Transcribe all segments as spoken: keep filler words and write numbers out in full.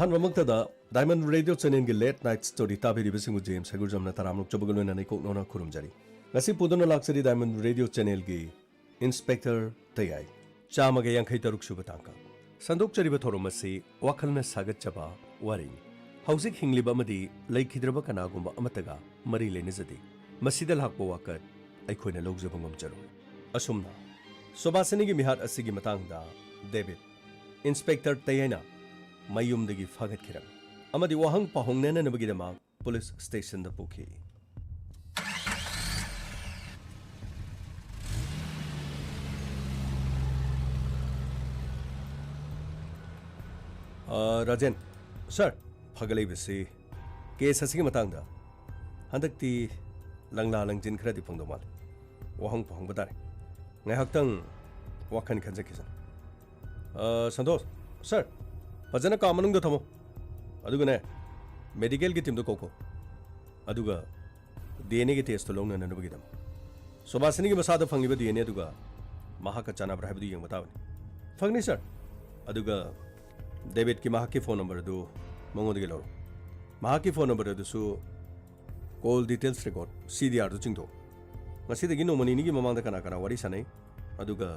ꯑꯍꯥꯟꯕꯃꯛꯇꯗ Diamond Radio Channelꯒꯤ Late Night Story ꯇꯥꯕꯤꯔꯤꯕꯁꯤꯡꯕꯨ James ꯍꯩꯒꯨꯔꯖꯝꯅ ꯇꯔꯥꯝꯅ ꯑꯣꯛꯆꯕꯒ ꯂꯣꯏꯅꯅ ꯏꯀꯣꯛ ꯅꯧꯅ ꯈꯨꯔꯨꯝꯖꯔꯤ꯫ ꯉꯁꯤ ꯄꯨꯗꯨꯅ ꯂꯥꯛꯆꯔꯤ Diamond Radio Channelꯒꯤ Inspector ꯇꯌꯥꯏ꯫ ꯆꯥꯝꯃꯒ ꯌꯥꯡꯈꯩ ꯇꯔꯨꯛ ꯁꯨꯕ ꯇꯥꯡꯀꯛ꯫ ꯁꯟꯗꯣꯛꯆꯔꯤꯕ ꯊꯧꯔꯝ ꯑꯁꯤ ꯋꯥꯈꯜꯅ ꯁꯥꯒꯠꯆꯕ ꯋꯥꯔꯤꯅꯤ꯫ ꯍꯧꯖꯤꯛ ꯍꯤꯡꯂꯤꯕ ꯑꯃꯗꯤ ꯂꯩꯈꯤꯗ꯭ꯔꯕ ꯀꯅꯥꯒꯨꯝꯕ ꯑꯃꯠꯇꯒ ꯃꯔꯤ ꯂꯩꯅꯖꯗꯦ꯫ ꯃꯁꯤꯗ ꯂꯥꯛꯄ ꯋꯥꯀꯠ ꯑꯩꯈꯣꯏꯅ ꯂꯧꯖꯕ ꯉꯝꯖꯔꯣꯏ꯫ ꯑꯁꯨꯝꯅ ꯁꯣꯕꯥꯁꯤꯅꯤꯒꯤ ꯃꯤꯍꯥꯠ ꯑꯁꯤꯒꯤ ꯃꯇꯥꯡꯗ ꯗꯦꯕꯤꯠ, ꯏꯟꯁꯄꯦꯛꯇꯔ ꯇꯌꯥꯏꯅ ꯃꯌꯨꯝꯗꯒꯤ ꯐꯥꯒꯠꯈꯤꯔꯝꯃꯤ ꯑꯃꯗꯤ ꯋꯥꯍꯪ ꯄꯥꯎꯍꯪ ꯅꯩꯅꯅꯕꯒꯤꯗꯃꯛ ꯄꯨꯂꯤꯁ ꯁ꯭ꯇꯦꯁꯟꯗ ꯄꯨꯈꯤ꯫ ꯑ, ꯔꯥꯖꯦꯟ, ꯁꯥꯔ, ꯐꯒꯠꯂꯛꯏꯕꯁꯤ ꯀꯦꯁ ꯑꯁꯤꯒꯤ ꯃꯇꯥꯡꯗ꯫ ꯍꯟꯗꯛꯇꯤ ꯂꯪꯂꯥ ꯂꯪꯖꯤꯟ ꯈꯔꯗꯤ ꯐꯪꯗꯧ ꯃꯥꯜꯂꯤ꯫ ꯋꯥꯍꯪ ꯄꯥꯎꯍꯪꯕ ꯇꯥꯔꯦ꯫ ꯉꯥꯏꯍꯥꯛꯇꯪ ꯋꯥꯈꯜ ꯈꯟꯖꯈꯤꯁꯅꯨ꯫ ꯑ, ꯁꯟꯇꯣꯁ, ꯁꯥꯔ, ꯐꯖꯅ ꯀꯥ ꯃꯅꯨꯡꯗ ꯊꯝꯃꯣ꯫ ꯑꯗꯨꯒꯅꯦ, ꯃꯦꯗꯤꯀꯦꯜꯒꯤ ꯇꯤꯝꯗꯣ ꯀꯧꯀꯣ꯫ ꯑꯗꯨꯒ ꯗꯤ ꯑꯦꯟ ꯑꯦꯒꯤ ꯇꯦꯁꯇꯣ ꯂꯧꯅꯅꯕꯒꯤꯗꯃꯛ꯫ ꯁꯣꯕꯥꯁꯤꯅꯤꯒꯤ ꯃꯁꯥꯗ ꯐꯪꯂꯤꯕ ꯗꯤ ꯑꯦꯟ ꯑꯦ ꯑꯗꯨꯒ ꯃꯍꯥꯛꯀ ꯆꯥꯟꯅꯕ꯭ꯔꯥ ꯍꯥꯏꯕꯗꯨ ꯌꯦꯡꯕ ꯇꯥꯕꯅꯤ꯫ ꯐꯪꯅꯤ, ꯁꯥꯔ꯫ ꯑꯗꯨꯒ ꯗꯦꯕꯤꯠꯀꯤ ꯃꯍꯥꯛꯀꯤ ꯐꯣꯟ ꯅꯝꯕꯔ ꯑꯗꯨ ꯃꯉꯣꯟꯗꯒꯤ ꯂꯧꯔꯣ꯫ ꯃꯍꯥꯛꯀꯤ ꯐꯣꯟ ꯅꯝꯕꯔ ꯑꯗꯨꯁꯨ ꯀꯣꯜ ꯗꯤꯇꯦꯜꯁ ꯔꯦꯀꯣꯔꯗ, ꯁꯤ ꯗꯤ ꯑꯥꯔꯗꯨ ꯆꯤꯡꯊꯣꯛꯎ꯫ ꯉꯁꯤꯗꯒꯤ ꯅꯣꯡꯃ ꯅꯤꯅꯤꯒꯤ ꯃꯃꯥꯡꯗ ꯀꯅꯥ ꯀꯅꯥ ꯋꯥꯔꯤ ꯁꯥꯟꯅꯩ, ꯑꯗꯨꯒ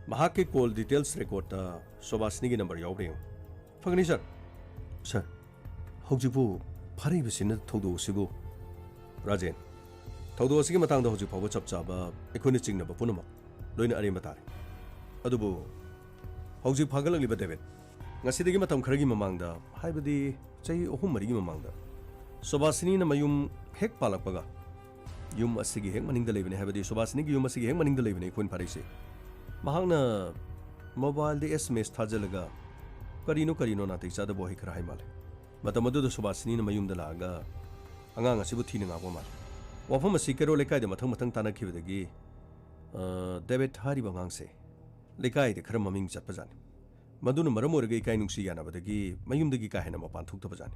ꯃꯍꯥꯛꯀꯤ ꯀꯣꯜ ꯗꯤꯇꯦꯜꯁ ꯔꯦꯀꯣꯔꯗꯇ ꯁꯣꯕꯥꯁꯤꯅꯤꯒꯤ ꯅꯝꯕꯔ ꯌꯥꯎꯕ꯭ꯔꯥ ꯌꯦꯡꯉꯨ꯫ ꯐꯪꯒꯅꯤ, ꯁꯥꯔ꯫ ꯁꯥꯔ, ꯍꯧꯖꯤꯛꯄꯨ ꯐꯥꯔꯛꯏꯕꯁꯤꯅ ꯊꯧꯗꯣꯛ ꯑꯁꯤꯕꯨ? ꯔꯥꯖꯦꯟ, ꯊꯧꯗꯣꯛ ꯑꯁꯤꯒꯤ ꯃꯇꯥꯡꯗ ꯍꯧꯖꯤꯛ ꯐꯥꯎꯕ ꯆꯞ ꯆꯥꯕ ꯑꯩꯈꯣꯏꯅ ꯆꯤꯡꯅꯕ ꯄꯨꯝꯅꯃꯛ ꯂꯣꯏꯅ ꯑꯔꯦꯝꯕ ꯇꯥꯔꯦ꯫ ꯑꯗꯨꯕꯨ ꯍꯧꯖꯤꯛ ꯐꯥꯒꯠꯂꯛꯂꯤꯕ ꯗꯦꯕꯤꯠ, ꯉꯁꯤꯗꯒꯤ ꯃꯇꯝ ꯈꯔꯒꯤ ꯃꯃꯥꯡꯗ, ꯍꯥꯏꯕꯗꯤ ꯆꯍꯤ ꯑꯍꯨꯝ ꯃꯔꯤꯒꯤ ꯃꯃꯥꯡꯗ, ꯁꯣꯕꯥꯁꯤꯅꯤꯅ ꯃꯌꯨꯝ ꯍꯦꯛ ꯄꯥꯜꯂꯛꯄꯒ, ꯌꯨꯝ ꯑꯁꯤꯒꯤ ꯍꯦꯛ ꯃꯅꯤꯡꯗ ꯂꯩꯕꯅꯤ, ꯍꯥꯏꯕꯗꯤ ꯁꯣꯕꯥꯁꯤꯅꯤꯒꯤ ꯌꯨꯝ ꯑꯁꯤꯒꯤ ꯍꯦꯛ ꯃꯅꯤꯡꯗ ꯂꯩꯕꯅꯤ ꯑꯩꯈꯣꯏꯅ ꯐꯥꯔꯛꯏꯁꯦ꯫ ꯃꯍꯥꯛꯅ ꯃꯣꯕꯥꯏꯜꯗ ꯑꯦꯁ ꯑꯦꯝ ꯑꯦꯁ ꯊꯥꯖꯤꯜꯂꯒ ꯀꯔꯤꯅꯣ ꯀꯔꯤꯅꯣ ꯅꯥꯇꯩ ꯆꯥꯗꯕ ꯋꯥꯍꯩ ꯈꯔ ꯍꯥꯏ ꯃꯥꯜꯂꯦ꯫ ꯃꯇꯝ ꯑꯗꯨꯗ ꯁꯣꯕꯥꯁꯤꯅꯤꯅ ꯃꯌꯨꯝꯗ ꯂꯥꯛꯑꯒ ꯑꯉꯥꯡ ꯑꯁꯤꯕꯨ ꯊꯤꯅ ꯉꯥꯛꯄ ꯃꯥꯜꯂꯦ꯫ ꯋꯥꯐꯝ ꯑꯁꯤ ꯀꯦꯔꯣꯜ ꯂꯩꯀꯥꯏꯗ ꯃꯊꯪ ꯃꯊꯪ ꯇꯥꯟꯅꯈꯤꯕꯗꯒꯤ, ꯑ, ꯗꯦꯕꯤꯠ ꯍꯥꯏꯔꯤꯕ ꯑꯉꯥꯡꯁꯦ ꯂꯩꯀꯥꯏꯗ ꯈꯔ ꯃꯃꯤꯡ ꯆꯠꯄꯖꯥꯠꯅꯤ꯫ ꯃꯗꯨꯅ ꯃꯔꯝ ꯑꯣꯏꯔꯒ ꯏꯀꯥꯏ ꯅꯨꯡꯁꯤ ꯌꯥꯅꯕꯗꯒꯤ ꯃꯌꯨꯝꯗꯒꯤ ꯀꯥ ꯍꯦꯟꯅ ꯃꯄꯥꯟ ꯊꯣꯛꯇꯕꯖꯥꯠꯅꯤ꯫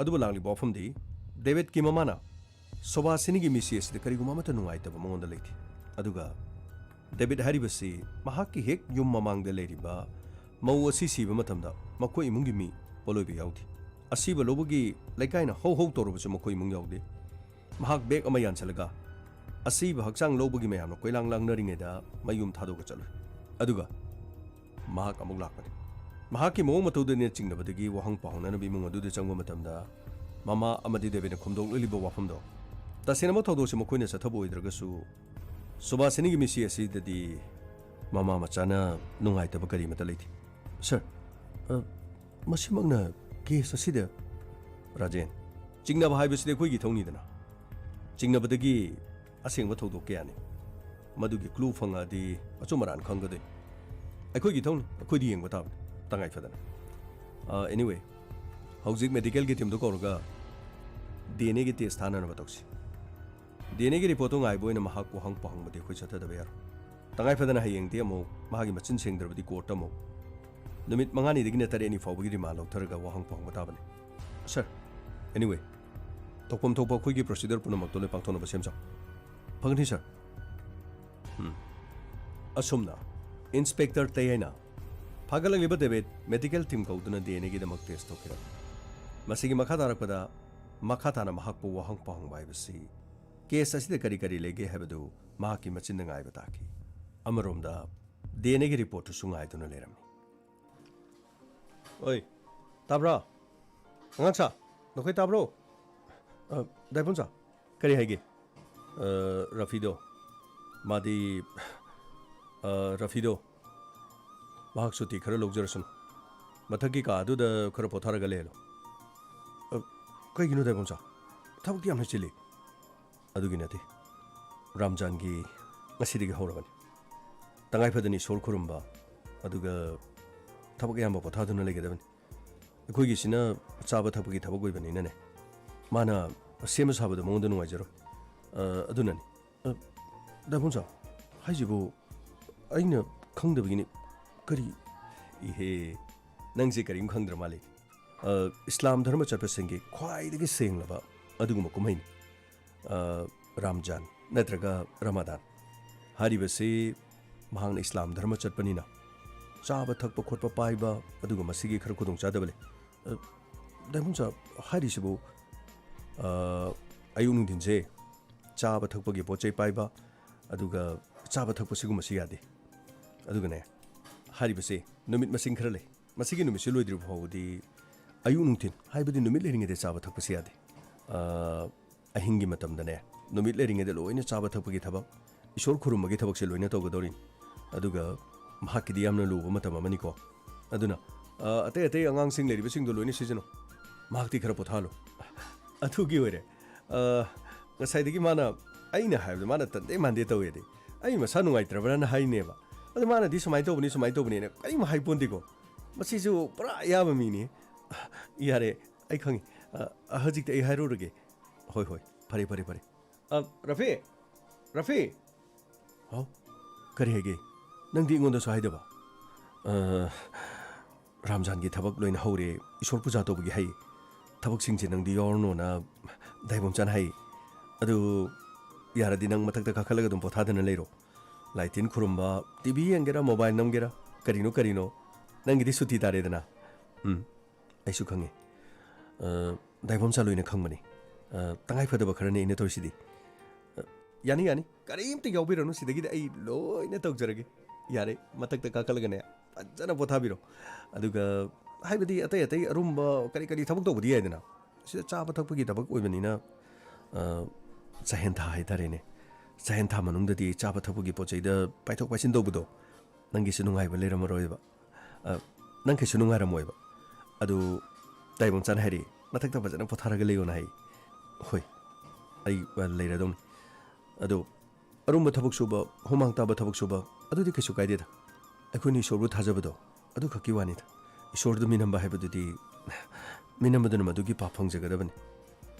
ꯑꯗꯨꯕꯨ ꯂꯥꯛꯂꯤꯕ ꯋꯥꯐꯝꯗꯤ, ꯗꯦꯕꯤꯠꯀꯤ ꯃꯃꯥꯅ ꯁꯣꯕꯥꯁꯤꯅꯤꯒꯤ ꯃꯤꯁꯤ ꯑꯁꯤꯗ ꯀꯔꯤꯒꯨꯝꯕ ꯑꯃꯠꯇ ꯅꯨꯡꯉꯥꯏꯇꯕ ꯃꯉꯣꯟꯗ ꯂꯩꯇꯦ꯫ ꯑꯗꯨꯒ ꯗꯦꯕꯤꯠ ꯍꯥꯏꯔꯤꯕꯁꯤ ꯃꯍꯥꯛꯀꯤ ꯍꯦꯛ ꯌꯨꯝ ꯃꯃꯥꯡꯗ ꯂꯩꯔꯤꯕ ꯃꯧ ꯑꯁꯤ ꯁꯤꯕ ꯃꯇꯝꯗ ꯃꯈꯣꯏ ꯏꯃꯨꯡꯒꯤ ꯃꯤ ꯄꯣꯠꯂꯣꯏꯕ ꯌꯥꯎꯗꯦ꯫ ꯑꯁꯤꯕ ꯂꯧꯕꯒꯤ ꯂꯩꯀꯥꯏꯅ ꯍꯧ ꯍꯧ ꯇꯧꯔꯕꯁꯨ ꯃꯈꯣꯏ ꯏꯃꯨꯡ ꯌꯥꯎꯗꯦ꯫ ꯃꯍꯥꯛ ꯕꯦꯒ ꯑꯃ ꯌꯥꯟꯁꯤꯜꯂꯒ ꯑꯁꯤꯕ ꯍꯛꯆꯥꯡ ꯂꯧꯕꯒꯤ ꯃꯌꯥꯝꯅ ꯀꯣꯏꯂꯥꯡ ꯂꯥꯡꯅꯔꯤꯉꯩꯗ ꯃꯌꯨꯝ ꯊꯥꯗꯣꯛꯑꯒ ꯆꯠꯂꯨꯏ꯫ ꯑꯗꯨꯒ ꯃꯍꯥꯛ ꯑꯃꯨꯛ ꯂꯥꯛꯄꯅꯤ꯫ ꯃꯍꯥꯛꯀꯤ ꯃꯑꯣꯡ ꯃꯇꯧꯗꯅꯤꯅ ꯆꯤꯡꯅꯕꯗꯒꯤ ꯋꯥꯍꯪ ꯄꯥꯎꯍꯪꯅꯅꯕ ꯏꯃꯨꯡ ꯑꯗꯨꯗ ꯆꯪꯕ ꯃꯇꯝꯗ ꯃꯃꯥ ꯑꯃꯗꯤ ꯗꯦꯕꯤꯗꯅ ꯈꯨꯝꯗꯣꯛꯂꯛꯂꯤꯕ ꯋꯥꯐꯝꯗꯣ ꯇꯁꯦꯡꯅꯃꯛ ꯊꯧꯗꯣꯛꯁꯤ ꯃꯈꯣꯏꯅ ꯆꯠꯊꯕ ꯑꯣꯏꯗ꯭ꯔꯒꯁꯨ ꯁꯨꯕꯥꯁꯤꯅꯤꯒꯤ ꯃꯤꯁꯤ ꯑꯁꯤꯗꯗꯤ ꯃꯃꯥ ꯃꯆꯥꯅ ꯅꯨꯡꯉꯥꯏꯇꯕ ꯀꯔꯤꯃꯠꯇ ꯂꯩꯇꯦ꯫ ꯁꯥꯔ, ꯑ, ꯃꯁꯤꯃꯛꯅ ꯀꯦꯁ ꯑꯁꯤꯗ ꯔꯥꯖꯦꯟ, ꯆꯤꯡꯅꯕ ꯍꯥꯏꯕꯁꯤꯗꯤ ꯑꯩꯈꯣꯏꯒꯤ ꯏꯊꯧꯅꯤꯗꯅ꯫ ꯆꯤꯡꯅꯕꯗꯒꯤ ꯑꯁꯦꯡꯕ ꯊꯧꯗꯣꯛ ꯀꯌꯥꯅꯤ꯫ ꯃꯗꯨꯒꯤ ꯀ꯭ꯂꯨ ꯐꯪꯉꯛꯑꯗꯤ ꯑꯆꯨꯝ ꯑꯔꯥꯟ ꯈꯪꯒꯗꯣꯏꯅꯤ꯫ ꯑꯩꯈꯣꯏꯒꯤ ꯏꯊꯧꯅꯤ, ꯑꯩꯈꯣꯏꯗꯤ ꯌꯦꯡꯕ ꯇꯥꯕꯅꯤ, ꯇꯉꯥꯏ ꯐꯗꯅ꯫ ꯑ, anyway, ꯍꯧꯖꯤꯛ ꯃꯦꯗꯤꯀꯦꯜꯒꯤ ꯇꯤꯝꯗꯨ ꯀꯧꯔꯒ ꯗꯤ ꯑꯦꯟ ꯑꯦꯒꯤ ꯇꯦꯁ ꯊꯥꯅꯅꯕ ꯇꯧꯁꯤ꯫ ꯗꯤ ꯑꯦꯟ ꯑꯦꯒꯤ ꯔꯤꯄꯣꯔꯠꯇꯨ ꯉꯥꯏꯕ ꯑꯣꯏꯅ ꯃꯍꯥꯛꯄꯨ ꯍꯪ ꯄꯥꯎꯍꯪꯕꯗꯤ ꯑꯩꯈꯣꯏ ꯆꯠꯊꯗꯕ ꯌꯥꯔꯣꯏ꯫ ꯇꯉꯥꯏ ꯐꯗꯅ ꯍꯌꯦꯡꯗꯤ ꯑꯃꯨꯛ ꯃꯍꯥꯛꯀꯤ ꯃꯆꯤꯟ ꯁꯦꯡꯗ꯭ꯔꯕꯗꯤ ꯀꯣꯔꯠꯇ ꯑꯃꯨꯛ ꯅꯨꯃꯤꯠ ꯃꯉꯥꯅꯤꯗꯒꯤꯅ ꯇꯔꯦꯠꯅꯤ ꯐꯥꯎꯕꯒꯤ ꯔꯤꯃꯥꯟ ꯂꯧꯊꯔꯒ ꯋꯥꯍꯪ ꯄꯥꯎꯍꯪꯕ ꯇꯥꯕꯅꯤ꯫ ꯁꯥꯔ, anyway, ꯊꯣꯛꯐꯝ ꯊꯣꯛꯄ ꯑꯩꯈꯣꯏꯒꯤ ꯄ꯭ꯔꯣꯁꯤꯗꯔ ꯄꯨꯝꯅꯃꯛꯇꯣ ꯂꯣꯏ ꯄꯥꯡꯊꯣꯛꯅꯕ ꯁꯦꯝ ꯁꯥꯎ꯫ ꯐꯒꯅꯤ, ꯁꯥꯔ꯫ ꯎꯝ꯫ ꯑꯁꯨꯝꯅ ꯏꯟꯁꯄꯦꯛꯇꯔ ꯇꯦ ꯍꯥꯏꯅ ꯐꯥꯒꯠꯂꯛꯂꯤꯕ ꯗꯦꯕꯤꯠ ꯃꯦꯗꯤꯀꯦꯜ ꯇꯤꯝ ꯀꯧꯗꯨꯅ ꯗꯤ ꯑꯦꯟ ꯑꯦꯒꯤꯗꯃꯛ ꯇꯦꯁ ꯇꯧꯈꯤꯔꯝꯃꯤ꯫ ꯃꯁꯤꯒꯤ ꯃꯈꯥ ꯇꯥꯔꯛꯄꯗ ꯃꯈꯥ ꯇꯥꯅ ꯃꯍꯥꯛꯄꯨ ꯋꯥꯍꯪ ꯄꯥꯎꯍꯪꯕ ꯍꯥꯏꯕꯁꯤ ꯀꯦꯁ ꯑꯁꯤꯗ ꯀꯔꯤ ꯀꯔꯤ ꯂꯩꯒꯦ ꯍꯥꯏꯕꯗꯨ ꯃꯍꯥꯛꯀꯤ ꯃꯆꯤꯟꯗ ꯉꯥꯏꯕ ꯇꯥꯈꯤ꯫ ꯑꯃꯔꯣꯝꯗ ꯗꯤ ꯑꯦꯟ ꯑꯦꯒꯤ ꯔꯤꯄꯣꯔꯠꯇꯨꯁꯨ ꯉꯥꯏꯗꯨꯅ ꯂꯩꯔꯝꯃꯤ꯫ ꯑꯣꯏ, ꯇꯥꯕ꯭ꯔꯥ? ꯑꯉꯥꯡꯁꯥ, ꯅꯈꯣꯏ ꯇꯥꯕ꯭ꯔꯣ? ꯑ, ꯗꯥꯏꯕꯨꯡꯁꯥ, ꯀꯔꯤ ꯍꯥꯏꯒꯦ? ꯑ, ꯔꯐꯤꯗꯣ, ꯃꯥꯗꯤ, ꯑ, ꯔꯐꯤꯗꯣ, ꯃꯍꯥꯛ ꯁꯨꯇꯤ ꯈꯔ ꯂꯧꯖꯔꯁꯅꯨ꯫ ꯃꯊꯛꯀꯤ ꯀꯥ ꯑꯗꯨꯗ ꯈꯔ ꯄꯣꯊꯥꯔꯒ ꯂꯩꯍꯜꯂꯣ꯫ ꯑ, ꯀꯩꯒꯤꯅꯣ ꯗꯥꯏꯕꯨꯡꯁꯥ? ꯊꯕꯛꯇꯤ ꯌꯥꯝꯅ ꯆꯤꯜꯂꯤ꯫ ꯑꯗꯨꯒꯤ ꯅꯠꯇꯦ꯫ ꯔꯥꯝꯖꯥꯟꯒꯤ ꯉꯁꯤꯗꯒꯤ ꯍꯧꯔꯕꯅꯤ꯫ ꯇꯉꯥꯏ ꯐꯗꯅ ꯏꯁꯣꯔ ꯈꯨꯔꯨꯝꯕ, ꯑꯗꯨꯒ ꯊꯕꯛ ꯑꯌꯥꯝꯕ ꯄꯣꯊꯥꯗꯨꯅ ꯂꯩꯒꯗꯕꯅꯤ꯫ ꯑꯩꯈꯣꯏꯒꯤꯁꯤꯅ ꯆꯥꯕ ꯊꯛꯄꯒꯤ ꯊꯕꯛ ꯑꯣꯏꯕꯅꯤꯅꯅꯦ꯫ ꯃꯥꯅ ꯁꯦꯝꯕ ꯁꯥꯕꯗ ꯃꯉꯣꯟꯗ ꯅꯨꯡꯉꯥꯏꯖꯔꯣꯏ꯫ ꯑ, ꯑꯗꯨꯅꯅꯤ꯫ ꯑ, ꯗꯥꯏꯕꯨꯡꯁꯥ, ꯍꯥꯏꯁꯤꯕꯨ ꯑꯩꯅ ꯈꯪꯗꯕꯒꯤꯅꯤ꯫ ꯀꯔꯤ? ꯏꯍꯦ, ꯅꯪꯁꯦ ꯀꯔꯤꯝ ꯈꯪꯗ꯭ꯔ ꯃꯥꯜꯂꯦ꯫ ꯑ, ꯏꯁꯂꯥꯝ ꯙꯔꯃ ꯆꯠꯄꯁꯤꯡꯒꯤ ꯈ꯭ꯋꯥꯏꯗꯒꯤ ꯁꯦꯡꯂꯕ ꯑꯗꯨꯒꯨꯝꯕ ꯀꯨꯝꯍꯩꯅꯤ꯫ ꯑ, ꯔꯥꯝꯖꯥꯟ ꯅꯠꯇ꯭ꯔꯒ ꯔꯃꯥꯗꯥꯟ ꯍꯥꯏꯔꯤꯕꯁꯤ ꯃꯍꯥꯛꯅ ꯏꯁꯂꯥꯝ ꯙꯔꯃ ꯆꯠꯄꯅꯤꯅ ꯆꯥꯕ ꯊꯛꯄ ꯈꯣꯠꯄ ꯄꯥꯏꯕ ꯑꯗꯨꯒ ꯃꯁꯤꯒꯤ ꯈꯔ ꯈꯨꯗꯣꯡꯆꯥꯗꯕ ꯂꯩ꯫ ꯑ, ꯗꯥꯏꯃꯣꯟꯆꯥ, ꯍꯥꯏꯔꯤꯁꯤꯕꯨ, ꯑ, ꯑꯌꯨꯛ ꯅꯨꯡꯊꯤꯟꯁꯦ ꯆꯥꯕ ꯊꯛꯄꯒꯤ ꯄꯣꯠ ꯆꯩ ꯄꯥꯏꯕ, ꯑꯗꯨꯒ ꯆꯥꯕ ꯊꯛꯄ ꯁꯤꯒꯨꯝꯕꯁꯤ ꯌꯥꯗꯦ꯫ ꯑꯗꯨꯒꯅꯦ, ꯍꯥꯏꯔꯤꯕꯁꯦ ꯅꯨꯃꯤꯠ ꯃꯁꯤꯡ ꯈꯔ ꯂꯩ꯫ ꯃꯁꯤꯒꯤ ꯅꯨꯃꯤꯠꯁꯤ ꯂꯣꯏꯗ꯭ꯔꯤꯕ ꯐꯥꯎꯕꯗꯤ ꯑꯌꯨꯛ ꯅꯨꯡꯊꯤꯟ, ꯍꯥꯏꯕꯗꯤ ꯅꯨꯃꯤꯠ ꯂꯩꯔꯤꯉꯩꯗ ꯆꯥꯕ ꯊꯛꯄꯁꯤ ꯌꯥꯗꯦ꯫ ꯑ, ꯑꯍꯤꯡꯒꯤ ꯃꯇꯝꯗꯅꯦ, ꯅꯨꯃꯤꯠ ꯂꯩꯔꯤꯉꯩꯗ ꯂꯣꯏꯅ ꯆꯥꯕ ꯊꯛꯄꯒꯤ ꯊꯕꯛ, ꯏꯁꯣꯔ ꯈꯨꯔꯨꯝꯕꯒꯤ ꯊꯕꯛꯁꯦ ꯂꯣꯏꯅ ꯇꯧꯒꯗꯧꯔꯤꯅꯤ꯫ ꯑꯗꯨꯒ ꯃꯍꯥꯛꯀꯤꯗꯤ ꯌꯥꯝꯅ ꯂꯨꯕ ꯃꯇꯝ ꯑꯃꯅꯤꯀꯣ꯫ ꯑꯗꯨꯅ, ꯑ, ꯑꯇꯩ ꯑꯇꯩ ꯑꯉꯥꯡꯁꯤꯡ ꯂꯩꯔꯤꯕꯁꯤꯡꯗꯣ ꯂꯣꯏꯅ ꯁꯤꯖꯤꯟꯅꯧ꯫ ꯃꯍꯥꯛꯇꯤ ꯈꯔ ꯄꯣꯊꯥꯍꯜꯂꯨ꯫ ꯑꯗꯨꯒꯤ ꯑꯣꯏꯔꯦ꯫ ꯑ, ꯉꯁꯥꯏꯗꯒꯤ ꯃꯥꯅ, ꯑꯩꯅ ꯍꯥꯏꯕꯗ ꯃꯥꯅ ꯇꯟꯗꯦ ꯃꯥꯟꯗꯦ ꯇꯧꯋꯦꯗꯤ, ꯑꯩ ꯃꯁꯥ ꯅꯨꯡꯉꯥꯏꯇ꯭ꯔꯕ꯭ꯔꯥꯅ ꯍꯥꯏꯅꯦꯕ꯫ ꯑꯗ ꯃꯥꯅꯗꯤ ꯁꯨꯃꯥꯏꯅ ꯇꯧꯕꯅꯤ, ꯁꯨꯃꯥꯏꯅ ꯇꯧꯕꯅꯤꯅ ꯀꯔꯤꯝ ꯍꯥꯏꯄꯣꯟꯗꯦꯀꯣ꯫ ꯃꯁꯤꯁꯨ ꯄꯨꯔꯥ ꯑꯌꯥꯕ ꯃꯤꯅꯤ꯫ ꯌꯥꯔꯦ, ꯑꯩ ꯈꯪꯉꯤ꯫ ꯑ, ꯍꯧꯖꯤꯛꯇꯤ ꯑꯩ ꯍꯥꯏꯔꯨꯔꯒꯦ꯫ ꯍꯣꯏ, ꯍꯣꯏ, ꯐꯔꯦ, ꯐꯔꯦ, ꯐꯔꯦ꯫ ꯑ, ꯔꯐꯤ! ꯔꯐꯤ! ꯍꯥꯎ? ꯀꯔꯤ ꯍꯥꯏꯒꯦ? ꯅꯪꯗꯤ ꯑꯩꯉꯣꯟꯗꯁꯨ ꯍꯥꯏꯗꯕ? ꯑ, ꯔꯥꯝꯖꯥꯟꯒꯤ ꯊꯕꯛ ꯂꯣꯏꯅ ꯍꯧꯔꯦ, ꯏꯁꯣꯔ ꯄꯨꯖꯥ ꯇꯧꯕꯒꯤ ꯍꯥꯏ꯫ ꯊꯕꯛꯁꯤꯡꯁꯦ ꯅꯪꯗꯤ ꯌꯥꯎꯔꯅꯣꯅ ꯗꯥꯏꯕꯣꯝꯆꯥꯅ ꯍꯥꯏ꯫ ꯑꯗꯨ ꯌꯥꯔꯗꯤ ꯅꯪ ꯃꯊꯛꯇ ꯀꯥꯈꯠꯂꯒ ꯑꯗꯨꯝ ꯄꯣꯊꯥꯗꯅ ꯂꯩꯔꯣ꯫ ꯂꯥꯏ ꯇꯤꯟ ꯈꯨꯔꯨꯝꯕ, ꯇꯤ ꯚꯤ ꯌꯦꯡꯒꯦꯔꯥ, ꯃꯣꯕꯥꯏꯜ ꯅꯝꯒꯦꯔꯥ, ꯀꯔꯤꯅꯣ ꯀꯔꯤꯅꯣ, ꯅꯪꯒꯤꯗꯤ ꯁꯨꯇꯤ ꯇꯥꯔꯦꯗꯅ꯫ ꯎꯝ, ꯑꯩꯁꯨ ꯈꯪꯉꯦ꯫ ꯑ, ꯗꯥꯏꯕꯣꯝꯆꯥ ꯂꯣꯏꯅ ꯈꯪꯕꯅꯤ꯫ ꯑ, ꯇꯉꯥꯏ ꯐꯗꯕ ꯈꯔꯅꯤ ꯑꯩꯅ ꯇꯧꯔꯤꯁꯤꯗꯤ꯫ ꯑ, ꯌꯥꯅꯤ, ꯌꯥꯅꯤ꯫ ꯀꯔꯤꯝꯇ ꯌꯥꯎꯕꯤꯔꯅꯨ, ꯁꯤꯗꯒꯤꯗꯤ ꯑꯩ ꯂꯣꯏꯅ ꯇꯧꯖꯔꯒꯦ꯫ ꯌꯥꯔꯦ, ꯃꯊꯛꯇ ꯀꯥꯈꯠꯂꯒꯅꯦ, ꯐꯖꯅ ꯄꯣꯊꯥꯕꯤꯔꯣ꯫ ꯑꯗꯨꯒ ꯍꯥꯏꯕꯗꯤ ꯑꯇꯩ ꯑꯇꯩ ꯑꯔꯨꯝꯕ ꯀꯔꯤ ꯀꯔꯤ ꯊꯕꯛ ꯇꯧꯕꯗꯤ ꯌꯥꯏꯗꯅ, ꯁꯤꯗ ꯆꯥꯕ ꯊꯛꯄꯒꯤ ꯊꯕꯛ ꯑꯣꯏꯕꯅꯤꯅ, ꯑ, ꯆꯥꯛꯍꯦꯟ ꯊꯥ ꯍꯥꯏꯇꯥꯔꯦꯅꯦ꯫ ꯆꯥꯛꯍꯦꯟ ꯊꯥ ꯃꯅꯨꯡꯗꯗꯤ ꯆꯥꯕ ꯊꯛꯄꯒꯤ ꯄꯣꯠ ꯆꯩꯗ ꯄꯥꯏꯊꯣꯛ ꯄꯥꯏꯁꯤꯟ ꯇꯧꯕꯗꯣ, ꯅꯪꯒꯤꯁꯨ ꯅꯨꯡꯉꯥꯏꯕ ꯂꯩꯔꯝꯃꯔꯣꯏꯕ꯫ ꯑ, ꯅꯪ ꯀꯩꯁꯨ ꯅꯨꯡꯉꯥꯏꯔꯝꯃꯣꯏꯕ꯫ ꯑꯗꯨ ꯗꯥꯏꯕꯣꯝꯆꯥꯅ ꯍꯥꯏꯔꯛꯑꯦ, "ꯃꯊꯛꯇ ꯐꯖꯅ ꯄꯣꯊꯥꯔꯒ ꯂꯩꯌꯣꯅ" ꯍꯥꯏ꯫ ꯍꯣꯏ, ꯑꯩ, ꯑ, ꯂꯩꯔꯗꯧꯅꯤ꯫ ꯑꯗꯨ ꯑꯔꯨꯝꯕ ꯊꯕꯛ ꯁꯨꯕ, ꯍꯨꯃꯥꯡ ꯇꯥꯕ ꯊꯕꯛ ꯁꯨꯕ, ꯑꯗꯨꯗꯤ ꯀꯩꯁꯨ ꯀꯥꯏꯗꯦꯗ꯫ ꯑꯩꯈꯣꯏꯅ ꯏꯁꯣꯔꯕꯨ ꯊꯥꯖꯕꯗꯣ, ꯑꯗꯨ ꯈꯛꯀꯤ ꯋꯥꯅꯤꯗ꯫ ꯏꯁꯣꯔꯗ ꯃꯤꯅꯝꯕ ꯍꯥꯏꯕꯗꯨꯗꯤ ꯃꯤꯅꯝꯕꯗꯨꯅ ꯃꯗꯨꯒꯤ ꯄꯥꯞ ꯐꯪꯖꯒꯗꯕꯅꯤ꯫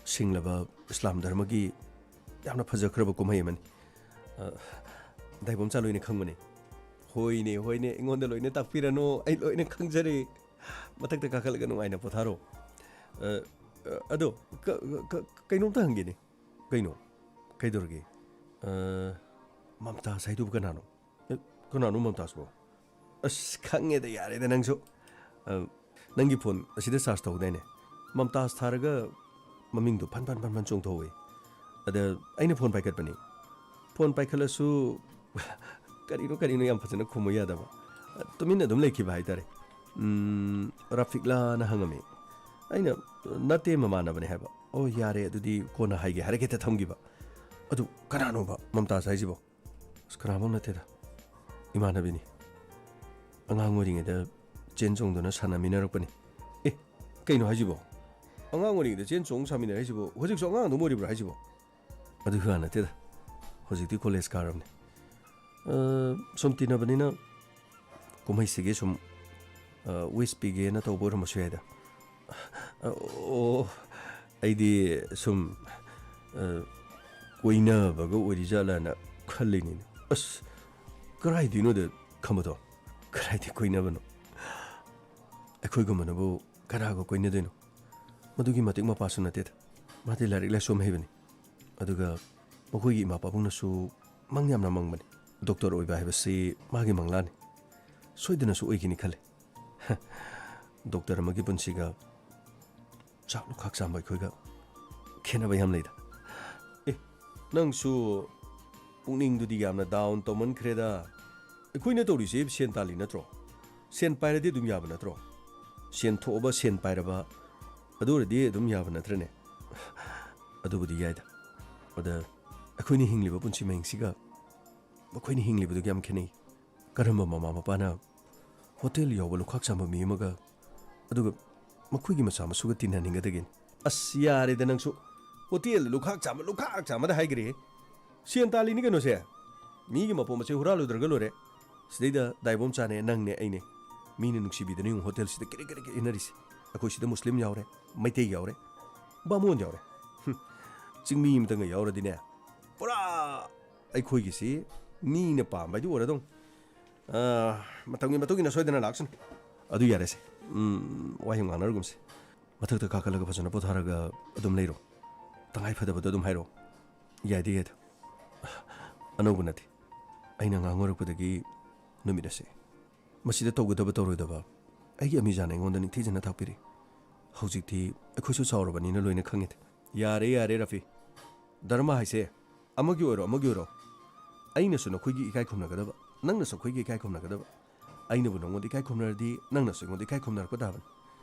ꯁꯤꯡꯂꯕ ꯏꯁꯂꯥꯝ ꯙꯔꯃꯒꯤ ꯌꯥꯝꯅ ꯐꯖꯈ꯭ꯔꯕ ꯀꯨꯝꯍꯩ ꯑꯃꯅꯤ꯫ ꯑ, ꯗꯥꯏꯕꯣꯝꯆꯥ ꯂꯣꯏꯅ ꯈꯪꯕꯅꯤ꯫ ꯍꯣꯏꯅꯦ, ꯍꯣꯏꯅꯦ, ꯑꯩꯉꯣꯟꯗ ꯂꯣꯏꯅ ꯇꯥꯛꯄꯤꯔꯅꯨ, ꯑꯩ ꯂꯣꯏꯅ ꯈꯪꯖꯔꯦ꯫ ꯃꯊꯛꯇ ꯀꯥꯈꯠꯂꯒ ꯅꯨꯡꯉꯥꯏꯅ ꯄꯣꯊꯥꯔꯣ꯫ ꯑ, ꯑ, ꯑꯗꯣ, ꯀ-, ꯀ-, ꯀꯩꯅꯣꯝꯇ ꯍꯪꯒꯦꯅꯦ꯫ ꯀꯩꯅꯣ? ꯀꯩꯗꯧꯔꯒꯦ? ꯑ, ꯃꯝꯇꯥꯖ ꯍꯥꯏꯗꯨꯕꯨ ꯀꯅꯥꯅꯣ? ꯑꯦ, ꯀꯅꯥꯅꯣ ꯃꯝꯇꯥꯖꯄꯣ? ꯑꯁ, ꯈꯪꯉꯦꯗ, ꯌꯥꯔꯦꯗ ꯅꯪꯁꯨ꯫ ꯑ, ꯅꯪꯒꯤ ꯐꯣꯟ ꯑꯁꯤꯗ ꯆꯥꯔꯖ ꯇꯧꯗꯥꯏꯅꯦ? ꯃꯝꯇꯥꯖ ꯊꯥꯔꯒ ꯃꯃꯤꯡꯗꯣ ꯐꯟ ꯐꯟ ꯐꯟ ꯐꯟ ꯆꯣꯡꯊꯣꯛꯍꯧꯋꯦ꯫ ꯑꯗ ꯑꯩꯅ ꯐꯣꯟ ꯄꯥꯏꯈꯠꯄꯅꯤ꯫ ꯐꯣꯟ ꯄꯥꯏꯈꯠꯂꯁꯨ ꯀꯔꯤꯅꯣ ꯀꯔꯤꯅꯣ ꯌꯥꯝ ꯐꯖꯅ ꯈꯨꯝꯃꯨ ꯌꯥꯗꯕ꯫ ꯇꯨꯃꯤꯟꯅ ꯑꯗꯨꯝ ꯂꯩꯈꯤꯕ ꯍꯥꯏꯇꯥꯔꯦ꯫ "ꯎꯝ, ꯔꯥꯐꯤꯛꯂꯥꯅ?" ꯍꯪꯉꯝꯃꯤ꯫ ꯑꯩꯅ, "ꯅꯠꯇꯦ, ꯃꯃꯥꯟꯅꯕꯅꯦ" ꯍꯥꯏꯕ꯫ "ꯑꯣ, ꯌꯥꯔꯦ, ꯑꯗꯨꯗꯤ ꯀꯣꯟꯅ ꯍꯥꯏꯒꯦ" ꯍꯥꯏꯔꯒ ꯍꯦꯛꯇ ꯊꯝꯈꯤꯕ꯫ ꯑꯗꯨ ꯀꯅꯥꯅꯣꯕ ꯃꯝꯇꯥꯖ ꯍꯥꯏꯁꯤꯕꯣ? ꯑꯁ, ꯀꯅꯥꯃꯛ ꯅꯠꯇꯦꯗ, ꯏꯃꯥꯟꯅꯕꯤꯅꯤ꯫ ꯑꯉꯥꯡ ꯑꯣꯏꯔꯤꯉꯩꯗ ꯆꯦꯟ ꯆꯣꯡꯗꯨꯅ ꯁꯥꯟꯅꯃꯤꯟꯅꯔꯛꯄꯅꯤ꯫ ꯑꯦ, ꯀꯩꯅꯣ ꯍꯥꯏꯁꯤꯕꯣ? ꯑꯉꯥꯡ ꯑꯣꯏꯔꯤꯉꯩꯗ ꯆꯦꯟ ꯆꯣꯡ ꯁꯥꯟꯅꯃꯤꯟꯅꯔꯛꯏꯁꯤꯕꯣ? ꯍꯧꯖꯤꯛꯁꯨ ꯑꯉꯥꯡ ꯑꯗꯨꯝ ꯑꯣꯏꯔꯤꯕ꯭ꯔꯣ ꯍꯥꯏꯁꯤꯕꯣ? ꯑꯗꯨꯒꯤ ꯋꯥ ꯅꯠꯇꯦꯗ, ꯍꯧꯖꯤꯛꯇꯤ ꯀꯣꯂꯦꯖ ꯀꯥꯔꯕꯅꯤ꯫ ꯑ, ꯁꯨꯝ ꯇꯤꯟꯅꯕꯅꯤꯅ ꯀꯨꯝꯍꯩꯁꯤꯒꯤ ꯁꯨꯝ, ꯑ, ꯋꯤꯁ ꯄꯤꯒꯦꯅ ꯇꯧꯕ ꯑꯣꯏꯔꯝꯕꯁꯨ ꯌꯥꯏꯗ꯫ ꯑ, ꯑꯣ, ꯑꯩꯗꯤ ꯁꯨꯝ, ꯑ, ꯀꯣꯏꯅꯕꯒ ꯑꯣꯏꯔꯤꯖꯥꯠꯂꯥꯅ ꯈꯜꯂꯤꯅꯤꯅꯦ꯫ ꯑꯁ, ꯀꯗꯥꯏꯗꯩꯅꯣꯗ ꯈꯝꯕꯗꯣ? ꯀꯗꯥꯏꯗꯩ ꯀꯣꯏꯅꯕꯅꯣ? ꯑꯩꯈꯣꯏꯒꯨꯝꯕꯅꯕꯨ ꯀꯅꯥꯒ ꯀꯣꯏꯅꯗꯣꯏꯅꯣ? ꯃꯗꯨꯒꯤ ꯃꯇꯤꯛ ꯃꯄꯥꯁꯨ ꯅꯠꯇꯦꯗ꯫ ꯃꯥꯗꯤ ꯂꯥꯏꯔꯤꯛ ꯂꯥꯏꯁꯨ ꯌꯥꯝ ꯍꯩꯕꯅꯤ꯫ ꯑꯗꯨꯒ ꯃꯈꯣꯏꯒꯤ ꯏꯃꯥ ꯄꯥꯕꯨꯡꯅꯁꯨ ꯃꯪ ꯌꯥꯝꯅ ꯃꯪꯕꯅꯤ꯫ ꯗꯣꯛꯇꯔ ꯑꯣꯏꯕ ꯍꯥꯏꯕꯁꯤ ꯃꯥꯒꯤ ꯃꯪꯂꯥꯟꯅꯤ꯫ ꯁꯣꯏꯗꯅꯁꯨ ꯑꯣꯏꯈꯤꯅꯤ ꯈꯜꯂꯤ꯫ ꯗꯣꯛꯇꯔ ꯑꯃꯒꯤ ꯄꯨꯟꯁꯤꯒ ꯆꯥꯛ ꯂꯨꯈꯥꯛ ꯆꯥꯝꯕ ꯑꯩꯈꯣꯏꯒ ꯈꯦꯠꯅꯕ ꯌꯥꯝ ꯂꯩꯗ꯫ ꯑꯦ, ꯅꯪꯁꯨ ꯄꯨꯛꯅꯤꯡꯗꯨꯗꯤ ꯌꯥꯝꯅ ꯗꯥꯎꯟ ꯇꯧꯃꯟꯈ꯭ꯔꯦꯗ꯫ ꯑꯩꯈꯣꯏꯅ ꯇꯧꯔꯤꯁꯦ ꯁꯦꯟ ꯇꯥꯜꯂꯤ ꯅꯠꯇ꯭ꯔꯣ? ꯁꯦꯟ ꯄꯥꯏꯔꯗꯤ ꯑꯗꯨꯝ ꯌꯥꯕ ꯅꯠꯇ꯭ꯔꯣ? ꯁꯦꯟ ꯊꯣꯛꯑꯕ, ꯁꯦꯟ ꯄꯥꯏꯔꯕ, ꯑꯗꯨ ꯑꯣꯏꯔꯗꯤ ꯑꯗꯨꯝ ꯌꯥꯕ ꯅꯠꯇ꯭ꯔꯅꯦ? ꯑꯗꯨꯕꯨꯗꯤ ꯌꯥꯏꯗ꯫ ꯑꯗ ꯑꯩꯈꯣꯏꯅ ꯍꯤꯡꯂꯤꯕ ꯄꯨꯟꯁꯤ ꯃꯍꯤꯡꯁꯤꯒ ꯃꯈꯣꯏꯅ ꯍꯤꯡꯂꯤꯕꯗꯨꯒ ꯌꯥꯝ ꯈꯦꯠꯅꯩ꯫ ꯀꯔꯝꯕ ꯃꯃꯥ ꯃꯄꯥꯅ ꯍꯣꯇꯦꯜ ꯌꯥꯎꯕ ꯂꯨꯈꯥꯛ ꯆꯥꯝꯕ ꯃꯤ ꯑꯃꯒ, ꯑꯗꯨꯒ ꯃꯈꯣꯏꯒꯤ ꯃꯆꯥ ꯃꯁꯨꯒ ꯇꯤꯟꯅꯅꯤꯡꯒꯗꯒꯦꯅꯦ? ꯑꯁ, ꯌꯥꯔꯦꯗ ꯅꯪꯁꯨ꯫ ꯍꯣꯇꯦꯜ ꯂꯨꯈꯥꯛ ꯆꯥꯝꯕ, ꯂꯨꯈꯥꯛ ꯆꯥꯝꯕꯗ ꯍꯥꯏꯈ꯭ꯔꯦꯍꯦ꯫ ꯁꯦꯟ ꯇꯥꯜꯂꯤꯅꯤ ꯀꯩꯅꯣꯁꯦ꯫ ꯃꯤꯒꯤ ꯃꯄꯣ ꯃꯆꯩ ꯍꯨꯔꯥꯜꯂꯨꯗ꯭ꯔꯒ ꯂꯣꯏꯔꯦ꯫ ꯁꯤꯗꯩꯗ ꯗꯥꯏꯕꯣꯝꯆꯥꯅꯦ, ꯅꯪꯅꯦ, ꯑꯩꯅꯦ꯫ ꯃꯤꯅ ꯅꯨꯡꯁꯤꯕꯤꯗꯅ ꯌꯦꯡꯉꯨ ꯍꯣꯇꯦꯜꯁꯤꯗ ꯀꯦꯔꯦꯛ ꯀꯦꯔꯦꯛ ꯀꯦꯔꯦꯛ ꯏꯟꯅꯔꯤꯁꯦ꯫ ꯑꯩꯈꯣꯏ ꯁꯤꯗ ꯃꯨꯁꯂꯤꯝ ꯌꯥꯎꯔꯦ, ꯃꯩꯇꯩ ꯌꯥꯎꯔꯦ, ꯕꯥꯃꯣꯟ ꯌꯥꯎꯔꯦ꯫ ꯍꯨꯝ, ꯆꯤꯡꯃꯤ ꯑꯃꯇꯪꯒ ꯌꯥꯎꯔꯗꯤꯅꯦ, ꯄꯨꯔꯥ ꯑꯩꯈꯣꯏꯒꯤꯁꯤ ꯃꯤꯅ ꯄꯥꯝꯕ ꯍꯥꯏꯗꯨ ꯑꯣꯏꯔꯗꯧꯅꯤ꯫ ꯑꯥ, ꯃꯇꯝꯒꯤ ꯃꯇꯨꯡ ꯏꯟꯅ ꯁꯣꯏꯗꯅ ꯂꯥꯛꯁꯅꯨ꯫ ꯑꯗꯨ ꯌꯥꯔꯦꯁꯦ꯫ ꯎꯝ, ꯋꯥꯍꯩ ꯉꯥꯡꯅꯔꯒꯨꯝꯁꯦ꯫ ꯃꯊꯛꯇ ꯀꯥꯈꯠꯂꯒ ꯐꯖꯅ ꯄꯣꯊꯥꯔꯒ ꯑꯗꯨꯝ ꯂꯩꯔꯣ꯫ ꯇꯉꯥꯏ ꯐꯗꯕꯗꯣ ꯑꯗꯨꯝ ꯍꯥꯏꯔꯛꯑꯣ꯫ ꯌꯥꯏꯗ, ꯌꯥꯏꯗ꯫ ꯑꯅꯧꯕ ꯅꯠꯇꯦ꯫ ꯑꯩꯅ ꯉꯥꯡꯉꯨꯔꯛꯄꯗꯒꯤ ꯅꯨꯃꯤꯠ ꯑꯁꯦ꯫ ꯃꯁꯤꯗ ꯇꯧꯒꯗꯕ ꯇꯧꯔꯣꯏꯗꯕ ꯑꯩꯒꯤ ꯑꯃꯤꯖꯥꯟ ꯑꯩꯉꯣꯟꯗ ꯅꯤꯡꯊꯤꯖꯅ ꯇꯥꯛꯄꯤꯔꯤ꯫ ꯍꯧꯖꯤꯛꯇꯤ ꯑꯩꯈꯣꯏꯁꯨ ꯆꯥꯎꯔꯕꯅꯤꯅ ꯂꯣꯏꯅ ꯈꯪꯉꯦ꯫ ꯌꯥꯔꯦ, ꯌꯥꯔꯦ, ꯔꯐꯤ꯫ ꯙꯔꯃ ꯍꯥꯏꯁꯦ ꯑꯃꯒꯤ ꯑꯣꯏꯔꯣ, ꯑꯃꯒꯤ ꯑꯣꯏꯔꯣ, ꯑꯩꯅꯁꯨ ꯅꯈꯣꯏꯒꯤ ꯏꯀꯥꯏ ꯈꯨꯝꯅꯒꯗꯕ, ꯅꯪꯅꯁꯨ ꯑꯩꯈꯣꯏꯒꯤ ꯏꯀꯥꯏ ꯈꯨꯝꯅꯒꯗꯕ꯫ ꯑꯩꯅꯕꯨ ꯅꯉꯣꯟꯗ ꯏꯀꯥꯏ ꯈꯨꯝꯅꯔꯗꯤ ꯅꯪꯅꯁꯨ ꯑꯩꯉꯣꯟꯗ ꯏꯀꯥꯏ ꯈꯨꯝꯅꯔꯛꯄ ꯇꯥꯕꯅꯤ꯫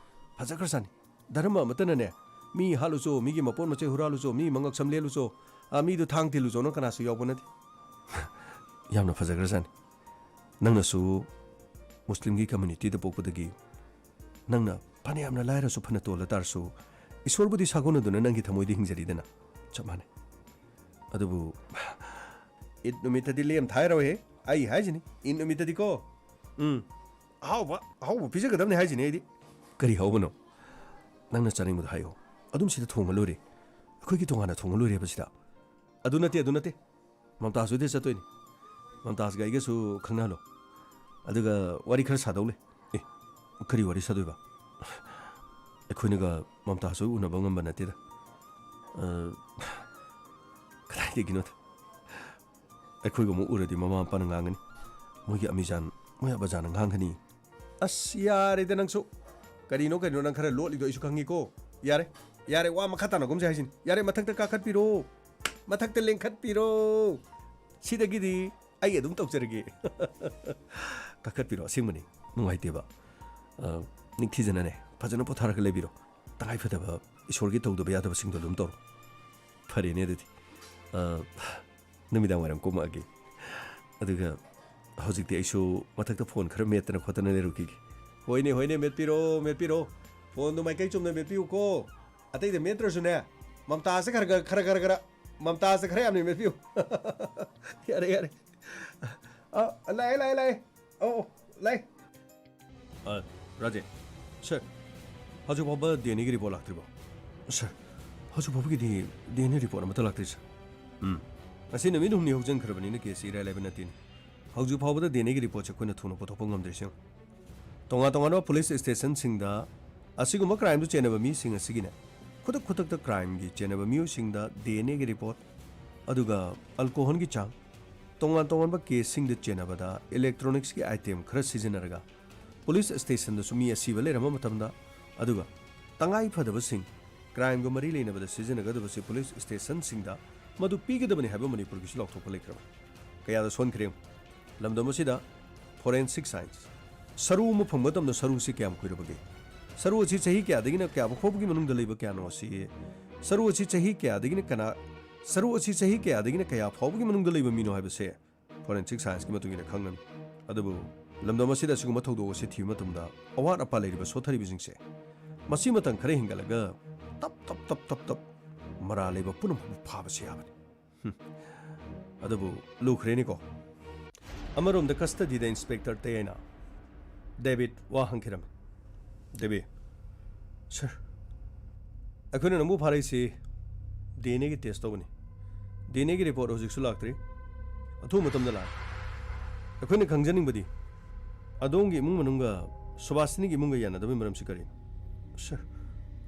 ꯐꯖꯈ꯭ꯔꯖꯥꯠꯅꯤ꯫ ꯙꯔꯃ ꯑꯃꯠꯇꯅꯅꯦ, ꯃꯤ ꯍꯥꯠꯂꯨꯆꯣ, ꯃꯤꯒꯤ ꯃꯄꯣꯠ ꯃꯆꯩ ꯍꯨꯔꯥꯜꯂꯨꯆꯣ, ꯃꯤ ꯃꯉꯛꯁꯝ ꯂꯦꯜꯂꯨꯆꯣ, ꯑ, ꯃꯤꯗꯨ ꯊꯥꯡ ꯊꯤꯜꯂꯨꯆꯣꯅ ꯀꯅꯥꯁꯨ ꯌꯥꯎꯕ ꯅꯠꯇꯦ꯫ ꯌꯥꯝꯅ ꯐꯖꯈ꯭ꯔꯖꯥꯠꯅꯤ꯫ ꯅꯪꯅꯁꯨ ꯃꯨꯁꯂꯤꯝꯒꯤ communityꯗ ꯄꯣꯛꯄꯗꯒꯤ ꯅꯪꯅ ꯐꯅꯌꯥꯝꯅ ꯂꯥꯏꯔꯁꯨ, ꯐꯅ ꯇꯣꯜꯂ ꯇꯥꯔꯁꯨ, ꯏꯁꯣꯔꯕꯨꯗꯤ ꯁꯥꯒꯣꯟꯅꯗꯨꯅ ꯅꯪꯒꯤ ꯊꯃꯣꯏꯗꯤ ꯍꯤꯡꯖꯔꯤꯗꯅ, ꯆꯞ ꯃꯥꯟꯅꯩ꯫ ꯑꯗꯨꯕꯨ ꯏꯗ ꯅꯨꯃꯤꯠꯇꯗꯤ ꯂꯦꯝ ꯊꯥꯏꯔꯣꯏꯍꯦ꯫ ꯑꯩ ꯍꯥꯏꯁꯤꯅꯤ, ꯏꯗ ꯅꯨꯃꯤꯠꯇꯗꯤꯀꯣ, ꯎꯝ, ꯑꯍꯥꯎꯕ, ꯑꯍꯥꯎꯕ ꯄꯤꯖꯒꯗꯕꯅꯤ ꯍꯥꯏꯁꯤꯅꯤ ꯑꯩꯗꯤ꯫ ꯀꯔꯤ ꯍꯥꯎꯕꯅꯣ? ꯅꯪꯅ ꯆꯥꯅꯤꯡꯕꯗꯣ ꯍꯥꯏꯌꯣ, ꯑꯗꯨꯝ ꯁꯤꯗ ꯊꯣꯡꯉ ꯂꯣꯏꯔꯦ꯫ ꯑꯩꯈꯣꯏꯒꯤ ꯇꯣꯉꯥꯟꯅ ꯊꯣꯡꯉ ꯂꯣꯏꯔꯦꯕ ꯁꯤꯗ꯫ ꯑꯗꯨ ꯅꯠꯇꯦ, ꯑꯗꯨ ꯅꯠꯇꯦ꯫ ꯃꯝꯇꯥꯖ ꯍꯣꯏꯗ ꯆꯠꯇꯣꯏꯅꯤ꯫ ꯃꯝꯇꯥꯖꯒ ꯑꯩꯒꯁꯨ ꯈꯪꯅꯍꯜꯂꯣ꯫ ꯑꯗꯨꯒ ꯋꯥꯔꯤ ꯈꯔ ꯁꯥꯗꯧ ꯂꯩ꯫ ꯑꯦ, ꯀꯔꯤ ꯋꯥꯔꯤ ꯁꯥꯗꯣꯏꯕ? ꯑꯩꯈꯣꯏꯅꯒ ꯃꯝꯇꯥꯖ ꯍꯣꯏ ꯎꯅꯕ ꯉꯝꯕ ꯅꯠꯇꯦꯗ꯫ ꯑ, ꯀꯗꯥꯏꯗꯒꯤꯅꯣꯗ꯫ ꯑꯩꯈꯣꯏꯒ ꯑꯃꯨꯛ ꯎꯔꯗꯤ ꯃꯃꯥ ꯃꯄꯥꯅ ꯉꯥꯡꯒꯅꯤ꯫ ꯃꯣꯏꯒꯤ ꯑꯃꯤꯖꯥꯟ, ꯃꯣꯏ ꯑꯕꯥꯖꯥꯟꯅ ꯉꯥꯡꯒꯅꯤ꯫ ꯑꯁ, ꯌꯥꯔꯦꯗ ꯅꯪꯁꯨ꯫ ꯀꯔꯤꯅꯣ, ꯀꯔꯤꯅꯣ ꯅꯪ ꯈꯔ ꯂꯣꯠꯂꯤꯗꯣ ꯑꯩꯁꯨ ꯈꯪꯉꯤꯀꯣ꯫ ꯌꯥꯔꯦ, ꯌꯥꯔꯦ, ꯋꯥ ꯃꯈꯥ ꯇꯥꯅꯒꯨꯝꯁꯦ ꯍꯥꯏꯁꯤꯅꯤ꯫ ꯌꯥꯔꯦ, ꯃꯊꯛꯇ ꯀꯥꯈꯠꯄꯤꯔꯣ꯫ ꯃꯊꯛꯇ ꯂꯦꯡꯈꯠꯄꯤꯔꯣ꯫ ꯁꯤꯗꯒꯤꯗꯤ ꯑꯩ ꯑꯗꯨꯝ ꯇꯧꯖꯔꯒꯦ꯫ ꯀꯥꯈꯠꯄꯤꯔꯣ, ꯑꯁꯦꯡꯕꯅꯤ꯫ ꯅꯨꯡꯉꯥꯏꯇꯦꯕ꯫ ꯑ, ꯅꯤꯡꯊꯤꯖꯅꯅꯦ, ꯐꯖꯅ ꯄꯣꯊꯥꯔꯒ ꯂꯩꯕꯤꯔꯣ꯫ ꯇꯉꯥꯏ ꯐꯗꯕ ꯏꯁꯣꯔꯒꯤ ꯇꯧꯗꯕ ꯌꯥꯗꯕꯁꯤꯡꯗꯣ ꯑꯗꯨꯝ ꯇꯧꯔꯣ꯫ ꯐꯔꯦꯅꯦ ꯑꯗꯨꯗꯤ꯫ ꯑ, ꯅꯨꯃꯤꯗꯥꯡ ꯋꯥꯏꯔꯝ ꯀꯨꯝꯃꯛꯑꯒꯦ꯫ ꯑꯗꯨꯒ ꯍꯧꯖꯤꯛꯇꯤ ꯑꯩꯁꯨ ꯃꯊꯛꯇ phone ꯈꯔ ꯃꯦꯠꯇꯅ ꯈꯣꯠꯇꯅ ꯂꯩꯔꯨꯈꯤꯒꯦ꯫ ꯍꯣꯏꯅꯦ, ꯍꯣꯏꯅꯦ, ꯃꯦꯠꯄꯤꯔꯣ, ꯃꯦꯠꯄꯤꯔꯣ꯫ Phoneꯗꯨ ꯃꯥꯏꯀꯩ ꯆꯨꯝꯅ ꯃꯦꯠꯄꯤꯌꯨꯀꯣ꯫ ꯑꯇꯩꯗ ꯃꯦꯠꯇ꯭ꯔꯁꯨꯅꯦ, ꯃꯝꯇꯥꯖꯁꯦ ꯈꯔ ꯈꯔ, ꯈꯔ ꯈꯔ ꯈꯔ, ꯃꯝꯇꯥꯖꯁꯦ ꯈꯔ ꯌꯥꯝꯅ ꯃꯦꯠꯄꯤꯌꯨ꯫ ꯌꯥꯔꯦ, ꯌꯥꯔꯦ꯫ ꯑ, ꯂꯥꯛꯑꯦ, ꯂꯥꯛꯑꯦ, ꯂꯥꯛꯑꯦ꯫ ꯑꯧ, ꯑꯧ, ꯂꯥꯛꯑꯦ꯫ ꯑ, ꯔꯥꯖꯦ, sir, ꯍꯧꯖꯤꯛ ꯐꯥꯎꯕ DNA ꯒꯤ report ꯂꯥꯛꯇ꯭ꯔꯤꯕꯣ? Sir, ꯍꯧꯖꯤꯛ ꯐꯥꯎꯕꯒꯤꯗꯤ DNA report ꯑꯃꯠꯇ ꯂꯥꯛꯇ꯭ꯔꯤ, sir꯫ ꯎꯝ, ꯉꯁꯤ ꯅꯨꯃꯤꯠ ꯍꯨꯝꯅꯤ ꯍꯧꯖꯤꯟꯈ꯭ꯔꯕꯅꯤꯅ caseꯁꯤ ꯏꯔꯥꯏ ꯂꯥꯏꯕ ꯅꯠꯇꯦꯅꯦ꯫ ꯍꯧꯖꯤꯛ ꯐꯥꯎꯕꯗ DNA ꯒꯤ reportꯁꯦ ꯑꯩꯈꯣꯏꯅ ꯊꯨꯅ ꯄꯨꯊꯣꯛꯄ ꯉꯝꯗ꯭ꯔꯤꯁꯦ ꯌꯦꯡꯉꯨ꯫ ꯇꯣꯉꯥꯟ ꯇꯣꯉꯥꯟꯕ police stationꯁꯤꯡꯗ ꯑꯁꯤꯒꯨꯝꯕ crimeꯗꯨ ꯆꯦꯟꯅꯕ ꯃꯤꯁꯤꯡ ꯑꯁꯤꯒꯤꯅꯦ, ꯈꯨꯗꯛ ꯈꯨꯗꯛꯇ crimeꯒꯤ ꯆꯦꯟꯅꯕ ꯃꯤꯑꯣꯏꯁꯤꯡꯗ DNA ꯒꯤ report, ꯑꯗꯨꯒ alcoholꯒꯤ ꯆꯥꯡ, ꯇꯣꯉꯥꯟ ꯇꯣꯉꯥꯟꯕ caseꯁꯤꯡꯗ ꯆꯦꯟꯅꯕꯗ electronicsꯀꯤ item ꯈꯔ ꯁꯤꯖꯤꯟꯅꯔꯒ ꯄꯨꯂꯤꯁ ꯁ꯭ꯇꯦꯁꯟꯗꯁꯨ ꯃꯤ ꯑꯁꯤꯕ ꯂꯩꯔꯝꯕ ꯃꯇꯝꯗ, ꯑꯗꯨꯒ ꯇꯉꯥꯏ ꯐꯗꯕꯁꯤꯡ, ꯀ꯭ꯔꯥꯏꯝꯒ ꯃꯔꯤ ꯂꯩꯅꯕꯗ ꯁꯤꯖꯤꯟꯅꯒꯗꯕꯁꯤ ꯄꯨꯂꯤꯁ ꯁ꯭ꯇꯦꯁꯟꯁꯤꯡꯗ ꯃꯗꯨ ꯄꯤꯒꯗꯕꯅꯤ ꯍꯥꯏꯕ ꯃꯅꯤꯄꯨꯔꯒꯤꯁꯨ ꯂꯥꯎꯊꯣꯛꯄ ꯂꯩꯈ꯭ꯔꯕ꯫ ꯀꯌꯥꯗ ꯁꯣꯟꯈ꯭ꯔꯦ ꯌꯦꯡꯉꯨ꯫ ꯂꯝꯗꯝ ꯑꯁꯤꯗ forensic science, ꯁꯔꯨ ꯑꯃ ꯐꯪꯕ ꯃꯇꯝꯗ ꯁꯔꯨꯁꯤ ꯀꯌꯥꯝ ꯀꯨꯏꯔꯕꯒꯦ? ꯁꯔꯨ ꯑꯁꯤ ꯆꯍꯤ ꯀꯌꯥꯗꯒꯤꯅ ꯀꯌꯥ ꯐꯥꯎꯕꯒꯤ ꯃꯅꯨꯡꯗ ꯂꯩꯕ ꯀꯌꯥꯅꯣ ꯑꯁꯤ, ꯁꯔꯨ ꯑꯁꯤ ꯆꯍꯤ ꯀꯌꯥꯗꯒꯤꯅ ꯀꯅꯥ, ꯁꯔꯨ ꯑꯁꯤ ꯆꯍꯤ ꯀꯌꯥꯗꯒꯤꯅ ꯀꯌꯥ ꯐꯥꯎꯕꯒꯤ ꯃꯅꯨꯡꯗ ꯂꯩꯕ ꯃꯤꯅꯣ ꯍꯥꯏꯕꯁꯦ forensic scienceꯀꯤ ꯃꯇꯨꯡ ꯏꯟꯅ ꯈꯪꯒꯅꯤ꯫ ꯑꯗꯨꯕꯨ ꯂꯝꯗꯝ ꯑꯁꯤꯗ ꯑꯁꯤꯒꯨꯝꯕ ꯊꯧꯗꯣꯛ ꯑꯁꯤ ꯊꯤꯕ ꯃꯇꯝꯗ ꯑꯋꯥꯠ ꯑꯄꯥ ꯂꯩꯔꯤꯕ ꯁꯣꯠꯊꯔꯤꯕꯁꯤꯡꯁꯦ ꯃꯁꯤ ꯃꯇꯝ ꯈꯔ ꯍꯦꯟꯒꯠꯂꯒ ꯇꯞ ꯇꯞ ꯇꯞ ꯇꯞ ꯇꯞ ꯃꯔꯥꯜ ꯂꯩꯕ ꯄꯨꯝꯅꯃꯛꯄꯨ ꯐꯥꯕꯁꯨ ꯌꯥꯕꯅꯤ꯫ ꯍꯨꯝ꯫ ꯑꯗꯨꯕꯨ ꯂꯨꯈ꯭ꯔꯦꯅꯦꯀꯣ꯫ ꯑꯃꯔꯣꯝꯗ custody ꯗ inspector ꯇꯌꯥꯏꯅ ꯗꯦꯕꯤꯗ ꯋꯥ ꯍꯪꯈꯤꯔꯝꯃꯤ꯫ "ꯗꯦꯕꯤ, ꯁꯔ, ꯑꯩꯈꯣꯏꯅ ꯅꯪꯕꯨ ꯐꯥꯔꯛꯏꯁꯤ DNA ꯒꯤ test ꯇꯧꯕꯅꯤ꯫ DNA ꯒꯤ report ꯍꯧꯖꯤꯛꯁꯨ ꯂꯥꯛꯇ꯭ꯔꯤ꯫ ꯑꯊꯨꯕ ꯃꯇꯝꯗ ꯂꯥꯛꯑꯦ꯫ ꯑꯩꯈꯣꯏꯅ ꯈꯪꯖꯅꯤꯡꯕꯗꯤ ꯑꯗꯣꯝꯒꯤ ꯏꯃꯨꯡ ꯃꯅꯨꯡꯒ ꯁꯨꯕꯥꯁꯤꯅꯤꯒꯤ ꯏꯃꯨꯡꯒ ꯌꯥꯅꯗꯕꯒꯤ ꯃꯔꯝꯁꯤ ꯀꯔꯤꯅꯣ?" "ꯁꯔ,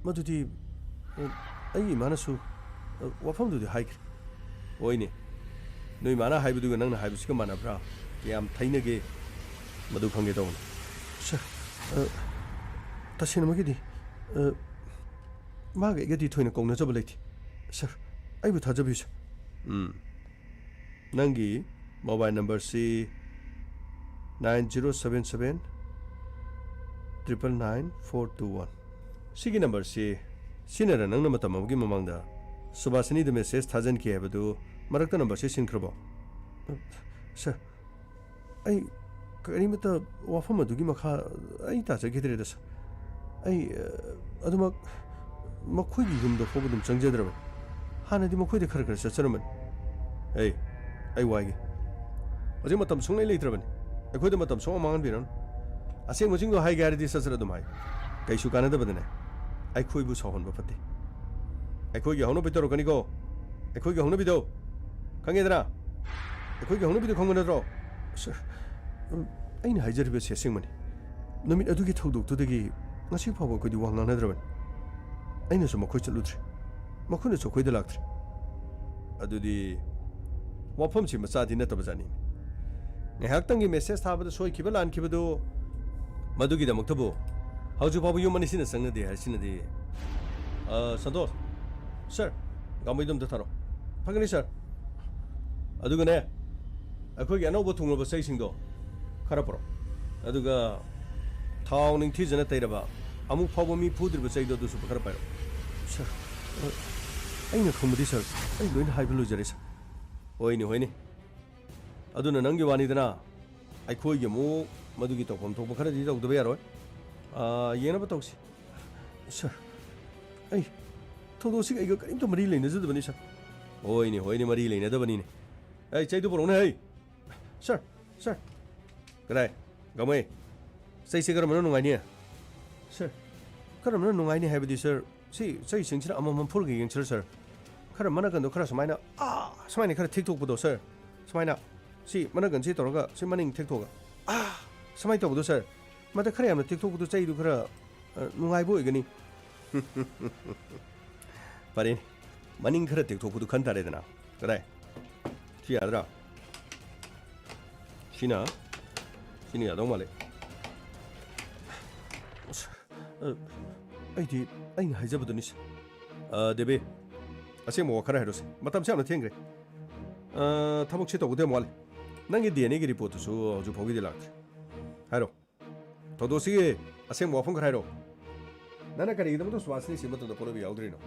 ꯃꯗꯨꯗꯤ, ꯑ, ꯑꯩꯒꯤ ꯏꯃꯥꯅꯁꯨ, ꯑ, ꯋꯥꯐꯝꯗꯨꯗꯤ ꯍꯥꯏꯈ꯭ꯔꯦ꯫" "ꯍꯣꯏꯅꯦ, ꯅꯣꯏ ꯏꯃꯥꯅ ꯍꯥꯏꯕꯗꯨꯒ ꯅꯪꯅ ꯍꯥꯏꯕꯁꯤꯒ ꯃꯥꯟꯅꯕ꯭ꯔꯥ? ꯀꯌꯥꯝ ꯊꯩꯅꯒꯦ? ꯃꯗꯨ ꯈꯪꯒꯦ ꯇꯧꯕꯅꯤ꯫" "ꯁꯔ, ꯑ, ꯇꯁꯦꯡꯅꯃꯛꯀꯤꯗꯤ, ꯑ, ꯃꯥꯒ ꯑꯩꯒꯗꯤ ꯊꯣꯏꯅ ꯀꯧꯅꯖꯕ ꯂꯩꯇꯦ꯫ ꯁꯔ, ꯑꯩꯕꯨ ꯊꯥꯖꯕꯤꯌꯨ, ꯁꯔ꯫" "ꯎꯝ꯫ ꯅꯪꯒꯤ mobile number ꯁꯤ nine zero seven seven triple nine four two one꯫ ꯁꯤꯒꯤ number ꯁꯤ ꯁꯤꯖꯤꯟꯅꯔ ꯅꯪꯅ ꯃꯇꯝ ꯑꯃꯒꯤ ꯃꯃꯥꯡꯗ ꯁꯨꯕꯥꯁꯤꯅꯤꯗ message ꯊꯥꯖꯤꯟꯈꯤ ꯍꯥꯏꯕꯗꯨ ꯃꯔꯛꯇ number ꯁꯤ ꯁꯤꯟꯈ꯭ꯔꯕꯣ?" "ꯁꯔ, ꯑꯩ ꯀꯔꯤꯃꯠꯇ ꯋꯥꯐꯝ ꯑꯗꯨꯒꯤ ꯃꯈꯥ ꯑꯩ ꯇꯥꯖꯈꯤꯗ꯭ꯔꯦꯗ, ꯁꯔ꯫ ꯑꯩ, ꯑ, ꯑꯗꯨꯃꯛ ꯃꯈꯣꯏꯒꯤ ꯌꯨꯝꯗ ꯐꯥꯎꯕ ꯑꯗꯨꯝ ꯆꯪꯖꯗ꯭ꯔꯕꯅꯤ꯫ ꯍꯥꯟꯅꯗꯤ ꯃꯈꯣꯏꯗ ꯈꯔ ꯈꯔ ꯆꯠꯆꯔꯝꯕꯅꯤ꯫" "ꯑꯩ, ꯑꯩ ꯋꯥꯏꯒꯦ꯫ ꯍꯧꯖꯤꯛ ꯃꯇꯝ ꯁꯨꯡꯂꯩ ꯂꯩꯇ꯭ꯔꯕꯅꯤ꯫ ꯑꯩꯈꯣꯏꯗ ꯃꯇꯝ ꯁꯨꯡꯃꯥꯡ ꯃꯥꯡꯍꯟꯕꯤꯔꯅꯨ꯫ ꯑꯁꯦꯡꯕꯁꯤꯡꯗꯣ ꯍꯥꯏꯒꯦ ꯍꯥꯏꯔꯗꯤ ꯁꯠ ꯁꯠ ꯑꯗꯨꯝ ꯍꯥꯏ꯫ ꯀꯩꯁꯨ ꯀꯥꯟꯅꯗꯕꯗꯅꯦ꯫ ꯑꯩꯈꯣꯏꯕꯨ ꯁꯥꯎꯍꯟꯕ ꯐꯠꯇꯦ꯫ ꯑꯩꯈꯣꯏꯒꯤ ꯍꯧꯅꯕꯤ ꯇꯧꯔꯛꯀꯅꯤꯀꯣ꯫ ꯑꯩꯈꯣꯏꯒꯤ ꯍꯧꯅꯕꯤꯗꯣ ꯈꯪꯉꯦꯗꯅ? ꯑꯩꯈꯣꯏꯒꯤ ꯍꯧꯅꯕꯤꯗꯣ ꯈꯪꯕ ꯅꯠꯇ꯭ꯔꯣ?" "ꯁꯔ, ꯎꯝ, ꯑꯩꯅ ꯍꯥꯏꯖꯔꯤꯕꯁꯤ ꯑꯁꯦꯡꯕꯅꯤ꯫ ꯅꯨꯃꯤꯠ ꯑꯗꯨꯒꯤ ꯊꯧꯗꯣꯛꯇꯨꯗꯒꯤ ꯉꯁꯤ ꯐꯥꯎꯕ ꯑꯩꯈꯣꯏꯗꯤ ꯋꯥ ꯉꯥꯡꯅꯗ꯭ꯔꯕꯅꯤ꯫ ꯑꯩꯅꯁꯨ ꯃꯈꯣꯏ ꯆꯠꯂꯨꯗ꯭ꯔꯦ꯫ ꯃꯈꯣꯏꯅꯁꯨ ꯑꯩꯈꯣꯏꯗ ꯂꯥꯛꯇ꯭ꯔꯦ꯫" "ꯑꯗꯨꯗꯤ ꯋꯥꯐꯝꯁꯤ ꯃꯆꯥꯗꯤ ꯅꯠꯇꯕ ꯖꯥꯠꯅꯤ꯫ ꯉꯥꯏꯍꯥꯛꯇꯪꯒꯤ message ꯊꯥꯕꯗ ꯁꯣꯏꯈꯤꯕ ꯂꯥꯟꯈꯤꯕꯗꯨ ꯃꯗꯨꯒꯤꯗꯃꯛꯇꯕꯨ ꯍꯧꯖꯤꯛ ꯐꯥꯎꯕ ꯌꯨꯝ ꯑꯅꯤꯁꯤꯅ ꯆꯪꯅꯗꯦ ꯍꯥꯏꯁꯤꯅꯗꯤ꯫ ꯑ, ꯁꯟꯇꯣꯁ, ꯁꯥꯔ, ꯒꯥꯡꯃꯩꯗꯣ ꯑꯝꯇ ꯊꯥꯔꯛꯑꯣ꯫ ꯐꯒꯅꯤ, ꯁꯥꯔ꯫ ꯑꯗꯨꯒꯅꯦ, ꯑꯩꯈꯣꯏꯒꯤ ꯑꯅꯧꯕ ꯊꯨꯡꯂꯕ ꯆꯩꯁꯤꯡꯗꯣ ꯈꯔ ꯄꯨꯔꯛꯑꯣ꯫ ꯑꯗꯨꯒ ꯊꯥꯎ ꯅꯤꯡꯊꯤꯖꯅ ꯇꯩꯔꯕ, ꯑꯃꯨꯛ ꯐꯥꯎꯕ ꯃꯤ ꯐꯨꯗ꯭ꯔꯤꯕ ꯆꯩꯗꯣ ꯑꯗꯨꯁꯨ ꯈꯔ ꯄꯥꯏꯔꯛꯑꯣ꯫ ꯁꯥꯔ, ꯑ, ꯑꯩꯅ ꯈꯪꯕꯗꯤ, ꯁꯥꯔ, ꯑꯩ ꯂꯣꯏꯅ ꯍꯥꯏꯕ ꯂꯣꯏꯖꯔꯦ, ꯁꯥꯔ꯫ ꯍꯣꯏꯅꯦ, ꯍꯣꯏꯅꯦ꯫ ꯑꯗꯨꯅ ꯅꯪꯒꯤ ꯋꯥꯅꯤꯗꯅ, ꯑꯩꯈꯣꯏꯒꯤ ꯑꯃꯨꯛ ꯃꯗꯨꯒꯤ ꯇꯧꯐꯝ ꯊꯣꯛꯄ ꯈꯔꯗꯤ ꯇꯧꯗꯕ ꯌꯥꯔꯣꯏ꯫ ꯑꯥ, ꯌꯦꯡꯅꯕ ꯇꯧꯁꯤ꯫ ꯁꯥꯔ, ꯑꯩ ꯊꯧꯗꯣꯛꯁꯤꯒ ꯑꯩꯒ ꯀꯔꯤꯝꯇ ꯃꯔꯤ ꯂꯩꯅꯖꯗꯕꯅꯤ, ꯁꯥꯔ꯫ ꯍꯣꯏꯅꯦ, ꯍꯣꯏꯅꯦ, ꯃꯔꯤ ꯂꯩꯅꯗꯕꯅꯤꯅꯦ꯫ ꯑꯩ ꯆꯩꯗꯨ ꯄꯨꯔꯛꯎꯅꯦ, ꯍꯩ꯫ ꯁꯥꯔ, ꯁꯥꯔ꯫ ꯀꯗꯥꯏ? ꯒꯥꯡꯃꯩ, ꯆꯩꯁꯦ ꯀꯔꯝꯕꯅ ꯅꯨꯡꯉꯥꯏꯅꯤ? ꯁꯥꯔ, ꯀꯔꯝꯕꯅ ꯅꯨꯡꯉꯥꯏꯅꯤ ꯍꯥꯏꯕꯗꯤ, ꯁꯥꯔ, ꯁꯤ ꯆꯩꯁꯤꯡꯁꯤꯅ ꯑꯃꯃꯝ ꯐꯨꯔꯒ ꯌꯦꯡꯁꯤꯔ, ꯁꯥꯔ? ꯈꯔ ꯃꯅꯥꯀꯟꯗꯣ ꯈꯔ ꯁꯨꯃꯥꯏꯅ, ꯑꯥ, ꯁꯨꯃꯥꯏꯅ ꯈꯔ ꯊꯦꯛꯇꯣꯛꯄꯗꯣ, ꯁꯥꯔ꯫ ꯁꯨꯃꯥꯏꯅ, ꯁꯤ ꯃꯅꯥꯀꯟꯁꯤ ꯇꯧꯔꯒ, ꯁꯤ ꯃꯅꯤꯡ ꯊꯦꯛꯇꯣꯛꯑꯒ, ꯑꯥ, ꯁꯨꯃꯥꯏꯅ ꯇꯧꯕꯗꯣ, ꯁꯥꯔ꯫ ꯃꯗ ꯈꯔ ꯌꯥꯝꯅ ꯊꯦꯛꯇꯣꯛꯄꯗꯣ ꯆꯩꯗꯨ ꯈꯔ, ꯑ, ꯅꯨꯡꯉꯥꯏꯕ ꯑꯣꯏꯒꯅꯤ꯫ ꯐꯔꯦꯅꯦ, ꯃꯅꯤꯡ ꯈꯔ ꯇꯦꯛꯊꯣꯛꯄꯗꯨ ꯈꯟ ꯇꯥꯔꯦꯗꯅ꯫ ꯀꯗꯥꯏ? ꯁꯤ ꯌꯥꯗ꯭ꯔꯥ? ꯁꯤꯅ, ꯁꯤꯅ ꯌꯥꯗꯧ ꯃꯥꯜꯂꯦ꯫ ꯑꯁ, ꯑ, ꯑꯩꯗꯤ ꯑꯩꯅ ꯍꯥꯏꯖꯕꯗꯨꯅꯤ, ꯁꯥꯔ꯫ ꯑ, ꯗꯦꯕꯤ, ꯑꯁꯦꯡꯕ ꯋꯥ ꯈꯔ ꯍꯥꯏꯔꯣꯁꯦ꯫ ꯃꯇꯝꯁꯦ ꯌꯥꯝꯅ ꯊꯦꯡꯈ꯭ꯔꯦ꯫ ꯑ, ꯊꯕꯛꯁꯦ ꯇꯧꯒꯗꯕ ꯌꯥꯝ ꯋꯥꯠꯂꯤ꯫ ꯅꯪꯒꯤ ꯗꯤ ꯑꯦꯟ ꯑꯦꯒꯤ ꯔꯤꯄꯣꯔꯠꯇꯨꯁꯨ ꯍꯧꯖꯤꯛ ꯐꯥꯎꯒꯤꯗꯤ ꯂꯥꯛꯇ꯭ꯔꯤ꯫ ꯍꯥꯏꯔꯣ꯫ ꯊꯧꯗꯣꯛꯁꯤꯒꯤ ꯑꯁꯦꯡꯕ ꯋꯥꯐꯝ ꯈꯔ ꯍꯥꯏꯔꯛꯑꯣ꯫ ꯅꯪꯅ ꯀꯔꯤꯒꯤꯗꯃꯛꯇ ꯁꯨꯕꯥꯁꯤꯅꯤ ꯁꯤꯕ ꯃꯇꯝꯗ ꯄꯣꯠꯂꯣꯏꯕ ꯌꯥꯎꯗ꯭ꯔꯤꯅꯣ?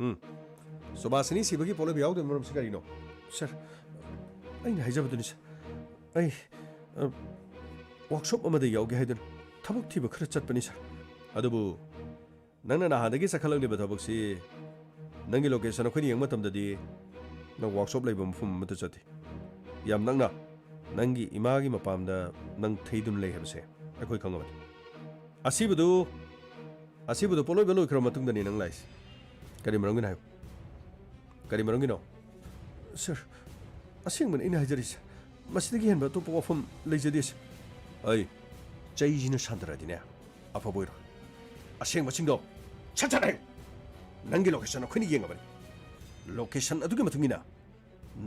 ꯎꯝ꯫ ꯁꯨꯕꯥꯁꯤꯅꯤ ꯁꯤꯕꯒꯤ ꯄꯣꯠꯂꯣꯏꯕ ꯌꯥꯎꯗꯕ ꯃꯔꯝꯁꯤ ꯀꯔꯤꯅꯣ? ꯁꯥꯔ, ꯑꯩꯅ ꯍꯥꯏꯖꯕꯗꯨꯅꯤ, ꯁꯥꯔ꯫ ꯑꯩ, ꯑ, ꯋꯥꯔꯛꯁꯣꯞ ꯑꯃꯗ ꯌꯥꯎꯒꯦ ꯍꯥꯏꯗꯨꯅ ꯊꯕꯛ ꯊꯤꯕ ꯈꯔ ꯆꯠꯄꯅꯤ, ꯁꯥꯔ꯫ ꯑꯗꯨꯕꯨ ꯅꯪꯅ ꯅꯍꯥꯟꯗꯒꯤ ꯆꯠꯈꯠꯂꯛꯂꯤꯕ ꯊꯕꯛꯁꯤ, ꯅꯪꯒꯤ ꯂꯣꯀꯦꯁꯟ ꯑꯩꯈꯣꯏꯅ ꯌꯦꯡꯕ ꯃꯇꯝꯗꯗꯤ ꯅꯪ ꯋꯥꯔꯛꯁꯣꯞ ꯂꯩꯕ ꯃꯐꯝ ꯑꯃꯠꯇ ꯆꯠꯇꯦ꯫ ꯌꯥꯝ ꯅꯛꯅ ꯅꯪꯒꯤ ꯏꯃꯥꯒꯤ ꯃꯄꯥꯝꯗ ꯅꯪ ꯊꯩꯗꯨꯅ ꯂꯩ ꯍꯥꯏꯕꯁꯦ ꯑꯩꯈꯣꯏ ꯈꯪꯉꯕꯅꯤ꯫ ꯑꯁꯤꯕꯗꯨ, ꯑꯁꯤꯕꯗꯨ ꯄꯣꯠꯂꯣꯏꯕ ꯂꯣꯏꯈ꯭ꯔꯕ ꯃꯇꯨꯡꯗꯅꯤ ꯅꯪ ꯂꯥꯛꯏꯁꯦ꯫ ꯀꯔꯤ ꯃꯔꯝꯒꯤꯅꯣ ꯍꯥꯏꯌꯨ? ꯀꯔꯤ ꯃꯔꯝꯒꯤꯅꯣ? ꯁꯥꯔ, ꯑꯁꯦꯡꯕꯅꯤ ꯑꯩꯅ ꯍꯥꯏꯖꯔꯤꯁꯦ꯫ ꯃꯁꯤꯗꯒꯤ ꯍꯦꯟꯕ ꯑꯇꯣꯞꯄ ꯋꯥꯐꯝ ꯂꯩꯖꯗꯦ, ꯁꯥꯔ꯫ ꯑꯩ, ꯆꯩꯁꯤꯅ ꯁꯥꯟꯅꯔꯗꯤꯅꯦ, ꯑꯐꯕ ꯑꯣꯏꯔꯣꯏ꯫ ꯑꯁꯦꯡꯕꯁꯤꯡꯗꯣ ꯁꯠ ꯁꯠ ꯍꯥꯏꯌꯨ꯫ ꯅꯪꯒꯤ ꯂꯣꯀꯦꯁꯟ ꯑꯩꯈꯣꯏꯅ ꯌꯦꯡꯉꯕꯅꯤ꯫ ꯂꯣꯀꯦꯁꯟ ꯑꯗꯨꯒꯤ ꯃꯇꯨꯡ ꯏꯟꯅ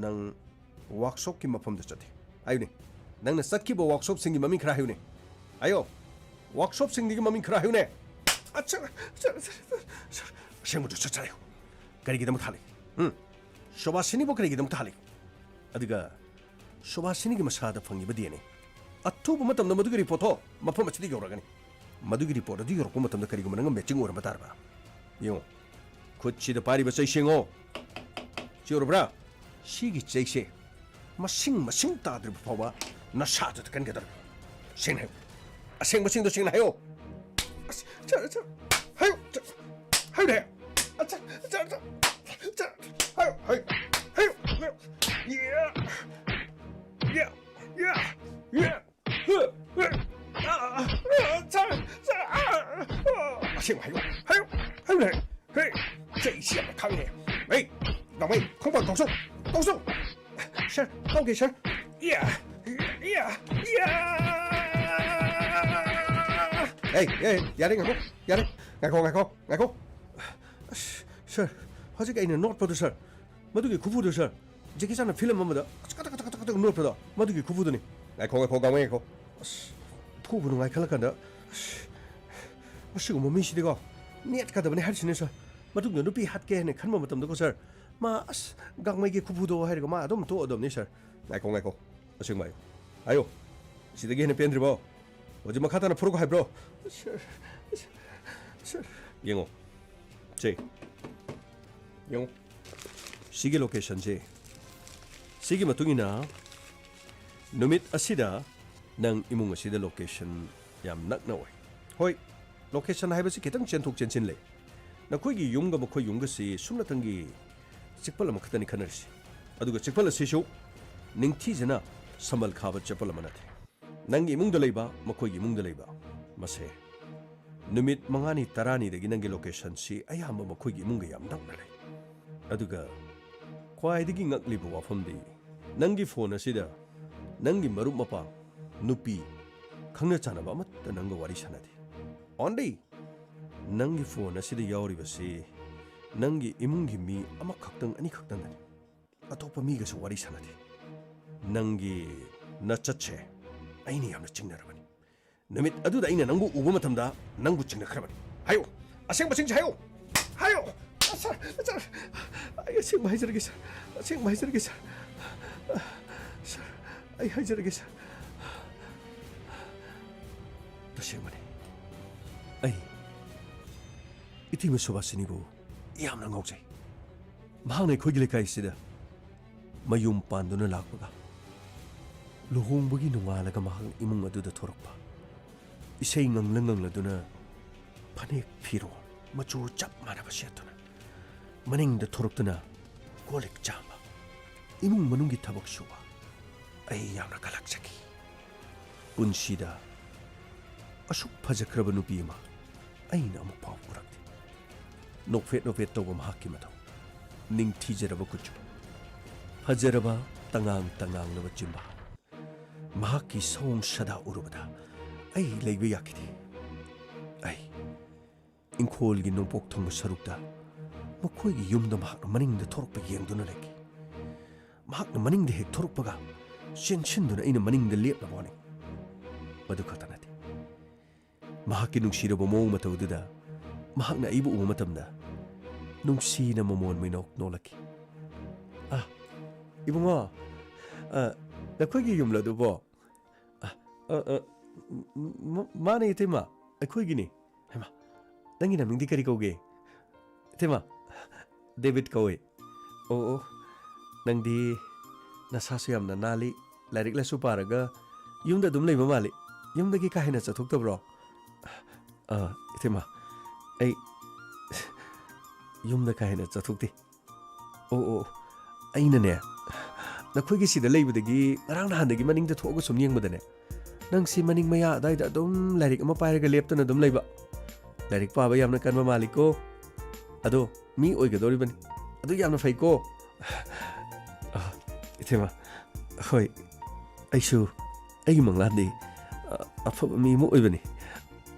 ꯅꯪ ꯋꯥꯔꯛꯁꯣꯞꯀꯤ ꯃꯐꯝꯗ ꯆꯠꯂꯤ꯫ ꯍꯥꯏꯌꯨꯅꯦ, ꯅꯪꯅ ꯆꯠꯈꯤꯕ ꯋꯥꯔꯛꯁꯣꯞꯁꯤꯡꯒꯤ ꯃꯃꯤꯡ ꯈꯔ ꯍꯥꯏꯌꯨꯅꯦ꯫ ꯍꯥꯏꯌꯣ꯫ ꯋꯥꯔꯛꯁꯣꯞꯁꯤꯡꯗꯒꯤ ꯃꯃꯤꯡ ꯈꯔ ꯍꯥꯏꯌꯨꯅꯦ꯫ ꯑ, ꯁꯥꯔ, ꯁꯥꯔ, ꯁꯥꯔ, ꯁꯥꯔ, ꯑꯁꯦꯡꯕꯗꯨ ꯁꯠ ꯁꯠ ꯍꯥꯏꯌꯨ꯫ ꯀꯔꯤꯒꯤꯗꯃꯛ ꯊꯥꯜꯂꯤ? ꯎꯝ? ꯁꯣꯚꯥꯁꯤꯅꯤꯕꯨ ꯀꯔꯤꯒꯤꯗꯃꯛ ꯊꯥꯜꯂꯤ? ꯑꯗꯨꯒ ꯁꯣꯚꯥꯁꯤꯅꯤꯒꯤ ꯃꯁꯥꯗ ꯐꯪꯉꯤꯕ ꯗꯤ ꯑꯦꯟ ꯑꯦ, ꯑꯊꯨꯕ ꯃꯇꯝꯗ ꯃꯗꯨꯒꯤ ꯔꯤꯄꯣꯔꯠꯇꯣ ꯃꯐꯝ ꯑꯁꯤꯗ ꯌꯧꯔꯛꯀꯅꯤ꯫ ꯃꯗꯨꯒꯤ ꯔꯤꯄꯣꯔꯠ ꯑꯗꯨ ꯌꯧꯔꯛꯄ ꯃꯇꯝꯗ ꯀꯔꯤꯒꯨꯝꯕ ꯅꯪꯒ ꯃꯦꯆꯤꯡ ꯑꯣꯏꯔꯝꯕ ꯇꯥꯔꯕ? ꯌꯦꯡꯉꯨ, ꯈꯨꯠꯁꯤꯗ ꯄꯥꯏꯔꯤꯕ ꯆꯩꯁꯦ ꯌꯦꯡꯉꯣ꯫ ꯁꯤ ꯎꯔꯕ꯭ꯔꯥ? ꯁꯤꯒꯤ ꯆꯩꯁꯦ ꯃꯁꯤꯡ ꯃꯁꯤꯡ ꯇꯥꯗ꯭ꯔꯤꯕ ꯐꯥꯎꯕ ꯅꯁꯥꯗꯨꯗ ꯀꯟꯒꯗꯧꯔꯤꯕ꯫ ꯁꯦꯡꯅ ꯍꯥꯏꯌꯨ꯫ ꯑꯁꯦꯡꯕꯁꯤꯡꯗꯣ ꯁꯦꯡꯅ ꯍꯥꯏꯌꯣ꯫ ꯑꯁ, ꯁꯥꯔ, ꯁꯥꯔ, ꯍꯥꯏꯌꯨ, ꯁꯥꯔ, ꯍꯥꯏꯌꯨꯅꯦ꯫ ꯑꯁ, ꯁꯥꯔ, ꯁꯥꯔ, ꯁꯥꯔ, ꯁꯥꯔ, ꯍꯥꯏꯌꯨ, ꯍꯥꯏꯌꯨ, ꯍꯥꯏꯌꯨ, ꯍꯥꯏꯌꯨ꯫ ꯌꯥ, ꯌꯥ, ꯌꯥ, ꯌꯥ꯫ ꯑ, ꯑ, ꯁꯥꯔ, ꯁꯥꯔ, ꯑ, ꯑ꯫ ꯑꯁꯦꯡꯕ ꯍꯥꯏꯌꯨ, ꯍꯥꯏꯌꯨ, ꯍꯥꯏꯌꯨꯅꯦ꯫ ꯍꯦ, ꯆꯩꯁꯤ ꯌꯥꯝꯅ ꯈꯪꯉꯦ꯫ ꯍꯦ, ꯅꯥꯎꯃꯩ, ꯈꯣꯡꯄꯥꯛ ꯀꯥꯎꯁꯧ, ꯀꯥꯎꯁꯧ꯫ ꯁꯥꯔ, ꯀꯥꯎꯒꯦ, ꯁꯥꯔ꯫ ꯏꯌꯥ, ꯏꯌꯥ, ꯏꯌꯥ꯫ ꯑꯦ, ꯑꯦ, ꯌꯥꯔꯦ, ꯉꯥꯏꯈꯣ, ꯌꯥꯔꯦ꯫ ꯉꯥꯏꯈꯣ, ꯉꯥꯏꯈꯣ, ꯉꯥꯏꯈꯣ꯫ ꯑꯁ, ꯁꯥꯔ, ꯍꯧꯖꯤꯛ ꯑꯩꯅ ꯅꯣꯠꯄꯗꯨ, ꯁꯥꯔ, ꯃꯗꯨꯒꯤ ꯈꯨꯐꯨꯗꯨ, ꯁꯥꯔ, ꯖꯦꯀꯤ ꯆꯥꯟꯅ ꯐꯤꯂꯝ ꯑꯃꯗ ꯑꯁ ꯀꯇꯛ ꯀꯇꯛ ꯀꯇꯛ ꯀꯇꯛ ꯅꯣꯠꯄꯗꯣ, ꯃꯗꯨꯒꯤ ꯈꯨꯐꯨꯗꯨꯅꯤ꯫ ꯉꯥꯏꯈꯣ, ꯉꯥꯏꯈꯣ, ꯒꯥꯡꯃꯩ ꯉꯥꯏꯈꯣ꯫ ꯑꯁ, ꯐꯨꯕ ꯅꯨꯡꯉꯥꯏꯈꯠꯂꯀꯥꯟꯗ, ꯑꯁ, ꯃꯁꯤꯒꯨꯝꯕ ꯃꯤꯁꯤꯗꯤꯀꯣ, ꯅꯦꯠꯀꯗꯕꯅꯤ ꯍꯥꯏꯔꯤꯁꯤꯅꯦ, ꯁꯥꯔ꯫ ꯃꯇꯨꯡꯗ ꯅꯨꯄꯤ ꯍꯥꯠꯀꯦ ꯍꯥꯏꯅ ꯈꯟꯕ ꯃꯇꯝꯗꯀꯣ, ꯁꯥꯔ, ꯃꯥ, ꯑꯁ, ꯒꯥꯡꯃꯩꯒꯤ ꯈꯨꯐꯨꯗꯣ ꯍꯥꯏꯔꯒ ꯃꯥ ꯑꯗꯨꯝ ꯇꯣꯛꯑꯗꯕꯅꯤ, ꯁꯥꯔ꯫ ꯉꯥꯏꯈꯣ, ꯉꯥꯏꯈꯣ꯫ ꯑꯁꯦꯡꯕ ꯍꯥꯏꯌꯨ꯫ ꯍꯥꯏꯌꯨ꯫ ꯁꯤꯗꯒꯤ ꯍꯦꯟꯅ ꯄꯦꯟꯗ꯭ꯔꯤꯕꯣ? ꯍꯧꯖꯤꯛ ꯃꯈꯥ ꯇꯥꯅ ꯐꯨꯔꯛꯎ ꯍꯥꯏꯕ꯭ꯔꯣ? ꯁꯥꯔ, ꯁꯥꯔ, ꯌꯦꯡꯉꯣ꯫ ꯁꯦ꯫ ꯌꯦꯡꯉꯣ꯫ ꯁꯤꯒꯤ ꯂꯣꯀꯦꯁꯟꯁꯦ꯫ ꯁꯤꯒꯤ ꯃꯇꯨꯡ ꯏꯟꯅ ꯅꯨꯃꯤꯠ ꯑꯁꯤꯗ ꯅꯪ ꯏꯃꯨꯡ ꯑꯁꯤꯗ ꯂꯣꯀꯦꯁꯟ ꯌꯥꯝ ꯅꯛꯅ ꯑꯣꯏ꯫ ꯍꯣꯏ, ꯂꯣꯀꯦꯁꯟ ꯍꯥꯏꯕꯁꯤ ꯈꯤꯇꯪ ꯆꯦꯟꯊꯣꯛ ꯆꯦꯟꯁꯤꯟ ꯂꯩ꯫ ꯅꯈꯣꯏꯒꯤ ꯌꯨꯝꯒ ꯃꯈꯣꯏ ꯌꯨꯝꯒꯁꯤ ꯁꯨꯞꯅꯇꯪꯒꯤ ꯆꯤꯛꯄꯜ ꯑꯃꯈꯛꯇꯅꯤ ꯈꯟꯅꯔꯤꯁꯤ꯫ ꯑꯗꯨꯒ ꯆꯤꯛꯄꯜ ꯑꯁꯤꯁꯨ ꯅꯤꯡꯊꯤꯖꯅ ꯁꯝꯕꯜ ꯈꯥꯕ ꯆꯤꯛꯄꯜ ꯑꯃ ꯅꯠꯇꯦ꯫ ꯅꯪꯒꯤ ꯏꯃꯨꯡꯗ ꯂꯩꯕ, ꯃꯈꯣꯏꯒꯤ ꯏꯃꯨꯡꯗ ꯂꯩꯕ, ꯃꯁꯦ ꯅꯨꯃꯤꯠ ꯃꯉꯥꯅꯤ, ꯇꯔꯥꯅꯤꯗꯒꯤ ꯅꯪꯒꯤ ꯂꯣꯀꯦꯁꯟꯁꯤ ꯑꯌꯥꯝꯕ ꯃꯈꯣꯏꯒꯤ ꯏꯃꯨꯡꯒ ꯌꯥꯝ ꯅꯛꯅ ꯂꯩ꯫ ꯑꯗꯨꯒ ꯈ꯭ꯋꯥꯏꯗꯒꯤ ꯉꯛꯂꯤꯕ ꯋꯥꯐꯝꯗꯤ, ꯅꯪꯒꯤ ꯐꯣꯟ ꯑꯁꯤꯗ ꯅꯪꯒꯤ ꯃꯔꯨꯞ ꯃꯄꯥꯡ, ꯅꯨꯄꯤ, ꯈꯪꯅ ꯆꯥꯟꯅꯕ ꯑꯃꯠꯇ ꯅꯪꯒ ꯋꯥꯔꯤ ꯁꯥꯟꯅꯗꯦ꯫ Only ꯅꯪꯒꯤ ꯐꯣꯟ ꯑꯁꯤꯗ ꯌꯥꯎꯔꯤꯕꯁꯤ ꯅꯪꯒꯤ ꯏꯃꯨꯡꯒꯤ ꯃꯤ ꯑꯃꯈꯛꯇꯪ, ꯑꯅꯤꯈꯛꯇꯪꯗꯅꯤ꯫ ꯑꯇꯣꯞꯄ ꯃꯤꯒꯁꯨ ꯋꯥꯔꯤ ꯁꯥꯟꯅꯗꯦ꯫ ꯅꯪꯒꯤ ꯅꯆꯠꯁꯦ ꯑꯩꯅ ꯌꯥꯝꯅ ꯆꯤꯡꯅꯔꯕꯅꯤ꯫ ꯅꯨꯃꯤꯠ ꯑꯗꯨꯗ ꯑꯩꯅ ꯅꯪꯕꯨ ꯎꯕ ꯃꯇꯝꯗ ꯅꯪꯕꯨ ꯆꯤꯡꯅꯈ꯭ꯔꯕꯅꯤ꯫ ꯍꯥꯏꯌꯨ, ꯑꯁꯦꯡꯕꯁꯤꯡꯁꯦ ꯍꯥꯏꯌꯨ꯫ ꯍꯥꯏꯌꯨ꯫ ꯁꯥꯔ, ꯁꯥꯔ, ꯑꯩ ꯑꯁꯦꯡꯕ ꯍꯥꯏꯖꯔꯒꯦ, ꯁꯥꯔ꯫ ꯑꯁꯦꯡꯕ ꯍꯥꯏꯖꯔꯒꯦ, ꯁꯥꯔ꯫ ꯁꯥꯔ, ꯑꯩ ꯍꯥꯏꯖꯔꯒꯦ, ꯁꯥꯔ꯫ ꯇꯁꯦꯡꯕꯅꯤ, ꯑꯩ ꯏꯇꯩꯃ ꯁꯨꯕꯥꯁꯤꯅꯤꯕꯨ ꯌꯥꯝꯅ ꯉꯥꯎꯖꯩ꯫ ꯃꯍꯥꯛꯅ ꯑꯩꯈꯣꯏꯒꯤ ꯂꯩꯀꯥꯏꯁꯤꯗ ꯃꯌꯨꯝ ꯄꯥꯟꯗꯨꯅ ꯂꯥꯛꯄꯒ, ꯂꯨꯍꯣꯡꯕꯒꯤ ꯅꯣꯡꯉꯥꯜꯂꯒ ꯃꯍꯥꯛꯅ ꯏꯃꯨꯡ ꯑꯗꯨꯗ ꯊꯣꯔꯛꯄ, ꯏꯁꯩ ꯉꯪꯂ ꯉꯪꯂꯗꯨꯅ, ꯐꯅꯦꯛ ꯐꯤꯔꯣꯜ ꯃꯆꯨ ꯆꯞ ꯃꯥꯟꯅꯕ ꯁꯦꯠꯇꯨꯅ, ꯃꯅꯤꯡꯗ ꯊꯣꯔꯛꯇꯨꯅ ꯀꯣꯜ ꯂꯤꯛ ꯆꯥꯝꯕ, ꯏꯃꯨꯡ ꯃꯅꯨꯡꯒꯤ ꯊꯕꯛ ꯁꯨꯕ, ꯑꯩ ꯌꯥꯝꯅ ꯀꯂꯛꯆꯈꯤ꯫ ꯄꯨꯟꯁꯤꯗ ꯑꯁꯨꯛ ꯐꯖꯈ꯭ꯔꯕ ꯅꯨꯄꯤ ꯑꯃ ꯑꯩꯅ ꯑꯃꯨꯛ ꯐꯥꯎ ꯎꯔꯛꯇꯦ꯫ ꯅꯣꯛꯐꯦꯠ ꯅꯣꯛꯐꯦꯠ ꯇꯧꯕ ꯃꯍꯥꯛꯀꯤ ꯃꯇꯧ, ꯅꯤꯡꯊꯤꯖꯔꯕ ꯀꯨꯆꯨ, ꯐꯖꯔꯕ ꯇꯉꯥꯡ ꯇꯉꯥꯡꯂꯕ ꯆꯤꯝꯕꯥꯜ, ꯃꯍꯥꯛꯀꯤ ꯁꯑꯣꯡ ꯁꯥꯗꯥ ꯎꯔꯨꯕꯗ ꯑꯩ ꯂꯩꯕ ꯌꯥꯈꯤꯗꯦ꯫ ꯑꯩ ꯏꯪꯈꯣꯜꯒꯤ ꯅꯣꯡꯄꯣꯛ ꯊꯪꯕ ꯁꯔꯨꯛꯇ ꯃꯈꯣꯏꯒꯤ ꯌꯨꯝꯗ ꯃꯍꯥꯛꯅ ꯃꯅꯤꯡꯗ ꯊꯣꯔꯛꯄ ꯌꯦꯡꯗꯨꯅ ꯂꯩꯈꯤ꯫ ꯃꯍꯥꯛꯅ ꯃꯅꯤꯡꯗ ꯍꯦꯛ ꯊꯣꯔꯛꯄꯒ ꯆꯦꯟꯁꯤꯟꯗꯨꯅ ꯑꯩꯅ ꯃꯅꯤꯡꯗ ꯂꯦꯞꯂꯕꯅꯤ꯫ ꯃꯗꯨ ꯈꯛꯇ ꯅꯠꯇꯦ, ꯃꯍꯥꯛꯀꯤ ꯅꯨꯡꯁꯤꯔꯕ ꯃꯑꯣꯡ ꯃꯇꯧꯗꯨꯗ ꯃꯍꯥꯛꯅ ꯑꯩꯕꯨ ꯎꯕ ꯃꯇꯝꯗ ꯅꯨꯡꯁꯤꯅ ꯃꯃꯣꯟ ꯃꯤꯅꯣꯛ ꯅꯣꯛꯂꯛꯈꯤ꯫ "ꯑ, ꯏꯕꯨꯡꯉꯣ, ꯑ, ꯅꯈꯣꯏꯒꯤ ꯌꯨꯝꯂꯣ ꯑꯗꯨꯕꯣ?" "ꯑ, ꯑ, ꯑ, ꯃ-, ꯃ-, ꯃꯥꯅꯦ ꯏꯇꯩꯃ, ꯑꯩꯈꯣꯏꯒꯤꯅꯤ꯫ ꯍꯩꯃꯥ, ꯅꯪꯒꯤ ꯅꯃꯤꯡꯗꯤ ꯀꯔꯤ ꯀꯧꯒꯦ?" "ꯏꯇꯩꯃ, ꯗꯦꯕꯤꯠ ꯀꯧꯏ꯫" "ꯑꯣ, ꯑꯣ, ꯅꯪꯗꯤ ꯅꯁꯥꯁꯨ ꯌꯥꯝꯅ ꯅꯥꯜꯂꯤ, ꯂꯥꯏꯔꯤꯛ ꯂꯥꯏꯁꯨ ꯄꯥꯔꯒ ꯌꯨꯝꯗ ꯑꯗꯨꯝ ꯂꯩꯕ ꯃꯥꯜꯂꯤ꯫ ꯌꯨꯝꯗꯒꯤ ꯀꯥ ꯍꯦꯟꯅ ꯆꯠꯊꯣꯛꯇꯕ꯭ꯔꯣ?" "ꯑꯥ, ꯏꯇꯩꯃ, ꯑꯩ ꯌꯨꯝꯗ ꯀꯥ ꯍꯦꯟꯅ ꯆꯠꯊꯣꯛꯇꯦ꯫" "ꯑꯣ, ꯑꯣ, ꯑꯩꯅꯅꯦ, ꯅꯈꯣꯏꯒꯤ ꯁꯤꯗ ꯂꯩꯕꯗꯒꯤ ꯉꯔꯥꯡ ꯅꯍꯥꯟꯗꯒꯤ ꯃꯅꯤꯡꯗ ꯊꯣꯛꯑꯒ ꯁꯨꯝ ꯌꯦꯡꯕꯗꯅꯦ, ꯅꯪꯁꯤ ꯃꯅꯤꯡ ꯃꯌꯥ ꯑꯗꯥꯏꯗ ꯑꯗꯨꯝ ꯂꯥꯏꯔꯤꯛ ꯑꯃ ꯄꯥꯏꯔꯒ ꯂꯦꯞꯇꯅ ꯑꯗꯨꯝ ꯂꯩꯕ꯫ ꯂꯥꯏꯔꯤꯛ ꯄꯥꯕ ꯌꯥꯝꯅ ꯀꯟꯕ ꯃꯥꯜꯂꯤꯀꯣ꯫ ꯑꯗꯣ ꯃꯤ ꯑꯣꯏꯒꯗꯧꯔꯤꯕꯅꯤ꯫ ꯑꯗꯨ ꯌꯥꯝꯅ ꯐꯩꯀꯣ꯫" "ꯑ, ꯏꯇꯩꯃ, ꯍꯣꯏ, ꯑꯩꯁꯨ ꯑꯩꯒꯤ ꯃꯪꯂꯥꯟꯗꯤ, ꯑ, ꯑꯐꯕ ꯃꯤ ꯑꯃ ꯑꯣꯏꯕꯅꯤ꯫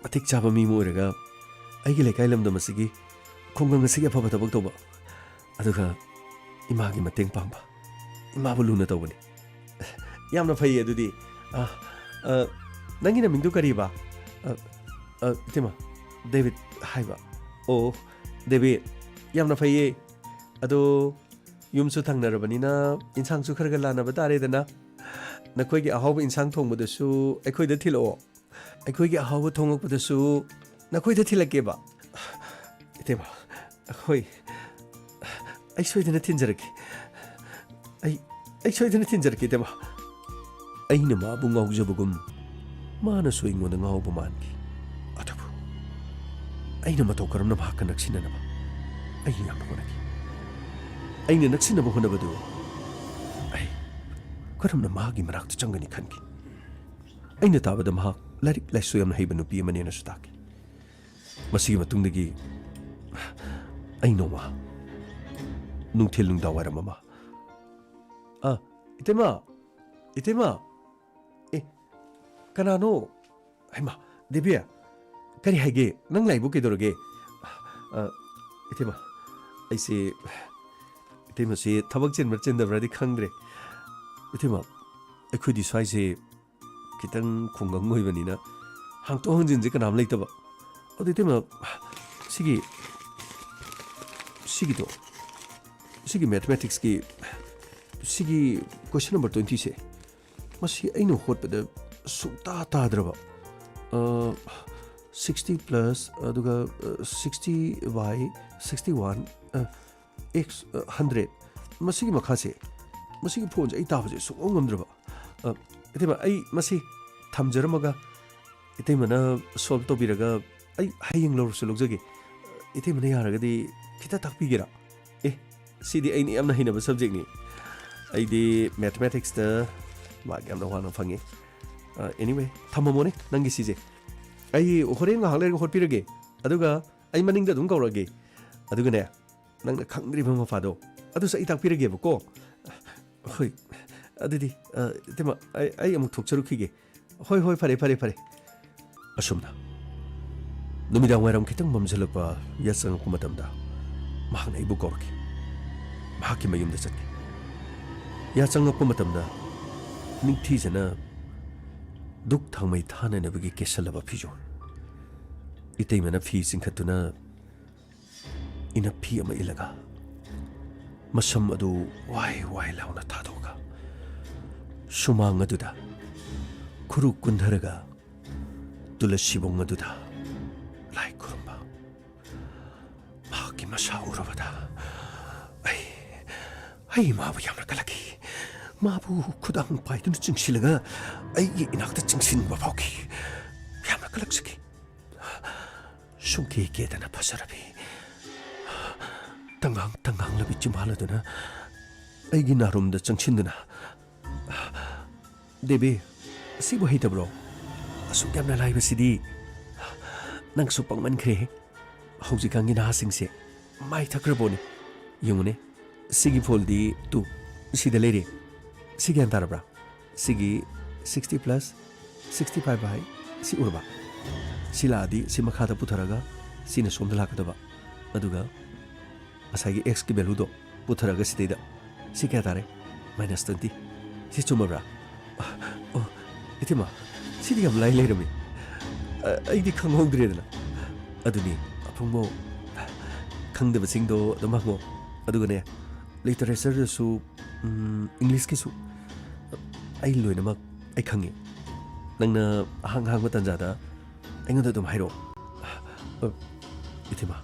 ꯃꯇꯤꯛ ꯆꯥꯕ ꯃꯤ ꯑꯃ ꯑꯣꯏꯔꯒ ꯑꯩꯒꯤ ꯂꯩꯀꯥꯏ ꯂꯝꯗꯝ ꯑꯁꯤꯒꯤ ꯈꯨꯡꯒꯪ ꯑꯁꯤꯒꯤ ꯑꯐꯕ ꯊꯕꯛ ꯇꯧꯕ, ꯑꯗꯨꯒ ꯏꯃꯥꯒꯤ ꯃꯇꯦꯡ ꯄꯥꯡꯕ, ꯏꯃꯥꯕꯨ ꯂꯨꯅ ꯇꯧꯕꯅꯤ꯫" "ꯌꯥꯝꯅ ꯐꯩꯌꯦ ꯑꯗꯨꯗꯤ꯫ ꯑ, ꯑ, ꯅꯪꯒꯤ ꯅꯃꯤꯡꯗꯨ ꯀꯔꯤꯕ? ꯑ, ꯑ, ꯏꯇꯩꯃ, ꯗꯦꯕꯤꯠ ꯍꯥꯏꯕ꯫ ꯑꯣ, ꯗꯦꯕꯤꯠ, ꯌꯥꯝꯅ ꯐꯩꯌꯦ꯫ ꯑꯗꯣ, ꯌꯨꯝꯁꯨ ꯊꯪꯅꯔꯕꯅꯤꯅ ꯏꯟꯁꯥꯡꯁꯨ ꯈꯔ ꯈꯔ ꯂꯥꯟꯅꯕ ꯇꯥꯔꯦꯗꯅ꯫ ꯅꯈꯣꯏꯒꯤ ꯑꯍꯥꯎꯕ ꯏꯟꯁꯥꯡ ꯊꯣꯡꯕꯗꯨꯁꯨ ꯑꯩꯈꯣꯏꯗ ꯊꯤꯜꯂꯛꯑꯣ꯫ ꯑꯩꯈꯣꯏꯒꯤ ꯑꯍꯥꯎꯕ ꯊꯣꯡꯉꯛꯄꯗꯁꯨ ꯅꯈꯣꯏꯗ ꯊꯤꯜꯂꯛꯀꯦꯕ꯫ ꯏꯇꯩꯃ, ꯍꯣꯏ, ꯑꯩ ꯁꯣꯏꯗꯅ ꯊꯤꯟꯖꯔꯛꯀꯦ꯫ ꯑꯩ, ꯑꯩ ꯁꯣꯏꯗꯅ ꯊꯤꯟꯖꯔꯛꯀꯦ, ꯏꯇꯩꯃ꯫ ꯑꯩꯅ ꯃꯥꯕꯨ ꯉꯥꯎꯖꯕꯒꯨꯝ ꯃꯥꯅꯁꯨ ꯑꯩꯉꯣꯟꯗ ꯉꯥꯎꯕ ꯃꯥꯟꯈꯤ꯫ ꯑꯗꯨꯕꯨ ꯑꯩꯅ ꯃꯇꯧ ꯀꯔꯝꯅ ꯃꯍꯥꯛꯀ ꯅꯛꯁꯤꯟꯅꯅꯕ ꯑꯩ ꯌꯥꯝꯅ ꯍꯣꯠꯅꯈꯤ꯫ ꯑꯩꯅ ꯅꯛꯁꯤꯟꯅꯕ ꯍꯣꯠꯅꯕꯗꯨ ꯑꯩ ꯀꯔꯝꯅ ꯃꯍꯥꯛꯀꯤ ꯃꯅꯥꯛꯇ ꯆꯪꯒꯅꯤ ꯈꯟꯈꯤ꯫ ꯑꯩꯅ ꯇꯥꯕꯗ ꯃꯍꯥꯛ ꯂꯥꯏꯔꯤꯛ ꯂꯥꯏꯁꯨ ꯌꯥꯝꯅ ꯍꯩꯕ ꯅꯨꯄꯤ ꯑꯃꯅꯦꯅꯁꯨ ꯇꯥꯈꯤ꯫ ꯃꯁꯤꯒꯤ ꯃꯇꯨꯡꯗꯒꯤ ꯑꯩ ꯅꯣꯡꯃ ꯅꯨꯡꯊꯤꯜ ꯅꯨꯡꯗꯥꯡ ꯋꯥꯏꯔꯝ ꯑꯃ, "ꯑ, ꯏꯇꯩꯃ, ꯏꯇꯩꯃ, ꯑꯦ, ꯀꯅꯥꯅꯣ? ꯍꯩꯃꯥ, ꯗꯦꯕꯤ, ꯀꯔꯤ ꯍꯥꯏꯒꯦ? ꯅꯪ ꯂꯥꯛꯏꯕꯨ ꯀꯩꯗꯧꯔꯒꯦ?" "ꯑ, ꯏꯇꯩꯃ, ꯑꯩꯁꯦ, ꯏꯇꯩꯃꯁꯦ ꯊꯕꯛ ꯆꯤꯟꯕ꯭ꯔꯥ ꯆꯤꯟꯗꯕ꯭ꯔꯥꯗꯤ ꯈꯪꯗ꯭ꯔꯦ꯫ ꯏꯇꯩꯃ, ꯑꯩꯈꯣꯏꯗꯤ ꯁ꯭ꯋꯥꯏꯁꯦ ꯈꯤꯇꯪ ꯈꯨꯡꯒꯪ ꯑꯣꯏꯕꯅꯤꯅ ꯍꯥꯡꯇꯣꯛ ꯍꯥꯡꯖꯤꯟꯁꯦ ꯀꯅꯥꯝ ꯂꯩꯇꯕ꯫ ꯑꯗꯨ ꯏꯇꯩꯃ, ꯁꯤꯒꯤ, ꯁꯤꯒꯤꯗꯣ, ꯁꯤꯒꯤ mathematicsꯀꯤ, ꯁꯤꯒꯤ question number twentyꯁꯦ, ꯃꯁꯤ ꯑꯩꯅ ꯍꯣꯠꯄꯗ ꯁꯨꯡꯇꯥ ꯇꯥꯗ꯭ꯔꯕ꯫ ꯑ, sixty plus, ꯑꯗꯨꯒ, ꯑ, sixty by sixty one, ꯑ, x, ꯑ, hundred꯫ ꯃꯁꯤꯒꯤ ꯃꯈꯥꯁꯦ, ꯃꯁꯤꯒꯤ ꯐꯣꯟꯁꯦ ꯑꯩ ꯇꯥꯕꯁꯦ ꯁꯨꯡꯉꯝ ꯉꯝꯗ꯭ꯔꯕ꯫ ꯑ, ꯏꯇꯩꯃ, ꯑꯩ ꯃꯁꯤ ꯊꯝꯖꯔꯝꯃꯒ ꯏꯇꯩꯃꯅ solve ꯇꯧꯕꯤꯔꯒ ꯑꯩ ꯍꯌꯦꯡ ꯂꯧꯔꯁꯨ ꯂꯧꯖꯒꯦ꯫ ꯏꯇꯩꯃꯅ ꯌꯥꯔꯒꯗꯤ ꯈꯤꯇ ꯇꯥꯛꯄꯤꯒꯦꯔꯥ? ꯑꯦ, ꯁꯤꯗꯤ ꯑꯩꯅ ꯌꯥꯝꯅ ꯍꯩꯅꯕ subjectꯅꯤ꯫ ꯑꯩꯗꯤ mathematicsꯇ mark ꯌꯥꯝꯅ ꯋꯥꯡꯅ ꯐꯪꯉꯤ꯫ ꯑ, anyway, ꯊꯝꯃꯝꯃꯣꯅꯦ ꯅꯪꯒꯤ ꯁꯤꯁꯦ꯫ ꯑꯩ ꯍꯣꯔꯦꯟ ꯉꯥꯏꯍꯥꯛ ꯂꯩꯔꯒ ꯍꯣꯠꯄꯤꯔꯒꯦ꯫ ꯑꯗꯨꯒ ꯑꯩ ꯃꯅꯤꯡꯗ ꯑꯗꯨꯝ ꯀꯧꯔꯛꯑꯒꯦ꯫ ꯑꯗꯨꯒꯅꯦ, ꯅꯪꯅ ꯈꯪꯗ꯭ꯔꯤꯕ ꯃꯄꯥꯗꯣ, ꯑꯗꯨꯁꯨ ꯑꯩ ꯇꯥꯛꯄꯤꯔꯒꯦꯕꯀꯣ꯫ ꯍꯣꯏ, ꯑꯗꯨꯗꯤ, ꯑ, ꯏꯇꯩꯃ, ꯑꯩ, ꯑꯩ ꯑꯃꯨꯛ ꯊꯣꯛꯆꯔꯨꯈꯤꯒꯦ꯫ ꯍꯣꯏ, ꯍꯣꯏ, ꯐꯔꯦ, ꯐꯔꯦ, ꯐꯔꯦ꯫ ꯑꯁꯨꯝꯅ ꯅꯨꯃꯤꯗꯥꯡ ꯋꯥꯏꯔꯝ ꯈꯤꯇꯪ ꯃꯝꯁꯤꯜꯂꯛꯄ ꯌꯥꯆꯪꯉꯛꯄ ꯃꯇꯝꯗ ꯃꯍꯥꯛꯅ ꯑꯩꯕꯨ ꯀꯧꯔꯛꯈꯤ꯫ ꯃꯍꯥꯛꯀꯤ ꯃꯌꯨꯝꯗ ꯆꯠꯈꯤ꯫ ꯌꯥꯆꯪꯉꯛꯄ ꯃꯇꯝꯗ ꯅꯤꯡꯊꯤꯖꯅ ꯙꯨꯛ ꯊꯥꯎꯃꯩ ꯊꯥꯅꯅꯕꯒꯤ ꯀꯦꯁꯜꯂꯕ ꯐꯤꯖꯣꯜ꯫ ꯏꯇꯩꯃꯅ ꯐꯤ ꯆꯤꯡꯈꯠꯇꯨꯅ ꯏꯅꯞꯐꯤ ꯑꯃ ꯏꯜꯂꯒ ꯃꯁꯝ ꯑꯗꯨ ꯋꯥꯏ ꯋꯥꯏ ꯂꯥꯎꯅ ꯊꯥꯗꯣꯛꯑꯒ ꯁꯨꯃꯥꯡ ꯑꯗꯨꯗ ꯈꯨꯔꯨ ꯀꯨꯟꯊꯔꯒ ꯇꯨꯂꯁꯤꯕꯣꯡ ꯑꯗꯨꯗ ꯂꯥꯏ ꯈꯨꯔꯨꯝꯕ꯫ ꯃꯍꯥꯛꯀꯤ ꯃꯁꯥ ꯎꯔꯕꯗ ꯑꯩ, ꯑꯩ ꯃꯥꯕꯨ ꯌꯥꯝꯅ ꯀꯜꯂꯛꯈꯤ꯫ ꯃꯥꯕꯨ ꯈꯨꯗꯥꯡ ꯄꯥꯏꯗꯨꯅ ꯆꯤꯡꯁꯤꯜꯂꯒ ꯑꯩꯒꯤ ꯏꯅꯥꯛꯇ ꯆꯪꯁꯤꯟꯕ ꯐꯥꯎꯈꯤ꯫ ꯌꯥꯝꯅ ꯀꯜꯂꯛꯆꯈꯤ꯫ ꯁꯨꯡꯀꯦ ꯀꯦꯗꯅ ꯐꯖꯔꯕꯤ, ꯇꯪꯒꯥꯡ ꯇꯪꯒꯥꯡꯂꯕꯤ ꯆꯤꯝꯕꯥꯜ ꯑꯗꯨꯅ ꯑꯩꯒꯤ ꯅꯥꯔꯨꯝꯗ ꯆꯪꯁꯤꯟꯗꯨꯅ, "ꯗꯦꯕꯤ, ꯁꯤꯕꯨ ꯍꯩꯇꯕ꯭ꯔꯣ? ꯑꯁꯨꯛ ꯌꯥꯝꯅ ꯂꯥꯏꯕꯁꯤꯗꯤ ꯅꯪꯁꯨ ꯄꯪꯃꯟꯈ꯭ꯔꯦꯍꯦ꯫ ꯍꯧꯖꯤꯛꯀꯥꯟꯒꯤ ꯅꯍꯥꯁꯤꯡꯁꯦ ꯃꯥꯏ ꯊꯛꯈ꯭ꯔꯕꯣꯅꯦ꯫ ꯌꯦꯡꯉꯨꯅꯦ, ꯁꯤꯒꯤ ꯐꯣꯜꯗꯤ ꯇꯨ ꯁꯤꯗ ꯂꯩꯔꯦ꯫ ꯁꯤ ꯒ꯭ꯌꯥꯟ ꯇꯥꯔꯕ꯭ꯔꯥ? ꯁꯤꯒꯤ sixty plus sixty five ꯍꯥꯏ, ꯁꯤ ꯎꯔꯕ? ꯁꯤ ꯂꯥꯛꯑꯗꯤ ꯁꯤ ꯃꯈꯥꯗ ꯄꯨꯊꯔꯒ ꯁꯤꯅ ꯁꯣꯝꯗ ꯂꯥꯛꯀꯗꯕ꯫ ꯑꯗꯨꯒ ꯉꯁꯥꯏꯒꯤ ꯑꯦꯛꯁꯀꯤ ꯚꯦꯂꯨꯗꯣ ꯄꯨꯊꯔꯒ ꯁꯤꯗꯩꯗ ꯁꯤ ꯀꯌꯥ ꯇꯥꯔꯦ? Minus twenty꯫ ꯁꯤ ꯆꯨꯝꯃꯕ꯭ꯔꯥ? ꯑꯣ, ꯏꯇꯩꯃ, ꯁꯤꯗꯤ ꯌꯥꯝ ꯂꯥꯏ ꯂꯩꯔꯝꯃꯤ꯫ ꯑ, ꯑꯩꯗꯤ ꯈꯪꯍꯧꯗ꯭ꯔꯦꯗꯅ꯫ ꯑꯗꯨꯅꯤ, ꯑꯄꯪꯕꯣ, ꯈꯪꯗꯕꯁꯤꯡꯗꯣ ꯑꯗꯨꯝ ꯍꯪꯉꯣ꯫ ꯑꯗꯨꯒꯅꯦ, ꯂꯤꯇꯔꯦꯆꯔꯗꯁꯨ, ꯎꯝ, ꯏꯪꯂꯤꯁꯀꯤꯁꯨ ꯑꯩ ꯂꯣꯏꯅꯃꯛ ꯑꯩ ꯈꯪꯉꯤ꯫ ꯅꯪꯅ ꯑꯍꯥꯡ ꯑꯍꯥꯡꯕ ꯇꯥꯟꯖꯥꯗ ꯑꯩꯉꯣꯟꯗ ꯑꯗꯨꯝ ꯍꯥꯏꯔꯛꯑꯣ꯫ ꯑ, ꯏꯇꯩꯃ,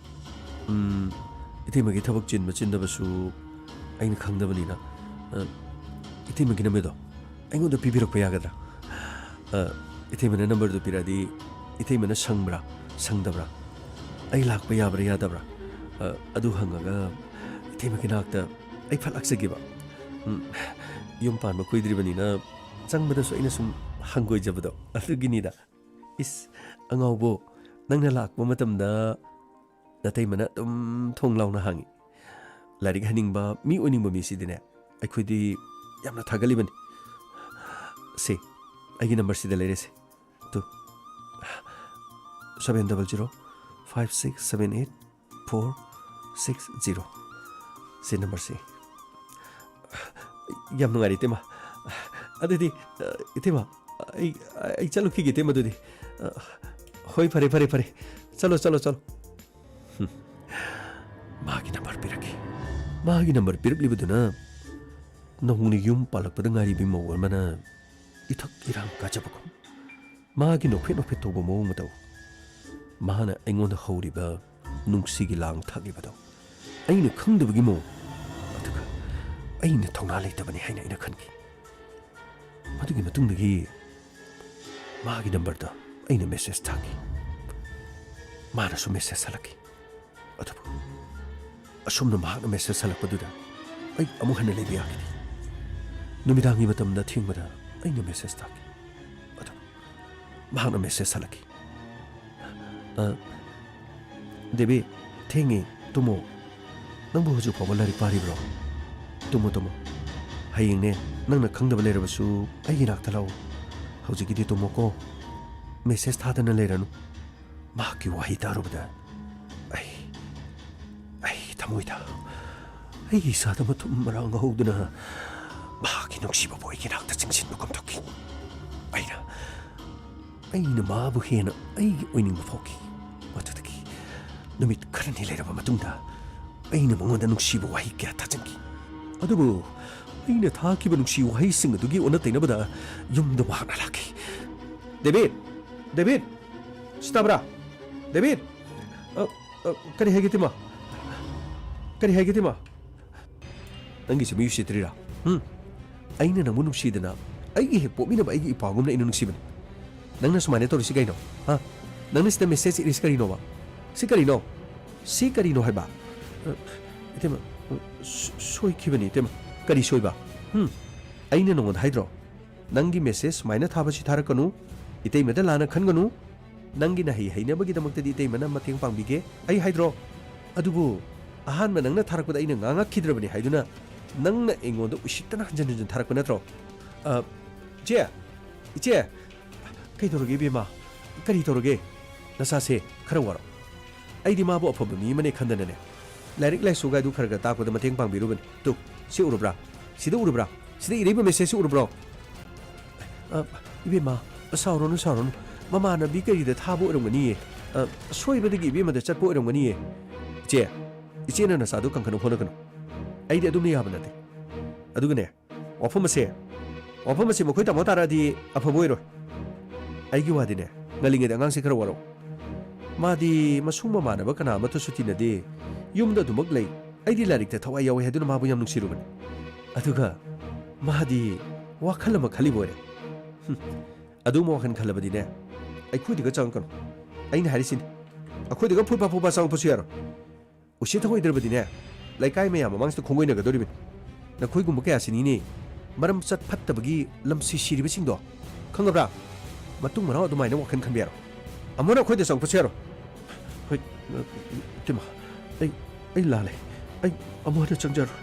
ꯎꯝ, ꯏꯇꯩꯃꯒꯤ ꯊꯕꯛ ꯆꯤꯟꯕ ꯆꯤꯟꯗꯕꯁꯨ ꯑꯩꯅ ꯈꯪꯗꯕꯅꯤꯅ, ꯑ, ꯏꯇꯩꯃꯒꯤ ꯅꯝꯕꯔꯗꯣ ꯑꯩꯉꯣꯟꯗ ꯄꯤꯕꯤꯔꯛꯄ ꯌꯥꯒꯗ꯭ꯔꯥ? ꯑ, ꯏꯇꯩꯃꯅ ꯅꯝꯕꯔꯗꯨ ꯄꯤꯔꯛꯑꯗꯤ ꯏꯇꯩꯃꯅ ꯁꯪꯕ꯭ꯔꯥ, ꯁꯪꯗꯕ꯭ꯔꯥ, ꯑꯩ ꯂꯥꯛꯄ ꯌꯥꯕ꯭ꯔꯥ ꯌꯥꯗꯕ꯭ꯔꯥ, ꯑ, ꯑꯗꯨ ꯍꯪꯉꯒ ꯏꯇꯩꯃꯒꯤ ꯅꯥꯛꯇ ꯑꯩ ꯐꯠ ꯂꯥꯛꯆꯒꯦꯕ꯫ ꯎꯝ, ꯌꯨꯝ ꯄꯥꯟꯕ ꯀꯨꯏꯗ꯭ꯔꯤꯕꯅꯤꯅ ꯆꯪꯕꯗꯁꯨ ꯑꯩꯅ ꯁꯨꯝ ꯍꯪꯒꯣꯏꯖꯕꯗꯣ, ꯑꯗꯨꯒꯤꯅꯤꯗ꯫ ꯏꯁ, ꯑꯉꯥꯎꯕꯣ, ꯅꯪꯅ ꯂꯥꯛꯄ ꯃꯇꯝꯗ ꯅꯇꯩꯃꯅ ꯑꯗꯨꯝ ꯊꯣꯡ ꯂꯥꯎꯅ ꯍꯥꯡꯉꯤ꯫ ꯂꯥꯏꯔꯤꯛ ꯍꯩꯅꯤꯡꯕ, ꯃꯤ ꯑꯣꯏꯅꯤꯡꯕ ꯃꯤꯁꯤꯗꯤꯅꯦ, ꯑꯩꯈꯣꯏꯗꯤ ꯌꯥꯝꯅ ꯊꯥꯒꯠꯂꯤꯕꯅꯤ꯫ ꯁꯦ, ꯑꯩꯒꯤ ꯅꯝꯕꯔꯁꯤꯗ ꯂꯩꯔꯦꯁꯦ꯫ Two, seven double zero five six seven eight four six zero꯫ ꯁꯤ ꯅꯝꯕꯔꯁꯤ꯫ ꯌꯥꯝ ꯅꯨꯡꯉꯥꯏꯔꯦ, ꯏꯇꯩꯃ꯫ ꯑꯗꯨꯗꯤ, ꯑ, ꯏꯇꯩꯃ, ꯑꯩ, ꯑꯩ ꯆꯠꯂꯨꯈꯤꯒꯦ, ꯏꯇꯩꯃ, ꯑꯗꯨꯗꯤ꯫ ꯑ, ꯍꯣꯏ, ꯐꯔꯦ, ꯐꯔꯦ, ꯐꯔꯦ꯫ ꯆꯠꯂꯣ, ꯆꯠꯂꯣ, ꯆꯠꯂꯣ꯫ ꯍꯨꯝ꯫ ꯃꯥꯒꯤ ꯅꯝꯕꯔ ꯄꯤꯔꯛꯈꯤ꯫ ꯃꯥꯒꯤ ꯅꯝꯕꯔ ꯄꯤꯔꯛꯂꯤꯕꯗꯨꯅ ꯅꯧꯅ ꯌꯨꯝ ꯄꯥꯜꯂꯛꯄꯗ ꯉꯥꯏꯔꯤꯕꯤ ꯃꯧ ꯑꯃꯅ ꯏꯊꯛ ꯏꯔꯥꯡ ꯀꯥꯖꯕꯒꯨꯝ꯫ ꯃꯥꯒꯤ ꯅꯣꯛꯐꯦꯠ ꯅꯣꯛꯐꯦꯠ ꯇꯧꯕ ꯃꯑꯣꯡ ꯃꯇꯧ꯫ ꯃꯥꯅ ꯑꯩꯉꯣꯟꯗ ꯍꯧꯔꯤꯕ ꯅꯨꯡꯁꯤꯒꯤ ꯂꯥꯡ ꯊꯥꯛꯂꯤꯕꯗꯣ ꯑꯩꯅ ꯈꯪꯗꯕꯒꯤ ꯃꯑꯣꯡ꯫ ꯑꯗꯨꯒ ꯑꯩꯅ ꯊꯧꯅꯥ ꯂꯩꯇꯕꯅꯤ ꯍꯥꯏꯅ ꯑꯩꯅ ꯈꯟꯈꯤ꯫ ꯃꯗꯨꯒꯤ ꯃꯇꯨꯡꯗꯒꯤ ꯃꯥꯒꯤ ꯅꯝꯕꯔꯗ ꯑꯩꯅ ꯃꯦꯁꯦꯖ ꯊꯥꯈꯤ꯫ ꯃꯥꯅꯁꯨ ꯃꯦꯁꯦꯖ ꯍꯜꯂꯛꯈꯤ꯫ ꯑꯗꯨꯕꯨ ꯑꯁꯨꯝꯅ ꯃꯍꯥꯛꯅ ꯃꯦꯁꯦꯖ ꯍꯜꯂꯛꯄꯗꯨꯗ ꯑꯩ ꯑꯃꯨꯛ ꯍꯟꯅ ꯂꯩꯕ ꯌꯥꯈꯤꯗꯦ꯫ ꯅꯨꯃꯤꯗꯥꯡꯒꯤ ꯃꯇꯝꯗ ꯊꯦꯡꯕꯗ ꯑꯩꯅ ꯃꯦꯁꯦꯖ ꯊꯥꯈꯤ꯫ ꯑꯗꯨꯕꯨ ꯃꯍꯥꯛꯅ ꯃꯦꯁꯦꯖ ꯍꯜꯂꯛꯈꯤ꯫ "ꯑ, ꯗꯦꯕꯤ, ꯊꯦꯡꯉꯦ, ꯇꯨꯝꯃꯣ꯫ ꯅꯪꯕꯨ ꯍꯧꯖꯤꯛ ꯐꯥꯎꯕ ꯂꯥꯏꯔꯤꯛ ꯄꯥꯔꯤꯕ꯭ꯔꯣ? ꯇꯨꯝꯃꯣ, ꯇꯨꯝꯃꯣ꯫ ꯍꯌꯦꯡꯅꯦ, ꯅꯪꯅ ꯈꯪꯗꯕ ꯂꯩꯔꯕꯁꯨ ꯑꯩꯒꯤ ꯅꯥꯛꯇ ꯂꯥꯛꯑꯣ꯫ ꯍꯧꯖꯤꯛꯀꯤꯗꯤ ꯇꯨꯝꯃꯣꯀꯣ꯫ ꯃꯦꯁꯦꯖ ꯊꯥꯗꯅ ꯂꯩꯔꯅꯨ꯫" ꯃꯍꯥꯛꯀꯤ ꯋꯥꯍꯩ ꯇꯥꯔꯨꯕꯗ ꯑꯩ, ꯑꯩꯒꯤ ꯊꯃꯣꯏꯗ, ꯑꯩꯒꯤ ꯏꯁꯥꯗ ꯃꯊꯨꯝ ꯃꯔꯥꯡ ꯍꯧꯗꯨꯅ ꯃꯍꯥꯛꯀꯤ ꯅꯨꯡꯁꯤꯕꯕꯨ ꯑꯩꯒꯤ ꯅꯥꯛꯇ ꯆꯤꯡꯁꯤꯟꯕꯒꯨꯝ ꯇꯧꯈꯤ꯫ ꯑꯩꯅ, ꯑꯩꯅ ꯃꯥꯕꯨ ꯍꯦꯟꯅ ꯑꯩꯒꯤ ꯑꯣꯏꯅꯤꯡꯕ ꯐꯥꯎꯈꯤ꯫ ꯃꯗꯨꯗꯒꯤ ꯅꯨꯃꯤꯠ ꯈꯔꯅꯤ ꯂꯩꯔꯕ ꯃꯇꯨꯡꯗ ꯑꯩꯅ ꯃꯉꯣꯟꯗ ꯅꯨꯡꯁꯤꯕ ꯋꯥꯍꯩ ꯀꯌꯥ ꯊꯥꯖꯤꯟꯈꯤ꯫ ꯑꯗꯨꯕꯨ ꯑꯩꯅ ꯊꯥꯈꯤꯕ ꯅꯨꯡꯁꯤ ꯋꯥꯍꯩꯁꯤꯡ ꯑꯗꯨꯒꯤ ꯑꯣꯟꯅ ꯇꯩꯅꯕꯗ ꯌꯨꯝꯗ ꯃꯍꯥꯛꯅ ꯂꯥꯛꯈꯤ꯫ "ꯗꯦꯕꯤꯠ! ꯗꯦꯕꯤꯠ! ꯁꯤ ꯇꯥꯕ꯭ꯔꯥ? ꯗꯦꯕꯤꯠ!" "ꯑ, ꯑ, ꯀꯔꯤ ꯍꯥꯏꯒꯦ, ꯏꯇꯩꯃ? ꯀꯔꯤ ꯍꯥꯏꯒꯦ, ꯏꯇꯩꯃ?" "ꯅꯪꯒꯤꯁꯤ ꯃꯤ ꯎꯁꯤꯠꯇ꯭ꯔꯤꯔꯥ? ꯍꯨꯝ? ꯑꯩꯅ ꯅꯪꯕꯨ ꯅꯨꯡꯁꯤꯗꯅ, ꯑꯩꯒꯤ ꯍꯦꯛ ꯄꯣꯛꯃꯤꯟꯅꯕ ꯑꯩꯒꯤ ꯏꯄ꯭ꯋꯥꯒꯨꯝꯅ ꯑꯩꯅ ꯅꯨꯡꯁꯤꯕꯅꯤ꯫ ꯅꯪꯅ ꯁꯨꯃꯥꯏꯅ ꯇꯧꯔꯤꯁꯤ ꯀꯩꯅꯣ? ꯍꯥ? ꯅꯪꯅ ꯁꯤꯗ ꯃꯦꯁꯦꯖ ꯏꯔꯤꯁꯤ ꯀꯔꯤꯅꯣꯕ? ꯁꯤ ꯀꯔꯤꯅꯣ? ꯁꯤ ꯀꯔꯤꯅꯣ ꯍꯥꯏꯕ?" "ꯑ, ꯏꯇꯩꯃ, ꯑ, ꯁꯣ-, ꯁꯣꯏꯈꯤꯕꯅꯤ, ꯏꯇꯩꯃ꯫" "ꯀꯔꯤ ꯁꯣꯏꯕ? ꯍꯨꯝ? ꯑꯩꯅ ꯅꯉꯣꯟꯗ ꯍꯥꯏꯗ꯭ꯔꯣ? ꯅꯪꯒꯤ ꯃꯦꯁꯦꯖ ꯁꯨꯃꯥꯏꯅ ꯊꯥꯕꯁꯤ ꯊꯥꯔꯛꯀꯅꯨ꯫ ꯏꯇꯩꯃꯗ ꯂꯥꯟꯅ ꯈꯟꯒꯅꯨ꯫ ꯅꯪꯒꯤ ꯅꯍꯩ ꯍꯩꯅꯕꯒꯤꯗꯃꯛꯇꯗꯤ ꯏꯇꯩꯃꯅ ꯃꯇꯦꯡ ꯄꯥꯡꯕꯤꯒꯦ ꯑꯩ ꯍꯥꯏꯗ꯭ꯔꯣ? ꯑꯗꯨꯕꯨ ꯑꯍꯥꯟꯕ ꯅꯪꯅ ꯊꯥꯔꯛꯄꯗ ꯑꯩꯅ ꯉꯥꯡꯉꯛꯈꯤꯗ꯭ꯔꯕꯅꯤ ꯍꯥꯏꯗꯨꯅ ꯅꯪꯅ ꯑꯩꯉꯣꯟꯗ ꯎꯁꯤꯠꯇꯅ ꯍꯟꯖꯤꯟ ꯍꯟꯖꯤꯟ ꯊꯥꯔꯛꯄ ꯅꯠꯇ꯭ꯔꯣ?" "ꯑ, ꯏꯆꯦ, ꯏꯆꯦ, ꯀꯩꯗꯧꯔꯒꯦ ꯏꯕꯦꯝꯃ? ꯀꯔꯤ ꯇꯧꯔꯒꯦ? ꯅꯁꯥꯁꯦ ꯈꯔ ꯋꯥꯔꯣ꯫ ꯑꯩꯗꯤ ꯃꯥꯕꯨ ꯑꯐꯕ ꯃꯤ ꯑꯃꯅꯦ ꯈꯟꯗꯅꯅꯦ, ꯂꯥꯏꯔꯤꯛ ꯂꯥꯏꯁꯨꯒꯥꯏꯗꯨ ꯈꯔ ꯈꯔ ꯇꯥꯛꯄꯗ ꯃꯇꯦꯡ ꯄꯥꯡꯕꯤꯔꯨꯕꯅꯤ꯫ ꯇꯨ, ꯁꯤ ꯎꯔꯕ꯭ꯔꯥ? ꯁꯤꯗ ꯎꯔꯤꯕ ꯃꯦꯁꯦꯖꯁꯤ ꯎꯔꯕ꯭ꯔꯣ?" "ꯑ, "ꯏꯕꯦꯝꯃ, ꯁꯥꯎꯔꯅꯨ, ꯁꯥꯎꯔꯅꯨ꯫ ꯃꯃꯥꯟꯅꯕꯤ ꯀꯔꯤꯗ ꯊꯥꯕ ꯑꯣꯏꯔꯝꯒꯅꯤꯌꯦ꯫ ꯑ, ꯁꯣꯏꯕꯗꯒꯤ ꯏꯕꯦꯝꯃꯗ ꯆꯠꯄ ꯑꯣꯏꯔꯝꯒꯅꯤꯌꯦ꯫ ꯏꯆꯦ, ꯏꯆꯦꯅ ꯅꯆꯥꯗꯨ ꯀꯟꯈꯠꯅꯕ ꯍꯣꯠꯅꯒꯅꯨ꯫ ꯑꯩꯗꯤ ꯑꯗꯨꯝꯅ ꯌꯥꯕ ꯅꯠꯇꯦ꯫ ꯑꯗꯨꯒꯅꯦ, ꯋꯥꯐꯝ ꯑꯁꯦ, ꯋꯥꯐꯝ ꯑꯁꯦ ꯃꯈꯣꯏ ꯇꯥꯃꯣ ꯇꯥꯔꯛꯑꯗꯤ ꯑꯐꯕ ꯑꯣꯏꯔꯣꯏ꯫ ꯑꯩꯒꯤ ꯋꯥꯗꯤꯅꯦ, ꯉꯜꯂꯤꯉꯩꯗ ꯑꯉꯥꯡꯁꯦ ꯈꯔ ꯋꯥꯔꯧ꯫ ꯃꯥꯗꯤ ꯃꯁꯨꯡ ꯃꯃꯥꯟꯅꯕ ꯀꯅꯥ ꯑꯃꯠꯇꯁꯨ ꯇꯤꯟꯅꯗꯦ꯫ ꯌꯨꯝꯗ ꯑꯗꯨꯃꯛ ꯂꯩ꯫ ꯑꯩꯗꯤ ꯂꯥꯏꯔꯤꯛꯇ ꯊꯋꯥꯏ ꯌꯥꯎꯏ ꯍꯥꯏꯗꯨꯅ ꯃꯥꯕꯨ ꯌꯥꯝ ꯅꯨꯡꯁꯤꯔꯨꯕꯅꯤ꯫ ꯑꯗꯨꯒ ꯃꯥꯗꯤ ꯋꯥꯈꯜ ꯑꯃ ꯈꯜꯂꯤꯕ ꯑꯣꯏꯔꯦ꯫ ꯍꯨꯝ, ꯑꯗꯨꯝ ꯋꯥꯈꯜ ꯈꯜꯂꯕꯗꯤꯅꯦ, ꯑꯩꯈꯣꯏꯗꯒ ꯆꯪꯉꯛꯀꯅꯨ꯫ ꯑꯩꯅ ꯍꯥꯏꯔꯤꯁꯤꯅꯤ, ꯑꯩꯈꯣꯏꯗꯒ ꯐꯨꯠ ꯐꯥ ꯐꯨꯠ ꯐꯥ ꯆꯪꯉꯛꯄꯁꯨ ꯌꯥꯔꯣꯏ꯫ ꯎꯁꯤꯠ ꯊꯑꯣꯏꯗ꯭ꯔꯕꯗꯤꯅꯦ, ꯂꯩꯀꯥꯏ ꯃꯌꯥꯝ ꯃꯃꯥꯡꯁꯤꯗ ꯈꯣꯡꯒꯣꯏꯅꯒꯗꯧꯔꯤꯕꯅꯤ꯫ ꯅꯈꯣꯏꯒꯨꯝꯕ ꯀꯌꯥꯁꯤꯅꯤꯅꯦ ꯃꯔꯝ ꯆꯠ ꯐꯠꯇꯕꯒꯤ ꯂꯝꯁꯤ ꯁꯤꯔꯤꯕꯁꯤꯡꯗꯣ꯫ ꯈꯪꯉꯕ꯭ꯔꯥ? ꯃꯇꯨꯡ ꯃꯅꯥꯎ ꯑꯗꯨꯃꯥꯏꯅ ꯋꯥꯈꯜ ꯈꯟꯕ ꯌꯥꯔꯣꯏ꯫ ꯑꯃꯨꯛ ꯍꯟꯅ ꯑꯩꯈꯣꯏꯗ ꯆꯪꯉꯛꯄꯁꯨ ꯌꯥꯔꯣꯏ꯫ ꯍꯣꯏ, ꯏꯇꯩꯃ, ꯑꯩ, ꯑꯩ ꯂꯥꯜꯂꯦ꯫ ꯑꯩ ꯑꯃꯨꯛ ꯍꯟꯅ ꯆꯪꯖꯔꯣꯏ꯫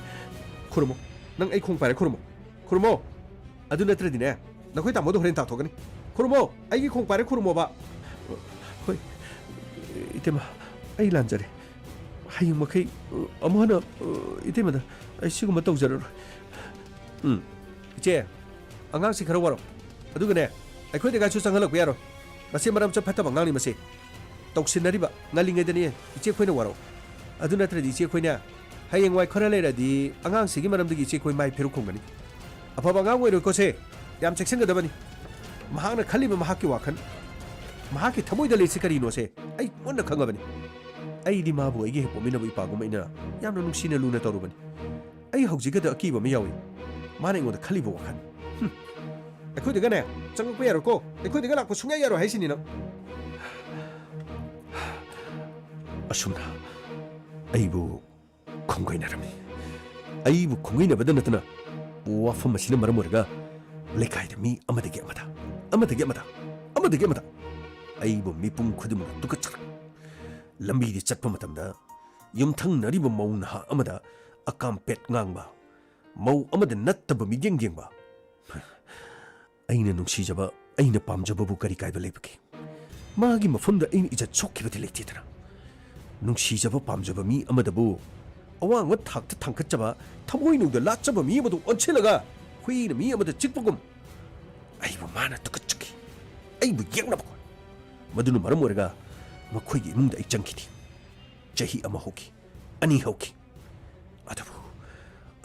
ꯈꯨꯔꯨꯝꯃꯣ꯫ ꯅꯪ ꯑꯩ ꯈꯣꯡ ꯄꯥꯏꯔꯦ, ꯈꯨꯔꯨꯝꯃꯣ꯫ ꯈꯨꯔꯨꯝꯃꯣ꯫ ꯑꯗꯨ ꯅꯠꯇ꯭ꯔꯗꯤꯅꯦ, ꯅꯈꯣꯏ ꯇꯥꯃꯣꯗꯣ ꯍꯣꯔꯦꯟ ꯇꯥꯛꯊꯣꯛꯀꯅꯤ꯫ ꯈꯨꯔꯨꯝꯃꯣ꯫ ꯑꯩꯒꯤ ꯈꯣꯡ ꯄꯥꯏꯔꯦ, ꯈꯨꯔꯨꯝꯃꯣꯕ꯫ ꯍꯣꯏ, ꯏꯇꯩꯃ, ꯑꯩ ꯂꯥꯟꯖꯔꯦ꯫ ꯍꯌꯦꯡ ꯃꯈꯩ ꯑꯃꯨꯛ ꯍꯟꯅ ꯏꯇꯩꯃꯗ ꯑꯩ ꯁꯤꯒꯨꯝꯕ ꯇꯧꯖꯔꯔꯣꯏ꯫ ꯎꯝ, ꯏꯆꯦ, ꯑꯉꯥꯡꯁꯤ ꯈꯔ ꯋꯥꯔꯣ꯫ ꯑꯗꯨꯒꯅꯦ, ꯑꯩꯈꯣꯏꯗꯒꯥꯏꯁꯨ ꯆꯪꯍꯜꯂꯛꯄ ꯌꯥꯔꯣꯏ꯫ ꯃꯁꯤ ꯃꯔꯝ ꯆꯠ ꯐꯠꯇꯕ ꯑꯉꯥꯡꯅꯤ ꯃꯁꯤ꯫ ꯇꯧꯁꯤꯟꯅꯔꯤꯕ ꯉꯜꯂꯤꯉꯩꯗꯅꯤ ꯏꯆꯦ ꯑꯩꯈꯣꯏꯅ ꯋꯥꯔꯧ꯫ ꯑꯗꯨ ꯅꯠꯇ꯭ꯔꯗꯤ ꯏꯆꯦ ꯑꯩꯈꯣꯏꯅ ꯍꯌꯦꯡꯋꯥꯏ ꯈꯔ ꯂꯩꯔꯗꯤ ꯑꯉꯥꯡꯁꯤꯒꯤ ꯃꯔꯝꯗꯒꯤ ꯏꯆꯦ ꯑꯩꯈꯣꯏ ꯃꯥꯏ ꯐꯦꯔꯨꯛ ꯈꯨꯝꯒꯅꯤ꯫ ꯑꯐꯕ ꯑꯉꯥꯡ ꯑꯣꯏꯔꯣꯏꯀꯣ ꯁꯦ꯫ ꯌꯥꯝ ꯆꯦꯛꯁꯤꯟꯒꯗꯕꯅꯤ꯫ ꯃꯍꯥꯛꯅ ꯈꯜꯂꯤꯕ ꯃꯍꯥꯛꯀꯤ ꯋꯥꯈꯜ, ꯃꯍꯥꯛꯀꯤ ꯊꯃꯣꯏꯗ ꯂꯩꯔꯤꯁꯤ ꯀꯔꯤꯅꯣꯁꯦ ꯑꯩ ꯃꯨꯟꯅ ꯈꯪꯉꯕꯅꯤ꯫ ꯑꯩꯗꯤ ꯃꯥꯕꯨ ꯑꯩꯒꯤ ꯍꯦꯛ ꯄꯣꯛꯃꯤꯟꯅꯕ ꯏꯄꯥꯒꯨꯝ ꯑꯩꯅ ꯌꯥꯝꯅ ꯅꯨꯡꯁꯤꯅ ꯂꯨꯅ ꯇꯧꯔꯨꯕꯅꯤ꯫ ꯑꯩ ꯍꯧꯖꯤꯛꯀꯗ ꯑꯀꯤꯕ ꯑꯃ ꯌꯥꯎꯏ꯫ ꯃꯥꯅ ꯑꯩꯉꯣꯟꯗ ꯈꯜꯂꯤꯕ ꯋꯥꯈꯜ꯫ ꯍꯨꯝ꯫ ꯑꯩꯈꯣꯏꯗꯒꯅꯦ ꯆꯪꯉꯛꯄ ꯌꯥꯔꯣꯏꯀꯣ꯫ ꯑꯩꯈꯣꯏꯗꯒ ꯂꯥꯛꯄ ꯁꯨꯡꯌꯥ ꯌꯥꯔꯣꯏ ꯍꯥꯏꯁꯤꯅꯤ ꯅꯪ꯫ ꯑꯁꯨꯝꯅ ꯑꯩꯕꯨ ꯈꯣꯡꯒꯩꯅꯔꯝꯃꯤ꯫ ꯑꯩꯕꯨ ꯈꯣꯡꯒꯩꯅꯕꯗ ꯅꯠꯇꯅ ꯋꯥꯐꯝ ꯑꯁꯤꯅ ꯃꯔꯝ ꯑꯣꯏꯔꯒ ꯂꯩꯀꯥꯏꯗ ꯃꯤ ꯑꯃꯗꯒꯤ ꯑꯃꯗ, ꯑꯃꯗꯒꯤ ꯑꯃꯗ, ꯑꯃꯗꯒꯤ ꯑꯃꯗ ꯑꯩꯕꯨ ꯃꯤꯄꯨꯝ ꯈꯨꯗꯤꯡꯃꯛꯅ ꯇꯨꯀꯠꯆꯔꯛ꯫ ꯂꯝꯕꯤꯗ ꯆꯠꯄ ꯃꯇꯝꯗ ꯌꯨꯝꯊꯪꯅꯔꯤꯕ ꯃꯧ ꯅꯍꯥ ꯑꯃꯗ ꯑꯀꯥꯝꯄꯦꯠ ꯉꯥꯡꯕ, ꯃꯧ ꯑꯃꯗ ꯅꯠꯇꯕ ꯃꯤꯠꯌꯦꯡ ꯌꯦꯡꯕ꯫ ꯑꯩꯅ ꯅꯨꯡꯁꯤꯖꯕ, ꯑꯩꯅ ꯄꯥꯝꯖꯕꯕꯨ ꯀꯔꯤ ꯀꯥꯏꯕ ꯂꯩꯕꯒꯦ? ꯃꯥꯒꯤ ꯃꯐꯝꯗ ꯑꯩꯅ ꯏꯖꯠ ꯁꯣꯛꯈꯤꯕꯗꯤ ꯂꯩꯇꯦꯗꯅ꯫ ꯅꯨꯡꯁꯤꯖꯕ ꯄꯥꯝꯖꯕ ꯃꯤ ꯑꯃꯗꯕꯨ ꯑꯋꯥꯡꯕ ꯊꯥꯛꯇ ꯊꯥꯡꯒꯠꯆꯕ, ꯊꯃꯣꯏꯅꯨꯡꯗ ꯂꯥꯠꯆꯕ ꯃꯤ ꯑꯃꯗ ꯑꯣꯟꯁꯤꯜꯂꯒ ꯍꯨꯏꯅ ꯃꯤ ꯑꯃꯗ ꯆꯤꯛꯄꯒꯨꯝ, ꯑꯩꯕꯨ ꯃꯥꯅ ꯇꯨꯀꯠꯆꯈꯤ꯫ ꯑꯩꯕꯨ ꯌꯦꯛꯅꯕꯀꯣ꯫ ꯃꯗꯨꯅ ꯃꯔꯝ ꯑꯣꯏꯔꯒ ꯃꯈꯣꯏꯒꯤ ꯏꯃꯨꯡꯗ ꯑꯩ ꯆꯪꯈꯤꯗꯦ꯫ ꯆꯍꯤ ꯑꯃ ꯍꯧꯈꯤ, ꯑꯅꯤ ꯍꯧꯈꯤ꯫ ꯑꯗꯨꯕꯨ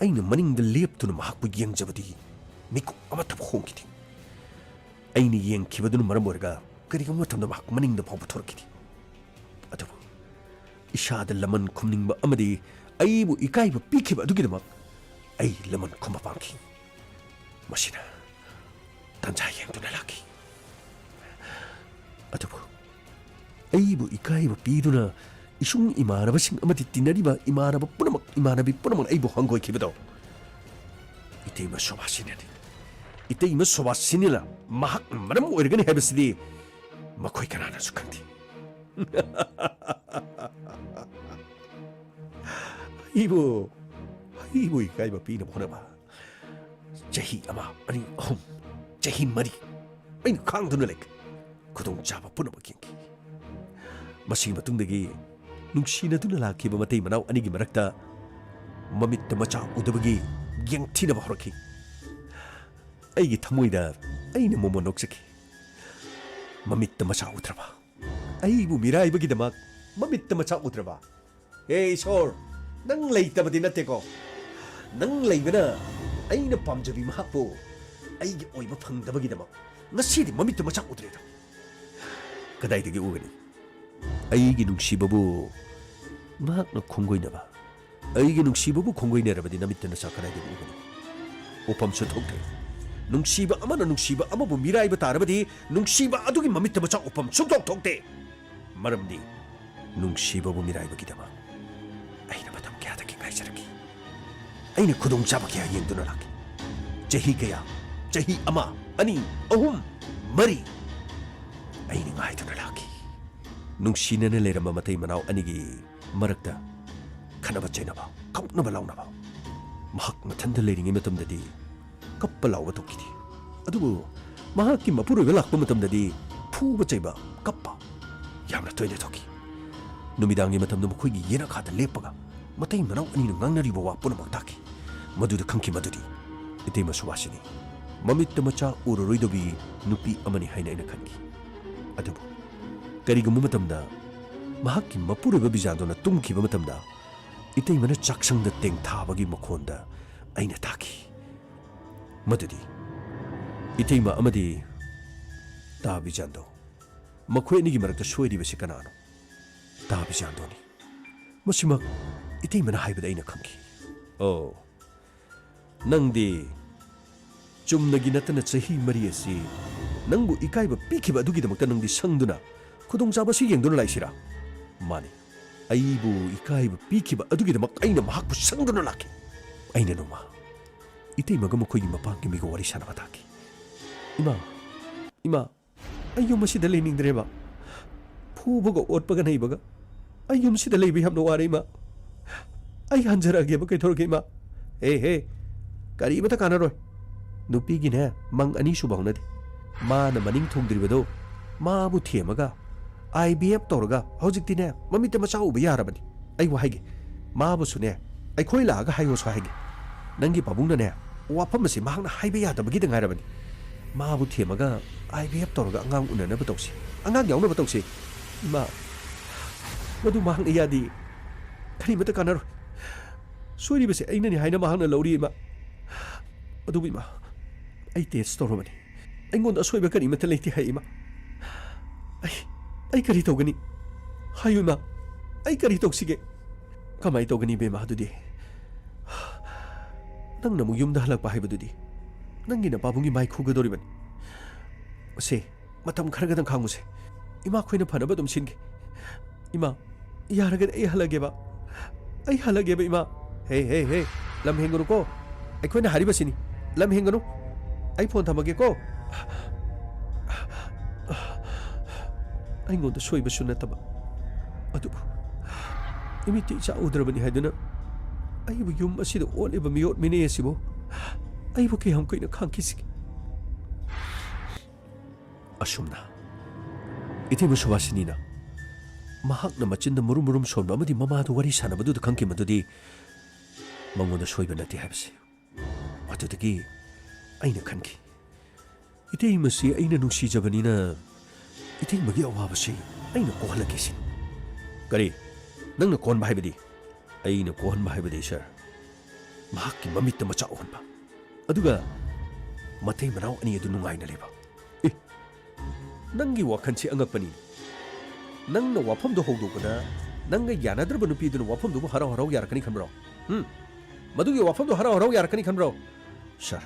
ꯑꯩꯅ ꯃꯅꯤꯡꯗ ꯂꯦꯞꯇꯨꯅ ꯃꯍꯥꯛꯄꯨ ꯌꯦꯡꯖꯕꯗꯤ ꯃꯤꯀꯨꯞ ꯑꯃꯠꯇ ꯍꯣꯡꯈꯤꯗꯦ꯫ ꯑꯩꯅ ꯌꯦꯡꯈꯤꯕꯗꯨꯅ ꯃꯔꯝ ꯑꯣꯏꯔꯒ ꯀꯔꯤꯒꯨꯝꯕ ꯃꯇꯝꯗ ꯃꯍꯥꯛ ꯃꯅꯤꯡꯗ ꯐꯥꯎꯕ ꯊꯣꯔꯛꯈꯤꯗꯦ꯫ ꯑꯗꯨꯕꯨ ꯏꯁꯥꯗ ꯂꯃꯟ ꯈꯨꯝꯅꯤꯡꯕ ꯑꯃꯗꯤ ꯑꯩꯕꯨ ꯏꯀꯥꯏꯕ ꯄꯤꯈꯤꯕ ꯑꯗꯨꯒꯤꯗꯃꯛ ꯑꯩ ꯂꯃꯟ ꯈꯨꯝꯕ ꯄꯥꯝꯈꯤ꯫ ꯃꯁꯤꯅ ꯇꯟꯖꯥ ꯌꯦꯡꯗꯨꯅ ꯂꯥꯛꯈꯤ꯫ ꯑꯗꯨꯕꯨ ꯑꯩꯕꯨ ꯏꯀꯥꯏꯕ ꯄꯤꯗꯨꯅ ꯏꯁꯨꯡ ꯏꯃꯥꯟꯅꯕꯁꯤꯡ ꯑꯃꯗꯤ ꯇꯤꯟꯅꯔꯤꯕ ꯏꯃꯥꯟꯅꯕ ꯄꯨꯝꯅꯃꯛ, ꯏꯃꯥꯟꯅꯕꯤ ꯄꯨꯝꯅꯃꯛ ꯑꯩꯕꯨ ꯍꯪꯒꯣꯏꯈꯤꯕꯗꯣ ꯏꯇꯩꯃ ꯁꯣꯚꯥꯁꯤꯅꯤꯅꯤ꯫ ꯏꯇꯩꯃ ꯁꯣꯚꯥꯁꯤꯅꯤꯅ ꯃꯍꯥꯛꯅ ꯃꯔꯝ ꯑꯣꯏꯔꯒꯅꯤ ꯍꯥꯏꯕꯁꯤꯗꯤ ꯃꯈꯣꯏ ꯀꯅꯥꯅꯁꯨ ꯈꯪꯗꯦ꯫ ꯑꯩꯕꯨ, ꯑꯩꯕꯨ ꯏꯀꯥꯏꯕ ꯄꯤꯅꯕ ꯍꯣꯠꯅꯕ ꯆꯍꯤ ꯑꯃ, ꯑꯅꯤ, ꯑꯍꯨꯝ, ꯆꯍꯤ ꯃꯔꯤ ꯑꯩꯅ ꯈꯥꯡꯗꯨꯅ ꯂꯩꯈꯤ꯫ ꯈꯨꯗꯣꯡꯆꯥꯕ ꯄꯨꯝꯅꯃꯛ ꯌꯦꯡꯈꯤ꯫ ꯃꯁꯤꯒꯤ ꯃꯇꯨꯡꯗꯒꯤ ꯅꯨꯡꯁꯤꯅꯗꯨꯅ ꯂꯥꯛꯈꯤꯕ ꯃꯇꯩ ꯃꯅꯥꯎ ꯑꯅꯤꯒꯤ ꯃꯔꯛꯇ ꯃꯃꯤꯠꯇ ꯃꯆꯥ ꯎꯗꯕꯒꯤ ꯌꯦꯡꯊꯤꯅꯕ ꯍꯧꯔꯛꯈꯤ꯫ ꯑꯩꯒꯤ ꯊꯃꯣꯏꯗ ꯑꯩꯅ ꯃꯣꯃꯣꯟ ꯅꯣꯛꯆꯈꯤ꯫ ꯃꯃꯤꯠꯇ ꯃꯆꯥ ꯎꯗ꯭ꯔꯕ, ꯑꯩꯕꯨ ꯃꯤꯔꯥꯏꯕꯒꯤꯗꯃꯛ ꯃꯃꯤꯠꯇ ꯃꯆꯥ ꯎꯗ꯭ꯔꯕ꯫ ꯍꯦ ꯏꯁꯣꯔ, ꯅꯪ ꯂꯩꯇꯕꯗꯤ ꯅꯠꯇꯦꯀꯣ꯫ ꯅꯪ ꯂꯩꯕꯅ ꯑꯩꯅ ꯄꯥꯝꯖꯕꯤ ꯃꯍꯥꯛꯄꯨ ꯑꯩꯒꯤ ꯑꯣꯏꯕ ꯐꯪꯗꯕꯒꯤꯗꯃꯛ ꯉꯁꯤꯗꯤ ꯃꯃꯤꯠꯇ ꯃꯆꯥ ꯎꯗ꯭ꯔꯦꯗꯣ꯫ ꯀꯗꯥꯏꯗꯒꯤ ꯎꯒꯅꯤ? ꯑꯩꯒꯤ ꯅꯨꯡꯁꯤꯕꯕꯨ ꯃꯍꯥꯛꯅ ꯈꯣꯡꯒꯣꯏꯅꯕ, ꯑꯩꯒꯤ ꯅꯨꯡꯁꯤꯕꯕꯨ ꯈꯣꯡꯒꯣꯏꯅꯔꯕꯗꯤ ꯅꯃꯤꯠꯇ ꯅꯆꯥ ꯀꯗꯥꯏꯗꯒꯤ ꯎꯒꯅꯤ? ꯎꯐꯝꯁꯨ ꯊꯣꯛꯇꯦ꯫ ꯅꯨꯡꯁꯤꯕ ꯑꯃꯅ ꯅꯨꯡꯁꯤꯕ ꯑꯃꯕꯨ ꯃꯤꯔꯥꯏꯕ ꯇꯥꯔꯕꯗꯤ ꯅꯨꯡꯁꯤꯕ ꯑꯗꯨꯒꯤ ꯃꯃꯤꯠꯇ ꯃꯆꯥ ꯎꯐꯝ ꯁꯨꯡꯊꯣꯛ ꯊꯣꯛꯇꯦ꯫ ꯃꯔꯝꯗꯤ ꯅꯨꯡꯁꯤꯕꯕꯨ ꯃꯤꯔꯥꯏꯕꯒꯤꯗꯃꯛ ꯑꯩꯅ ꯃꯇꯝ ꯀꯌꯥꯗꯒꯤ ꯉꯥꯏꯖꯔꯛꯈꯤ꯫ ꯑꯩꯅ ꯈꯨꯗꯣꯡꯆꯥꯕ ꯀꯌꯥ ꯌꯦꯡꯗꯨꯅ ꯂꯥꯛꯈꯤ꯫ ꯆꯍꯤ ꯀꯌꯥ, ꯆꯍꯤ ꯑꯃ, ꯑꯅꯤ, ꯑꯍꯨꯝ, ꯃꯔꯤ ꯑꯩꯅ ꯉꯥꯏꯗꯨꯅ ꯂꯥꯛꯈꯤ꯫ ꯅꯨꯡꯁꯤꯅꯅ ꯂꯩꯔꯝꯕ ꯃꯇꯩ ꯃꯅꯥꯎ ꯑꯅꯤꯒꯤ ꯃꯔꯛꯇ ꯈꯠꯅꯕ ꯆꯩꯅꯕ, ꯀꯞꯅꯕ ꯂꯥꯎꯅꯕ꯫ ꯃꯍꯥꯛ ꯃꯊꯟꯇ ꯂꯩꯔꯤꯉꯩ ꯃꯇꯝꯗꯗꯤ ꯀꯞꯄ ꯂꯥꯎꯕ ꯊꯣꯛꯈꯤꯗꯦ꯫ ꯑꯗꯨꯕꯨ ꯃꯍꯥꯛꯀꯤ ꯃꯄꯨꯔꯣꯏꯕ ꯂꯥꯛꯄ ꯃꯇꯝꯗꯗꯤ ꯐꯨꯕ ꯆꯩꯕ, ꯀꯞꯄ ꯌꯥꯝꯅ ꯇꯣꯏꯅ ꯊꯣꯛꯈꯤ꯫ ꯅꯨꯃꯤꯗꯥꯡꯒꯤ ꯃꯇꯝꯗ ꯃꯈꯣꯏꯒꯤ ꯌꯦꯅꯈꯥꯗ ꯂꯦꯞꯄꯒ ꯃꯇꯩ ꯃꯅꯥꯎ ꯑꯅꯤꯅ ꯉꯥꯡꯅꯔꯤꯕ ꯋꯥ ꯄꯨꯝꯅꯃꯛ ꯇꯥꯈꯤ꯫ ꯃꯗꯨꯗ ꯈꯪꯈꯤ ꯃꯗꯨꯗꯤ ꯏꯇꯩꯃ ꯁꯨꯕꯥꯁꯤꯅꯤ꯫ ꯃꯃꯤꯠꯇ ꯃꯆꯥ ꯎꯔꯔꯣꯏꯗꯕꯤ ꯅꯨꯄꯤ ꯑꯃꯅꯤ ꯍꯥꯏꯅ ꯑꯩꯅ ꯈꯟꯈꯤ꯫ ꯑꯗꯨꯕꯨ ꯀꯔꯤꯒꯨꯝꯕ ꯃꯇꯝꯗ ꯃꯍꯥꯛꯀꯤ ꯃꯄꯨꯔꯣꯏꯕ ꯕꯤꯖꯥꯟꯗꯣꯅ ꯇꯨꯝꯈꯤꯕ ꯃꯇꯝꯗ ꯏꯇꯩꯃꯅ ꯆꯥꯛꯁꯪꯗ ꯇꯦꯡꯊꯥꯕꯒꯤ ꯃꯈꯣꯟꯗ ꯑꯩꯅ ꯇꯥꯈꯤ꯫ ꯃꯗꯨꯗꯤ ꯏꯇꯩꯃ ꯑꯃꯗꯤ ꯇꯥ ꯕꯤꯖꯥꯟꯗꯣ, ꯃꯈꯣꯏ ꯑꯅꯤꯒꯤ ꯃꯔꯛꯇ ꯁꯣꯏꯔꯤꯕꯁꯤ ꯀꯅꯥꯅꯣ? ꯇꯥ ꯕꯤꯖꯥꯟꯗꯣꯅꯤ꯫ ꯃꯁꯤꯃꯛ ꯏꯇꯩꯃꯅ ꯍꯥꯏꯕꯗ ꯑꯩꯅ ꯈꯪꯈꯤ꯫ "ꯑꯣ, ꯅꯪꯗꯤ ꯆꯨꯝꯅꯒꯤ ꯅꯠꯇꯅ ꯆꯍꯤ ꯃꯔꯤ ꯑꯁꯤ ꯅꯪꯕꯨ ꯏꯀꯥꯏꯕ ꯄꯤꯈꯤꯕ ꯑꯗꯨꯒꯤꯗꯃꯛꯇ ꯅꯪꯗꯤ ꯁꯪꯗꯨꯅ ꯈꯨꯗꯣꯡꯆꯥꯕ ꯑꯁꯤ ꯌꯦꯡꯗꯨꯅ ꯂꯥꯛꯏꯁꯤꯔꯥ?" "ꯃꯥꯅꯤ, ꯑꯩꯕꯨ ꯏꯀꯥꯏꯕ ꯄꯤꯈꯤꯕ ꯑꯗꯨꯒꯤꯗꯃꯛ ꯑꯩꯅ ꯃꯍꯥꯛꯄꯨ ꯁꯪꯗꯨꯅ ꯂꯥꯛꯈꯤ꯫" ꯑꯩꯅ ꯅꯣꯡꯃ ꯏꯇꯩꯃꯒ ꯃꯈꯣꯏꯒꯤ ꯃꯄꯥꯝꯒꯤ ꯃꯤꯒ ꯋꯥꯔꯤ ꯁꯥꯟꯅꯕ ꯇꯥꯈꯤ꯫ "ꯏꯃꯥ, ꯏꯃꯥ, ꯑꯩ ꯌꯨꯝ ꯑꯁꯤꯗ ꯂꯩꯅꯤꯡꯗ꯭ꯔꯦꯕ꯫ ꯐꯨꯕꯒ ꯑꯣꯠꯄꯒ ꯅꯩꯕꯒ ꯑꯩ ꯌꯨꯝꯁꯤꯗ ꯂꯩꯕ ꯌꯥꯝꯅ ꯋꯥꯔꯦ, ꯏꯃꯥ꯫ ꯑꯩ ꯍꯟꯖꯔꯛꯑꯒꯦꯕ, ꯀꯩꯗꯧꯔꯒꯦ, ꯏꯃꯥ?" "ꯍꯦ, ꯍꯦ, ꯀꯔꯤꯃꯇ ꯀꯥꯟꯅꯔꯣꯏ꯫ ꯅꯨꯄꯤꯒꯤꯅꯦ, ꯃꯪ ꯑꯅꯤ ꯁꯨꯕ ꯍꯧꯅꯗꯦ꯫ ꯃꯥꯅ ꯃꯅꯤꯡ ꯊꯨꯡꯗ꯭ꯔꯤꯕꯗꯣ ꯃꯥꯕꯨ ꯊꯦꯝꯃꯒ ꯑꯥꯏ ꯕꯤ ꯑꯦꯐ ꯇꯧꯔꯒ ꯍꯧꯖꯤꯛꯇꯤꯅꯦ, ꯃꯃꯤꯠꯇ ꯃꯆꯥ ꯎꯕ ꯌꯥꯔꯕꯅꯤ꯫ ꯑꯩ ꯋꯥ ꯍꯥꯏꯒꯦ, ꯃꯥꯕꯨꯁꯨꯅꯦ, ꯑꯩꯈꯣꯏ ꯂꯥꯛꯑꯒ ꯍꯥꯏꯌꯣꯁꯨ ꯍꯥꯏꯒꯦ꯫ ꯅꯪꯒꯤ ꯄꯥꯕꯨꯡꯅꯅꯦ, ꯋꯥꯐꯝ ꯑꯁꯤ ꯃꯍꯥꯛꯅ ꯍꯥꯏꯕ ꯌꯥꯗꯕꯒꯤꯗ ꯉꯥꯏꯔꯕꯅꯤ꯫ ꯃꯥꯕꯨ ꯊꯦꯝꯃꯒ ꯑꯥꯏ ꯕꯤ ꯑꯦꯐ ꯇꯧꯔꯒ ꯑꯉꯥꯡ ꯎꯅꯅꯕ ꯇꯧꯁꯤ, ꯑꯉꯥꯡ ꯌꯥꯎꯅꯕ ꯇꯧꯁꯤ꯫" "ꯏꯃꯥ, ꯃꯗꯨ ꯃꯍꯥꯛꯅ ꯌꯥꯗꯦ꯫ ꯀꯔꯤꯃꯇ ꯀꯥꯟꯅꯔꯣꯏ꯫ ꯁꯣꯏꯔꯤꯕꯁꯦ ꯑꯩꯅꯅꯤ ꯍꯥꯏꯅ ꯃꯍꯥꯛꯅ ꯂꯧꯔꯤ, ꯏꯃꯥ꯫ ꯑꯗꯨꯕꯨ, ꯏꯃꯥ, ꯑꯩ ꯇꯦꯁ ꯇꯧꯔꯕꯅꯤ꯫ ꯑꯩꯉꯣꯟꯗ ꯑꯁꯣꯏꯕ ꯀꯔꯤꯃꯠꯇ ꯂꯩꯇꯦ ꯍꯥꯏ, ꯏꯃꯥ꯫ ꯑꯩ, ꯑꯩ ꯀꯔꯤ ꯇꯧꯒꯅꯤ? ꯍꯥꯏꯌꯨ, ꯏꯃꯥ, ꯑꯩ ꯀꯔꯤ ꯇꯧꯁꯤꯒꯦ?" "ꯀꯃꯥꯏ ꯇꯧꯒꯅꯤ, ꯏꯕꯦꯝꯃ, ꯑꯗꯨꯗꯤ? ꯅꯪꯅ ꯑꯃꯨꯛ ꯌꯨꯝꯗ ꯍꯜꯂꯛꯄ ꯍꯥꯏꯕꯗꯨꯗꯤ ꯅꯪꯒꯤ ꯅꯄꯥꯕꯨꯡꯒꯤ ꯃꯥꯏ ꯈꯨꯒꯗꯧꯔꯤꯕꯅꯤ꯫ ꯁꯦ, ꯃꯇꯝ ꯈꯔ ꯈꯛꯇꯪ ꯈꯥꯡꯉꯨꯁꯦ꯫ ꯏꯃꯥ ꯈꯣꯏꯅ ꯐꯅꯕ ꯑꯗꯨꯝ ꯁꯤꯟꯒꯦ꯫ ꯏꯃꯥ, ꯌꯥꯔꯒꯗꯤ ꯑꯩ ꯍꯜꯂꯒꯦꯕ꯫ ꯑꯩ ꯍꯜꯂꯒꯦꯕ, ꯏꯃꯥ꯫ ꯍꯦ, ꯍꯦ, ꯍꯦ, ꯂꯝ ꯍꯦꯟꯒꯅꯨꯀꯣ꯫ ꯑꯩꯈꯣꯏꯅ ꯍꯥꯏꯔꯤꯕꯁꯤꯅꯤ, ꯂꯝ ꯍꯦꯟꯒꯅꯨ꯫ ꯑꯩ ꯐꯣꯟ ꯊꯝꯃꯒꯦꯀꯣ꯫" ꯑꯩꯉꯣꯟꯗ ꯁꯣꯏꯕꯁꯨ ꯅꯠꯇꯕ, ꯑꯗꯨꯕꯨ ꯏꯃꯤꯠꯇ ꯏꯆꯥ ꯎꯗ꯭ꯔꯕꯅꯤ ꯍꯥꯏꯗꯨꯅ ꯑꯩꯕꯨ ꯌꯨꯝ ꯑꯁꯤꯗ ꯑꯣꯠꯂꯤꯕ ꯃꯤꯑꯣꯠ ꯃꯤꯅꯩ ꯑꯁꯤꯕꯨ ꯑꯩꯕꯨ ꯀꯌꯥꯝ ꯀꯨꯏꯅ ꯈꯥꯡꯈꯤꯁꯤꯒꯦ? ꯑꯁꯨꯝꯅ ꯏꯇꯩꯃ ꯁꯨꯕꯥꯁꯤꯅꯤꯅ ꯃꯍꯥꯛꯅ ꯃꯆꯤꯟꯗ ꯃꯨꯔꯨꯝ ꯃꯨꯔꯨꯝ ꯁꯣꯟꯕ ꯑꯃꯗꯤ ꯃꯃꯥꯗꯨ ꯋꯥꯔꯤ ꯁꯥꯟꯅꯕꯗꯨꯗ ꯈꯪꯈꯤ ꯃꯗꯨꯗꯤ ꯃꯉꯣꯟꯗ ꯁꯣꯏꯕ ꯅꯠꯇꯦ ꯍꯥꯏꯕꯁꯤ꯫ ꯑꯗꯨꯗꯒꯤ ꯑꯩꯅ ꯈꯟꯈꯤ, "ꯏꯇꯩꯃꯁꯤ ꯑꯩꯅ ꯅꯨꯡꯁꯤꯖꯕꯅꯤꯅ ꯏꯇꯩꯃꯒꯤ ꯑꯋꯥꯕꯁꯤ ꯑꯩꯅ ꯀꯣꯛꯍꯜꯂꯒꯦ ꯁꯤꯅꯤ꯫" "ꯀꯔꯤ? ꯅꯪꯅ ꯀꯣꯛꯍꯟꯕ ꯍꯥꯏꯕꯗꯤ?" "ꯑꯩꯅ ꯀꯣꯛꯍꯟꯕ ꯍꯥꯏꯕꯗꯤ, ꯁꯥꯔ, ꯃꯍꯥꯛꯀꯤ ꯃꯃꯤꯠꯇ ꯃꯆꯥ ꯎꯍꯟꯕ, ꯑꯗꯨꯒ ꯃꯇꯩ ꯃꯅꯥꯎ ꯑꯅꯤ ꯑꯗꯨ ꯅꯨꯡꯉꯥꯏꯅ ꯂꯩꯕ꯫" "ꯑꯦ, ꯅꯪꯒꯤ ꯋꯥꯈꯜꯁꯤ ꯑꯉꯛꯄꯅꯤ꯫ ꯅꯪꯅ ꯋꯥꯐꯝꯗꯨ ꯍꯧꯗꯣꯛꯄꯗ ꯅꯪꯒ ꯌꯥꯅꯗ꯭ꯔꯕ ꯅꯨꯄꯤꯗꯨꯅ ꯋꯥꯐꯝꯗꯨꯕꯨ ꯍꯔꯥꯎ ꯍꯔꯥꯎ ꯌꯥꯔꯛꯀꯅꯤ ꯈꯟꯕ꯭ꯔꯣ? ꯎꯝ? ꯃꯗꯨꯒꯤ ꯋꯥꯐꯝꯗꯨ ꯍꯔꯥꯎ ꯍꯔꯥꯎ ꯌꯥꯔꯛꯀꯅꯤ ꯈꯟꯕ꯭ꯔꯣ?" "ꯁꯥꯔ,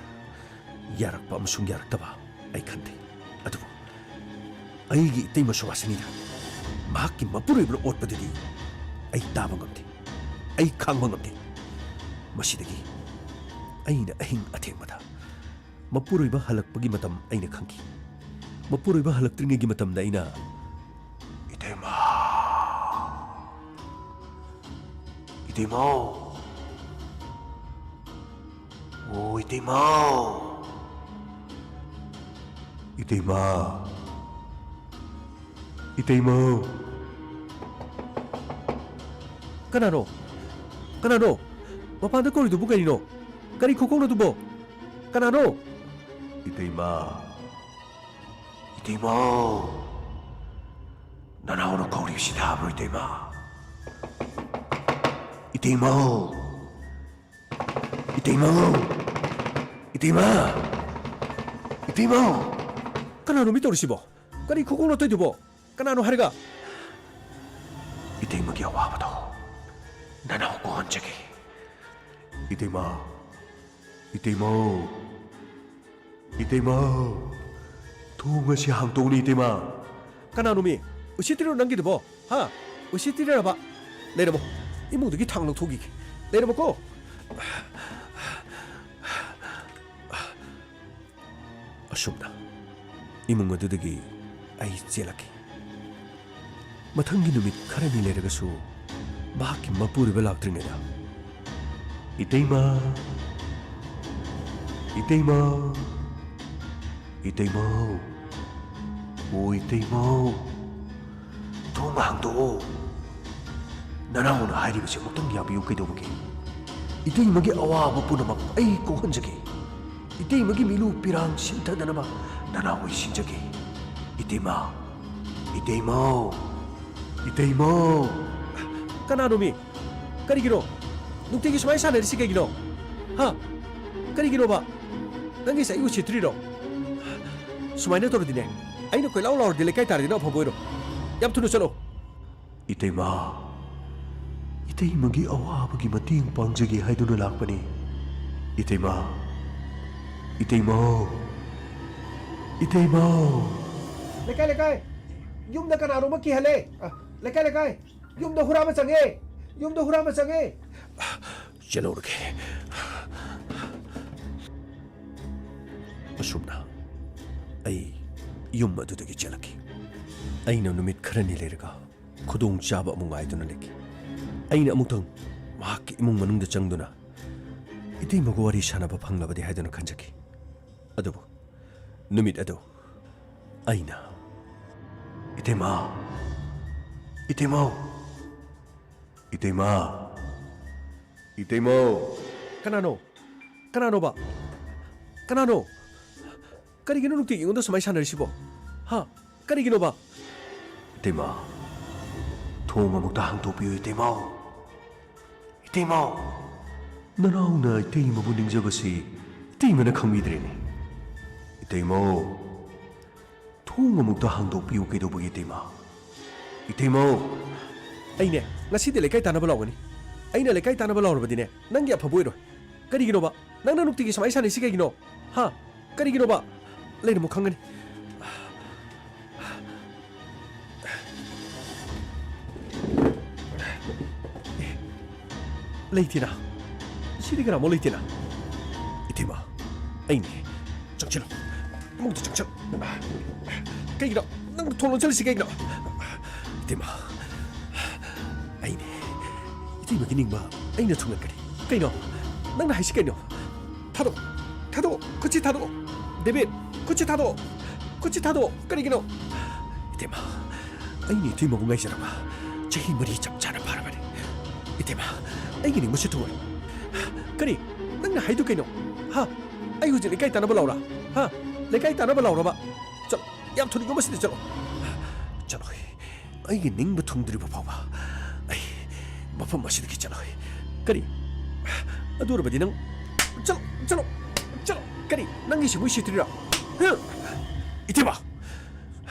ꯌꯥꯔꯛꯄ ꯑꯃꯁꯨꯡ ꯌꯥꯔꯛꯇꯕ ꯑꯩ ꯈꯟꯗꯦ꯫ ꯑꯗꯨꯕꯨ ꯑꯩꯒꯤ ꯏꯇꯩꯃ ꯁꯨꯕꯥꯁꯤꯅꯤꯗ ꯃꯍꯥꯛꯀꯤ ꯃꯄꯨꯔꯣꯏꯕꯅ ꯑꯣꯠꯄꯗꯨꯗꯤ ꯑꯩ ꯇꯥꯕ ꯉꯝꯗꯦ, ꯑꯩ ꯈꯥꯡꯕ ꯉꯝꯗꯦ꯫ ꯃꯁꯤꯗꯒꯤ ꯑꯩꯅ ꯑꯍꯤꯡ ꯑꯊꯦꯡꯕꯗ ꯃꯄꯨꯔꯣꯏꯕ ꯍꯜꯂꯛꯄꯒꯤ ꯃꯇꯝ ꯑꯩꯅ ꯈꯪꯈꯤ꯫ ꯃꯄꯨꯔꯣꯏꯕ ꯍꯜꯂꯛꯇ꯭ꯔꯤꯉꯩꯒꯤ ꯃꯇꯝꯗ ꯑꯩꯅ, 'ꯏꯇꯩꯃ, ꯏꯇꯩꯃ, ꯑꯣ ꯏꯇꯩꯃ, ꯏꯇꯩꯃ, ꯏꯇꯩꯃ.'" "ꯀꯅꯥꯅꯣ? ꯀꯅꯥꯅꯣ? ꯃꯄꯥꯟꯗ ꯀꯧꯔꯤꯗꯨꯕꯨ ꯀꯔꯤꯅꯣ? ꯀꯔꯤ ꯈꯨꯀꯧꯅꯣꯗꯨꯕꯣ? ꯀꯅꯥꯅꯣ?" "ꯏꯇꯩꯃ, ꯏꯇꯩꯃ, ꯅꯅꯥꯎꯅ ꯀꯧꯔꯤꯕꯁꯤ ꯇꯥꯕ꯭ꯔꯣ, ꯏꯇꯩꯃ? ꯏꯇꯩꯃ, ꯏꯇꯩꯃ, ꯏꯇꯩꯃ, ꯏꯇꯩꯃ!" "ꯀꯅꯥꯅꯣ ꯃꯤ ꯇꯧꯔꯤꯁꯤꯕꯣ? ꯀꯔꯤ ꯈꯨꯀꯧꯅꯣ ꯇꯧꯔꯤꯗꯨꯕꯣ? ꯀꯅꯥꯅꯣ ꯍꯥꯏꯔꯒ?" "ꯏꯇꯩꯃꯒꯤ ꯑꯋꯥꯕꯗꯣ ꯅꯅꯥꯎ ꯀꯣꯛꯍꯟꯖꯒꯦ꯫ ꯏꯇꯩꯃ, ꯏꯇꯩꯃ, ꯏꯇꯩꯃ, ꯊꯣꯡ ꯑꯁꯤ ꯍꯥꯡꯇꯣꯛꯎꯅꯦ, ꯏꯇꯩꯃ!" "ꯀꯅꯥꯅꯣꯃꯤ? ꯎꯁꯤꯠꯇ꯭ꯔꯤꯔꯣ ꯅꯪꯒꯤꯗꯨꯕꯣ? ꯍꯥ? ꯎꯁꯤꯠꯇ꯭ꯔꯤꯔꯕ? ꯂꯩꯔꯝꯃꯣ꯫ ꯏꯃꯨꯡꯗꯒꯤ ꯊꯥꯡ ꯂꯧꯊꯣꯛꯈꯤꯒꯦ꯫ ꯂꯩꯔꯝꯃꯣꯀꯣ꯫" ꯑꯁꯨꯝꯅ ꯏꯃꯨꯡ ꯑꯗꯨꯗꯒꯤ ꯑꯩ ꯆꯦꯜꯂꯛꯈꯤ꯫ ꯃꯊꯪꯒꯤ ꯅꯨꯃꯤꯠ ꯈꯔꯅꯤ ꯂꯩꯔꯒꯁꯨ ꯃꯍꯥꯛꯀꯤ ꯃꯄꯨꯔꯣꯏꯕ ꯂꯥꯛꯇ꯭ꯔꯤꯉꯩꯗ, "ꯏꯇꯩꯃ, ꯏꯇꯩꯃ, ꯏꯇꯩꯃꯧ, ꯑꯣ ꯏꯇꯩꯃꯧ, ꯊꯣꯡ ꯍꯥꯡꯗꯣꯛꯑꯣ꯫ ꯅꯅꯥꯎꯅ ꯍꯥꯏꯔꯤꯕꯁꯦ ꯑꯃꯨꯛꯇꯪ ꯌꯥꯕꯤꯌꯨ ꯀꯩꯗꯧꯕꯒꯦ? ꯏꯇꯩꯃꯒꯤ ꯑꯋꯥꯕ ꯄꯨꯝꯅꯃꯛ ꯑꯩ ꯀꯣꯛꯍꯟꯖꯒꯦ꯫" ꯏꯇꯩꯃꯒꯤ ꯃꯤꯂꯨ ꯄꯤꯔꯥꯡ ꯁꯤꯟꯊꯗꯅꯕ ꯅꯅꯥꯎ ꯑꯩ ꯁꯤꯟꯖꯒꯦ꯫ ꯏꯇꯩꯃ, ꯏꯇꯩꯃꯧ, ꯏꯇꯩꯃꯧ꯫ ꯀꯅꯥꯅꯣꯃꯤ? ꯀꯔꯤꯒꯤꯅꯣ? ꯅꯨꯡꯇꯤꯒꯤ ꯁꯨꯃꯥꯏꯅ ꯁꯥꯟꯅꯔꯤꯁꯤ ꯀꯩꯒꯤꯅꯣ? ꯍꯥ? ꯀꯔꯤꯒꯤꯅꯣꯕ? ꯅꯪꯒꯤꯁꯦ ꯑꯩ ꯎꯁꯤꯠꯇ꯭ꯔꯤꯔꯣ? ꯁꯨꯃꯥꯏꯅ ꯇꯧꯔꯗꯤꯅꯦ, ꯑꯩꯅ ꯀꯣꯏꯂꯥꯎ ꯂꯥꯎꯔꯗꯤ ꯂꯩꯀꯥꯏ ꯇꯥꯔꯗꯤ ꯅꯪ ꯑꯐꯕ ꯑꯣꯏꯔꯣ꯫ ꯌꯥꯝ ꯊꯨꯅ ꯆꯠꯂꯣ꯫ ꯏꯇꯩꯃ, ꯏꯇꯩꯃꯒꯤ ꯑꯋꯥꯕꯒꯤ ꯃꯇꯦꯡ ꯄꯥꯡꯖꯒꯦ ꯍꯥꯏꯗꯨꯅ ꯂꯥꯛꯄꯅꯤ꯫ ꯏꯇꯩꯃ, ꯏꯇꯩꯃꯧ, ꯏꯇꯩꯃꯧ꯫ ꯂꯩꯀꯥꯏ, ꯂꯩꯀꯥꯏ! ꯌꯨꯝꯗ ꯀꯅꯥꯅꯣꯝꯃ ꯀꯤꯍꯜꯂꯦ꯫ ꯑ, ꯂꯩꯀꯥꯏ, ꯂꯩꯀꯥꯏ! ꯌꯨꯝꯗ ꯍꯨꯔꯥꯟꯕ ꯆꯪꯉꯦ! ꯌꯨꯝꯗ ꯍꯨꯔꯥꯟꯕ ꯆꯪꯉꯦ! ꯆꯦꯜꯍꯧꯔꯒꯦ꯫ ꯑꯁꯨꯝꯅ ꯑꯩ ꯌꯨꯝ ꯑꯗꯨꯗꯒꯤ ꯆꯦꯜꯂꯛꯈꯤ꯫ ꯑꯩꯅ ꯅꯨꯃꯤꯠ ꯈꯔꯅꯤ ꯂꯩꯔꯒ ꯈꯨꯗꯣꯡꯆꯥꯕ ꯑꯃꯨꯛ ꯉꯥꯏꯗꯨꯅ ꯂꯩꯈꯤ꯫ ꯑꯩꯅ ꯑꯃꯨꯛꯇꯪ ꯃꯍꯥꯛꯀꯤ ꯏꯃꯨꯡ ꯃꯅꯨꯡꯗ ꯆꯪꯗꯨꯅ ꯏꯇꯩꯃꯒ ꯋꯥꯔꯤ ꯁꯥꯟꯅꯕ ꯐꯪꯂꯕꯗꯤ ꯍꯥꯏꯗꯨꯅ ꯈꯟꯖꯈꯤ꯫ ꯑꯗꯨꯕꯨ ꯅꯨꯃꯤꯠ ꯑꯗꯨ ꯑꯩꯅ ꯏꯇꯩꯃ, ꯏꯇꯩꯃꯧ, ꯏꯇꯩꯃ, ꯏꯇꯩꯃꯧ꯫ ꯀꯅꯥꯅꯣ? ꯀꯅꯥꯅꯣꯕ? ꯀꯅꯥꯅꯣ? ꯀꯔꯤꯒꯤꯅꯣ ꯅꯨꯡꯇꯤꯒꯤ ꯑꯩꯉꯣꯟꯗ ꯁꯨꯃꯥꯏꯅ ꯁꯥꯟꯅꯔꯤꯁꯤꯕꯣ? ꯍꯥ? ꯀꯔꯤꯒꯤꯅꯣꯕ? ꯏꯇꯩꯃ, ꯊꯣꯡ ꯑꯃꯨꯛꯇ ꯍꯥꯡꯗꯣꯛꯄꯤꯌꯨ, ꯏꯇꯩꯃꯧ꯫ ꯏꯇꯩꯃꯧ, ꯅꯅꯥꯎꯅ ꯏꯇꯩꯃꯕꯨ ꯅꯤꯡꯖꯕꯁꯤ ꯏꯇꯩꯃꯅ ꯈꯪꯕꯤꯗ꯭ꯔꯦꯅꯦ꯫ ꯏꯇꯩꯃꯧ, ꯊꯣꯡ ꯑꯃꯨꯛꯇ ꯍꯥꯡꯗꯣꯛꯄꯤꯌꯨ ꯀꯩꯗꯧꯕꯒꯤ, ꯏꯇꯩꯃ? ꯏꯇꯩꯃꯧ! ꯑꯩꯅꯦ, ꯉꯁꯤꯗꯤ ꯂꯩꯀꯥꯏ ꯇꯥꯟꯅꯕ ꯂꯥꯎꯒꯅꯤ꯫ ꯑꯩꯅ ꯂꯩꯀꯥꯏ ꯇꯥꯟꯅꯕ ꯂꯥꯎꯔꯕꯗꯤꯅꯦ, ꯅꯪꯒꯤ ꯑꯐꯕ ꯑꯣꯏꯔꯣꯏ꯫ ꯀꯔꯤꯒꯤꯅꯣꯕ? ꯅꯪꯅ ꯅꯨꯡꯇꯤꯒꯤ ꯁꯨꯃꯥꯏꯅ ꯁꯥꯟꯅꯩꯁꯤ ꯀꯩꯒꯤꯅꯣ? ꯍꯥ? ꯀꯔꯤꯒꯤꯅꯣꯕ? ꯂꯩꯔꯝꯃꯨ ꯈꯪꯒꯅꯤ꯫ ꯂꯩꯇꯦꯅ꯫ ꯁꯤꯗꯤ ꯀꯅꯥꯃꯨꯛ ꯂꯩꯇꯦꯅ꯫ ꯏꯇꯩꯃ, ꯑꯩꯅꯦ꯫ ꯆꯪꯁꯤꯜꯂꯨ꯫ ꯏꯃꯨꯡꯗ ꯆꯪꯁꯤꯜꯂꯨ꯫ ꯀꯩꯒꯤꯅꯣ? ꯅꯪ ꯊꯣꯡ ꯂꯣꯟꯁꯤꯜꯂꯤꯁꯤ ꯀꯩꯒꯤꯅꯣ? ꯏꯇꯩꯃ, ꯑꯩꯅꯦ꯫ ꯏꯇꯩꯃꯒꯤ ꯅꯤꯡꯕ ꯑꯩꯅ ꯊꯨꯡꯍꯟꯒꯅꯤ꯫ ꯀꯩꯅꯣ? ꯅꯪꯅ ꯍꯥꯏꯁꯤ ꯀꯩꯅꯣ? ꯊꯥꯗꯣꯛ! ꯊꯥꯗꯣꯛ! ꯈꯨꯠꯁꯤ ꯊꯥꯗꯣꯛ! ꯗꯦꯕꯤꯠ! ꯈꯨꯠꯁꯤ ꯊꯥꯗꯣꯛ! ꯈꯨꯠꯁꯤ ꯊꯥꯗꯣꯛ! ꯀꯔꯤꯒꯤꯅꯣ? ꯏꯇꯩꯃ, ꯑꯩꯅ ꯏꯇꯩꯃꯕꯨ ꯉꯥꯏꯖꯔꯝꯕ ꯆꯍꯤ ꯃꯔꯤ ꯆꯞ ꯆꯥꯅ ꯐꯥꯔꯕꯅꯤ꯫ ꯏꯇꯩꯃ, ꯑꯩꯒꯤ ꯅꯤꯡꯕꯁꯤ ꯊꯨꯡꯍꯜꯂꯨ꯫ ꯀꯔꯤ? ꯅꯪꯅ ꯍꯥꯏꯗꯨ ꯀꯩꯅꯣ? ꯍꯥ? ꯑꯩ ꯍꯧꯖꯤꯛ ꯂꯩꯀꯥꯏ ꯇꯥꯟꯅꯕ ꯂꯥꯎꯔꯥ? ꯍꯥ? ꯂꯩꯀꯥꯏ ꯇꯥꯟꯅꯕ ꯂꯥꯎꯔꯕ? ꯆꯠꯂꯣ, ꯌꯥꯝ ꯊꯨꯅ ꯌꯨꯝ ꯑꯁꯤꯗ ꯆꯠꯂꯣ꯫ ꯆꯠꯂꯣꯏ꯫ ꯑꯩꯒꯤ ꯅꯤꯡꯕ ꯊꯨꯡꯗ꯭ꯔꯤꯕ ꯐꯥꯎꯕ ꯑꯩ ꯃꯐꯝ ꯑꯁꯤꯗꯒꯤ ꯆꯠꯂꯣꯏ꯫ ꯀꯔꯤ? ꯑꯗꯨ ꯑꯣꯏꯔꯕꯗꯤ ꯅꯪ ꯆꯠꯂꯣ, ꯆꯠꯂꯣ, ꯆꯠꯂꯣ꯫ ꯀꯔꯤ? ꯅꯪꯒꯤ ꯁꯤꯡꯎ ꯁꯤꯠꯇ꯭ꯔꯤꯔꯥ? ꯍꯥ? ꯏꯇꯩꯃ!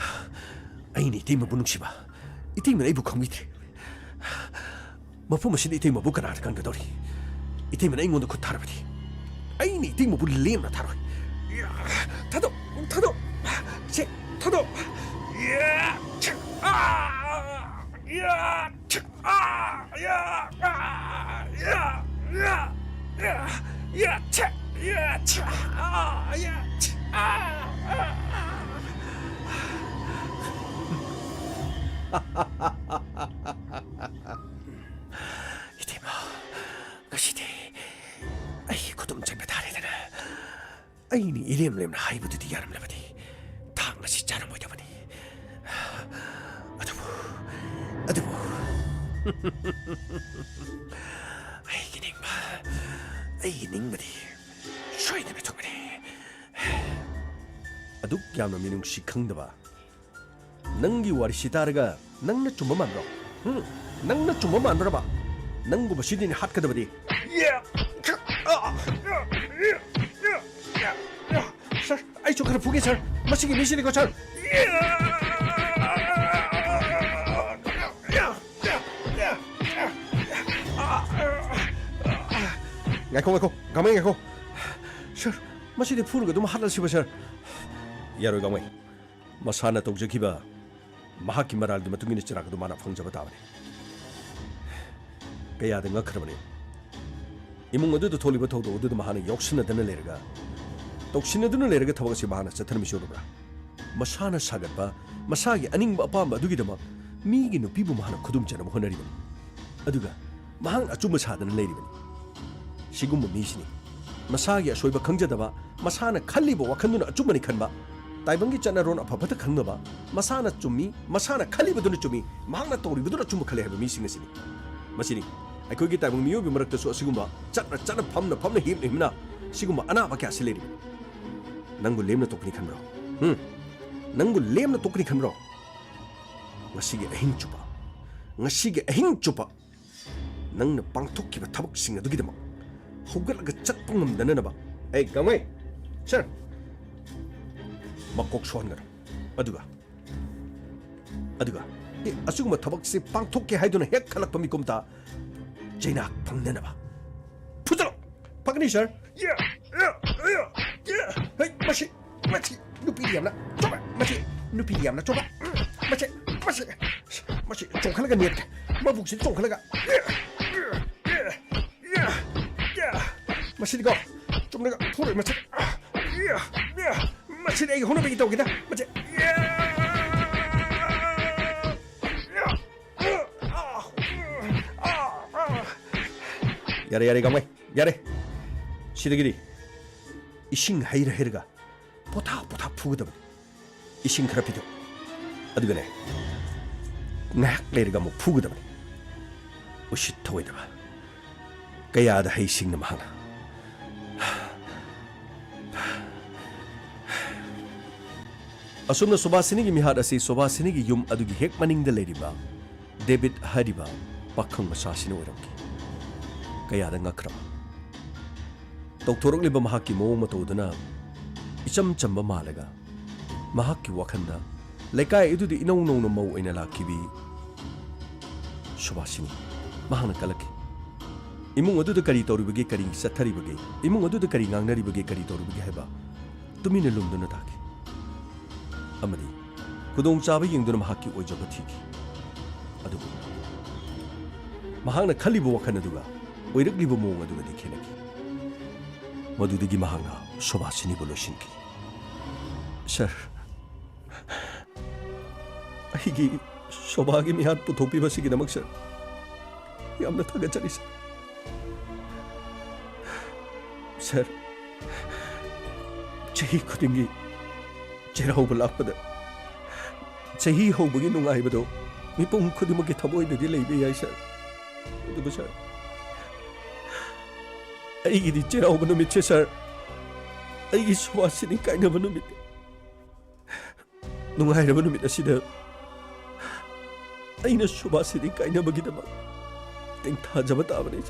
ꯑꯩꯅ ꯏꯇꯩꯃꯕꯨ ꯅꯨꯡꯁꯤꯕ, ꯏꯇꯩꯃꯅ ꯑꯩꯕꯨ ꯈꯪꯕꯤꯗ꯭ꯔꯦ꯫ ꯃꯐꯝ ꯑꯁꯤꯗ ꯏꯇꯩꯃꯕꯨ ꯀꯅꯥꯅ ꯀꯟꯒꯗꯧꯔꯤ? ꯏꯇꯩꯃꯅ ꯑꯩꯉꯣꯟꯗ ꯈꯨꯠ ꯊꯥꯔꯕꯗꯤ ꯑꯩꯅ ꯏꯇꯩꯃꯕꯨ ꯂꯦꯝꯅ ꯊꯥꯔꯣꯏ꯫ ꯊꯥꯗꯣꯛ! ꯊꯥꯗꯣꯛ! ꯁꯦ, ꯊꯥꯗꯣꯛ! ꯏꯇꯩꯃ, ꯉꯁꯤꯗꯤ ꯑꯩꯒꯤ ꯈꯨꯗꯨꯝ ꯆꯟꯕ ꯇꯥꯔꯦꯗꯅ꯫ ꯑꯩꯅ ꯏꯔꯦꯝ ꯂꯦꯝꯅ ꯍꯥꯏꯕꯗꯨꯗꯤ ꯌꯥꯔꯝꯂꯕꯗꯤ ꯊꯥꯡ ꯑꯁꯤ ꯆꯥꯔꯝꯃꯣꯏꯗꯕꯅꯤ꯫ ꯑꯗꯨꯕꯨ, ꯑꯗꯨꯕꯨ, ꯑꯩꯒꯤ ꯅꯤꯡꯕ, ꯑꯩꯒꯤ ꯅꯤꯡꯕꯗꯤ ꯁꯣꯏꯗꯅ ꯊꯨꯡꯒꯅꯤ꯫ ꯑꯗꯨꯛ ꯌꯥꯝꯅ ꯃꯤꯅꯨꯡꯁꯤ ꯈꯪꯗꯕ ꯅꯪꯒꯤ ꯋꯥꯔꯤꯁꯤ ꯇꯥꯔꯒ ꯅꯪꯅ ꯆꯨꯝꯕ ꯃꯥꯟꯕ꯭ꯔꯣ? ꯍꯨꯝ? ꯅꯪꯅ ꯆꯨꯝꯕ ꯃꯥꯟꯕ꯭ꯔꯕ? ꯅꯪꯒꯨꯝꯕꯁꯤꯗꯤꯅꯦ ꯍꯥꯠꯀꯗꯕꯗꯤ꯫ ꯁꯥꯔ, ꯑꯩꯁꯨ ꯈꯔ ꯐꯨꯒꯦ, ꯁꯥꯔ꯫ ꯃꯁꯤꯒꯤ ꯃꯤꯁꯤꯗꯤꯀꯣ, ꯁꯥꯔ꯫ ꯉꯥꯏꯈꯣ, ꯉꯥꯏꯈꯣ, ꯒꯥꯡꯃꯩ ꯉꯥꯏꯈꯣ꯫ ꯁꯥꯔ, ꯃꯁꯤꯗꯤ ꯐꯨꯔꯒ ꯑꯗꯨꯝ ꯍꯥꯠꯂꯁꯤꯕ, ꯁꯥꯔ? ꯌꯥꯔꯣꯏ, ꯒꯥꯡꯃꯩ꯫ ꯃꯁꯥꯅ ꯇꯧꯖꯈꯤꯕ ꯃꯍꯥꯛꯀꯤ ꯃꯔꯥꯜꯒꯤ ꯃꯇꯨꯡ ꯏꯟꯅ ꯆꯩꯔꯥꯛ ꯑꯗꯨ ꯃꯥꯅ ꯐꯪꯖꯕ ꯇꯥꯕꯅꯤ꯫ ꯀꯌꯥꯗ ꯉꯛꯈ꯭ꯔꯕꯅꯤ꯫ ꯏꯃꯨꯡ ꯑꯗꯨꯗ ꯊꯣꯛꯂꯤꯕ ꯊꯧꯗꯣꯛ ꯑꯗꯨꯗ ꯃꯍꯥꯛꯅ ꯌꯥꯎꯁꯤꯟꯅꯗꯅ ꯂꯩꯔꯒ, ꯇꯧꯁꯤꯟꯅꯗꯨꯅ ꯂꯩꯔꯒ ꯊꯕꯛ ꯑꯁꯤ ꯃꯍꯥꯛꯅ ꯆꯠꯊꯔꯝꯃꯤꯁꯤ ꯎꯔꯕ꯭ꯔꯥ? ꯃꯁꯥꯅ ꯁꯥꯒꯠꯄ, ꯃꯁꯥꯒꯤ ꯑꯅꯤꯡꯕ ꯑꯄꯥꯝꯕ ꯑꯗꯨꯒꯤꯗꯃꯛ ꯃꯤꯒꯤ ꯅꯨꯄꯤꯕꯨ ꯃꯍꯥꯛꯅ ꯈꯨꯗꯨꯝ ꯆꯟꯅꯕ ꯍꯣꯠꯅꯔꯤꯕꯅꯤ꯫ ꯑꯗꯨꯒ ꯃꯍꯥꯛꯅ ꯑꯆꯨꯝꯕ ꯁꯥꯗꯅ ꯂꯩꯔꯤꯕꯅꯤ꯫ ꯁꯤꯒꯨꯝꯕ ꯃꯤꯁꯤꯅꯤ꯫ ꯃꯁꯥꯒꯤ ꯑꯁꯣꯏꯕ ꯈꯪꯖꯗꯕ, ꯃꯁꯥꯅ ꯈꯜꯂꯤꯕ ꯋꯥꯈꯜꯗꯨꯅ ꯑꯆꯨꯝꯕꯅꯤ ꯈꯟꯕ, ꯇꯥꯏꯕꯪꯒꯤ ꯆꯠꯅꯔꯣꯟ ꯑꯐ ꯐꯠꯇ ꯈꯪꯗꯕ, ꯃꯁꯥꯅ ꯆꯨꯝꯃꯤ, ꯃꯁꯥꯅ ꯈꯜꯂꯤꯕꯗꯨꯅ ꯆꯨꯝꯃꯤ, ꯃꯍꯥꯛꯅ ꯇꯧꯔꯤꯕꯗꯨꯅ ꯑꯆꯨꯝꯕ ꯈꯜꯂꯤ ꯍꯥꯏꯕ ꯃꯤꯁꯤꯡ ꯑꯁꯤꯅꯤ꯫ ꯃꯁꯤꯅꯤ ꯑꯩꯈꯣꯏꯒꯤ ꯇꯥꯏꯕꯪ ꯃꯤꯑꯣꯏꯕꯒꯤ ꯃꯔꯛꯇꯁꯨ ꯑꯁꯤꯒꯨꯝꯕ ꯆꯠꯅ ꯆꯠꯅ, ꯐꯝꯅ ꯐꯝꯅ, ꯍꯤꯞꯅ ꯍꯤꯞꯅ ꯁꯤꯒꯨꯝꯕ ꯑꯅꯥꯕ ꯀꯌꯥꯁꯤ ꯂꯩꯔꯤꯕ? ꯅꯪꯕꯨ ꯂꯦꯝꯅ ꯇꯣꯛꯀꯅꯤ ꯈꯟꯕ꯭ꯔꯣ? ꯎꯝ? ꯅꯪꯕꯨ ꯂꯦꯝꯅ ꯇꯣꯛꯀꯅꯤ ꯈꯟꯕ꯭ꯔꯣ? ꯉꯁꯤꯒꯤ ꯑꯍꯤꯡ ꯆꯨꯞꯄ, ꯉꯁꯤꯒꯤ ꯑꯍꯤꯡ ꯆꯨꯞꯄ ꯅꯪꯅ ꯄꯥꯡꯊꯣꯛꯈꯤꯕ ꯊꯕꯛꯁꯤꯡ ꯑꯗꯨꯒꯤꯗꯃꯛ ꯍꯧꯒꯠꯂꯒ ꯆꯠꯄ ꯉꯝꯗꯅꯅꯕ꯫ ꯑꯩ ꯒꯥꯡꯃꯩ, ꯁꯔ, ꯃꯀꯣꯛ ꯁꯣꯛꯍꯟꯒꯅꯨ꯫ ꯑꯗꯨꯒ, ꯑꯗꯨꯒ, ꯑꯦ, ꯑꯁꯤꯒꯨꯝꯕ ꯊꯕꯛꯁꯤ ꯄꯥꯡꯊꯣꯛꯀꯦ ꯍꯥꯏꯗꯨꯅ ꯍꯦꯛ ꯈꯜꯂꯛꯄ ꯃꯤꯀꯨꯞꯇ ꯆꯩꯅꯥ ꯐꯪꯅꯅꯕ ꯐꯨꯖꯜꯂꯣ꯫ ꯐꯒꯅꯤ, ꯁꯔ꯫ ꯌꯥ, ꯌꯥ, ꯌꯥ, ꯌꯥ꯫ ꯍꯩ, ꯃꯁꯤ, ꯃꯁꯤ ꯅꯨꯄꯤꯗꯤ ꯌꯥꯝꯅ ꯆꯣꯞꯄ꯫ ꯃꯁꯤ ꯅꯨꯄꯤꯗꯤ ꯌꯥꯝꯅ ꯆꯣꯞꯄ꯫ ꯃꯁꯤ, ꯃꯁꯤ, ꯃꯁꯤ ꯆꯣꯡꯈꯠꯂꯒ ꯅꯦꯠꯀꯦ꯫ ꯃꯕꯨꯛꯁꯤꯗ ꯆꯣꯡꯈꯠꯂꯒ꯫ ꯌꯥ, ꯌꯥ, ꯌꯥ, ꯌꯥ꯫ ꯃꯁꯤꯗꯤꯀꯣ, ꯆꯨꯝꯅꯒ ꯐꯨꯔꯣꯏ ꯃꯁꯤ꯫ ꯌꯥ, ꯌꯥ꯫ ꯃꯁꯤꯗꯤ ꯑꯩꯒꯤ ꯍꯧꯅꯕꯤꯒꯤ ꯇꯧꯒꯦꯗ꯫ ꯃꯁꯤ꯫ ꯌꯥ, ꯌꯥ, ꯑꯥ, ꯑꯥ, ꯑꯥ꯫ ꯌꯥꯔꯦ, ꯌꯥꯔꯦ, ꯒꯥꯡꯃꯩ, ꯌꯥꯔꯦ꯫ ꯁꯤꯗꯒꯤꯗꯤ ꯏꯁꯤꯡ ꯍꯩꯔ ꯍꯩꯔꯒ ꯄꯣꯊꯥ ꯄꯣꯊꯥ ꯐꯨꯒꯗꯕꯅꯤ꯫ ꯏꯁꯤꯡ ꯈꯔ ꯄꯤꯊꯛꯎ꯫ ꯑꯗꯨꯒꯅꯦ, ꯉꯥꯏꯍꯥꯛ ꯂꯩꯔꯒ ꯑꯃꯨꯛ ꯐꯨꯒꯗꯕꯅꯤ꯫ ꯎꯁꯤꯠ ꯊꯑꯣꯏꯗꯕ꯫ ꯀꯌꯥꯗ ꯍꯩꯁꯤꯡꯅ ꯃꯍꯥꯛꯅ꯫ ꯑꯁꯨꯝꯅ ꯁꯨꯚꯥꯁꯤꯅꯤꯒꯤ ꯃꯤꯍꯥꯠ ꯑꯁꯤ ꯁꯨꯚꯥꯁꯤꯅꯤꯒꯤ ꯌꯨꯝ ꯑꯗꯨꯒꯤ ꯍꯦꯛ ꯃꯅꯤꯡꯗ ꯂꯩꯔꯤꯕ ꯗꯦꯕꯤꯠ ꯍꯥꯏꯔꯤꯕ ꯄꯥꯈꯪ ꯃꯆꯥꯁꯤꯅ ꯑꯣꯏꯔꯝꯈꯤ꯫ ꯀꯌꯥꯗ ꯉꯛꯈ꯭ꯔꯕ! ꯇꯧꯊꯣꯔꯛꯂꯤꯕ ꯃꯍꯥꯛꯀꯤ ꯃꯑꯣꯡ ꯃꯇꯧꯗꯨꯅ ꯏꯆꯝ ꯆꯝꯕ ꯃꯥꯜꯂꯒ, ꯃꯍꯥꯛꯀꯤ ꯋꯥꯈꯜꯗ ꯂꯩꯀꯥꯏ ꯑꯗꯨꯗ ꯏꯅꯧ ꯅꯧꯅ ꯃꯧ ꯑꯣꯏꯅ ꯂꯥꯛꯈꯤꯕꯤ ꯁꯨꯚꯥꯁꯤꯅꯤ ꯃꯍꯥꯛꯅ ꯀꯜꯂꯛꯈꯤ꯫ ꯏꯃꯨꯡ ꯑꯗꯨꯗ ꯀꯔꯤ ꯇꯧꯔꯤꯕꯒꯦ, ꯀꯔꯤ ꯆꯠꯊꯔꯤꯕꯒꯦ, ꯏꯃꯨꯡ ꯑꯗꯨꯗ ꯀꯔꯤ ꯉꯥꯡꯅꯔꯤꯕꯒꯦ, ꯀꯔꯤ ꯇꯧꯔꯤꯕꯒꯦ ꯍꯥꯏꯕ ꯇꯨꯃꯤꯟꯅ ꯂꯨꯝꯗꯨꯅ ꯇꯥꯈꯤ꯫ ꯑꯃꯗꯤ ꯈꯨꯗꯣꯡꯆꯥꯕ ꯌꯦꯡꯗꯨꯅ ꯃꯍꯥꯛꯀꯤ ꯑꯣꯏꯖꯕ ꯊꯤꯈꯤ꯫ ꯑꯗꯨꯕꯨ ꯃꯍꯥꯛꯅ ꯈꯜꯂꯤꯕ ꯋꯥꯈꯜ ꯑꯗꯨꯒ ꯑꯣꯏꯔꯛꯂꯤꯕ ꯃꯑꯣꯡ ꯑꯗꯨꯒꯗꯤ ꯈꯦꯠꯅꯈꯤ꯫ ꯃꯗꯨꯗꯒꯤ ꯃꯍꯥꯛꯅ ꯁꯣꯚꯥꯁꯤꯅꯤꯕꯨ ꯂꯣꯏꯁꯤꯟꯈꯤ꯫ "ꯁꯔ, ꯑꯩꯒꯤ ꯁꯣꯚꯥꯒꯤ ꯃꯤꯍꯥꯠ ꯄꯨꯊꯣꯛꯄꯤꯕ ꯑꯁꯤꯒꯤꯗꯃꯛ, ꯁꯔ, ꯌꯥꯝꯅ ꯊꯥꯒꯠꯆꯔꯤ, ꯁꯔ꯫ ꯁꯔ, ꯆꯍꯤ ꯈꯨꯗꯤꯡꯒꯤ ꯆꯩꯔꯥꯎꯕ ꯂꯥꯛꯄꯗ ꯆꯍꯤ ꯍꯧꯕꯒꯤ ꯅꯨꯡꯉꯥꯏꯕꯗꯣ ꯃꯤꯄꯨꯝ ꯈꯨꯗꯤꯡꯃꯛꯀꯤ ꯊꯃꯣꯏꯗꯗꯤ ꯂꯩꯕ ꯌꯥꯏ, ꯁꯔ꯫ ꯑꯗꯨꯕꯨ, ꯁꯔ, ꯑꯩꯒꯤꯗꯤ ꯆꯩꯔꯥꯎꯕ ꯅꯨꯃꯤꯠꯁꯦ, ꯁꯥꯔ, ꯑꯩꯒꯤ ꯁꯨꯕꯥꯁꯤꯅꯤ ꯀꯥꯏꯅꯕ ꯅꯨꯃꯤꯠ꯫ ꯅꯨꯡꯉꯥꯏꯔꯕ ꯅꯨꯃꯤꯠ ꯑꯁꯤꯗ ꯑꯩꯅ ꯁꯨꯕꯥꯁꯤꯅꯤ ꯀꯥꯏꯅꯕꯒꯤꯗꯃꯛ ꯇꯦꯡꯊꯥꯖꯕ ꯇꯥꯕꯅꯤ꯫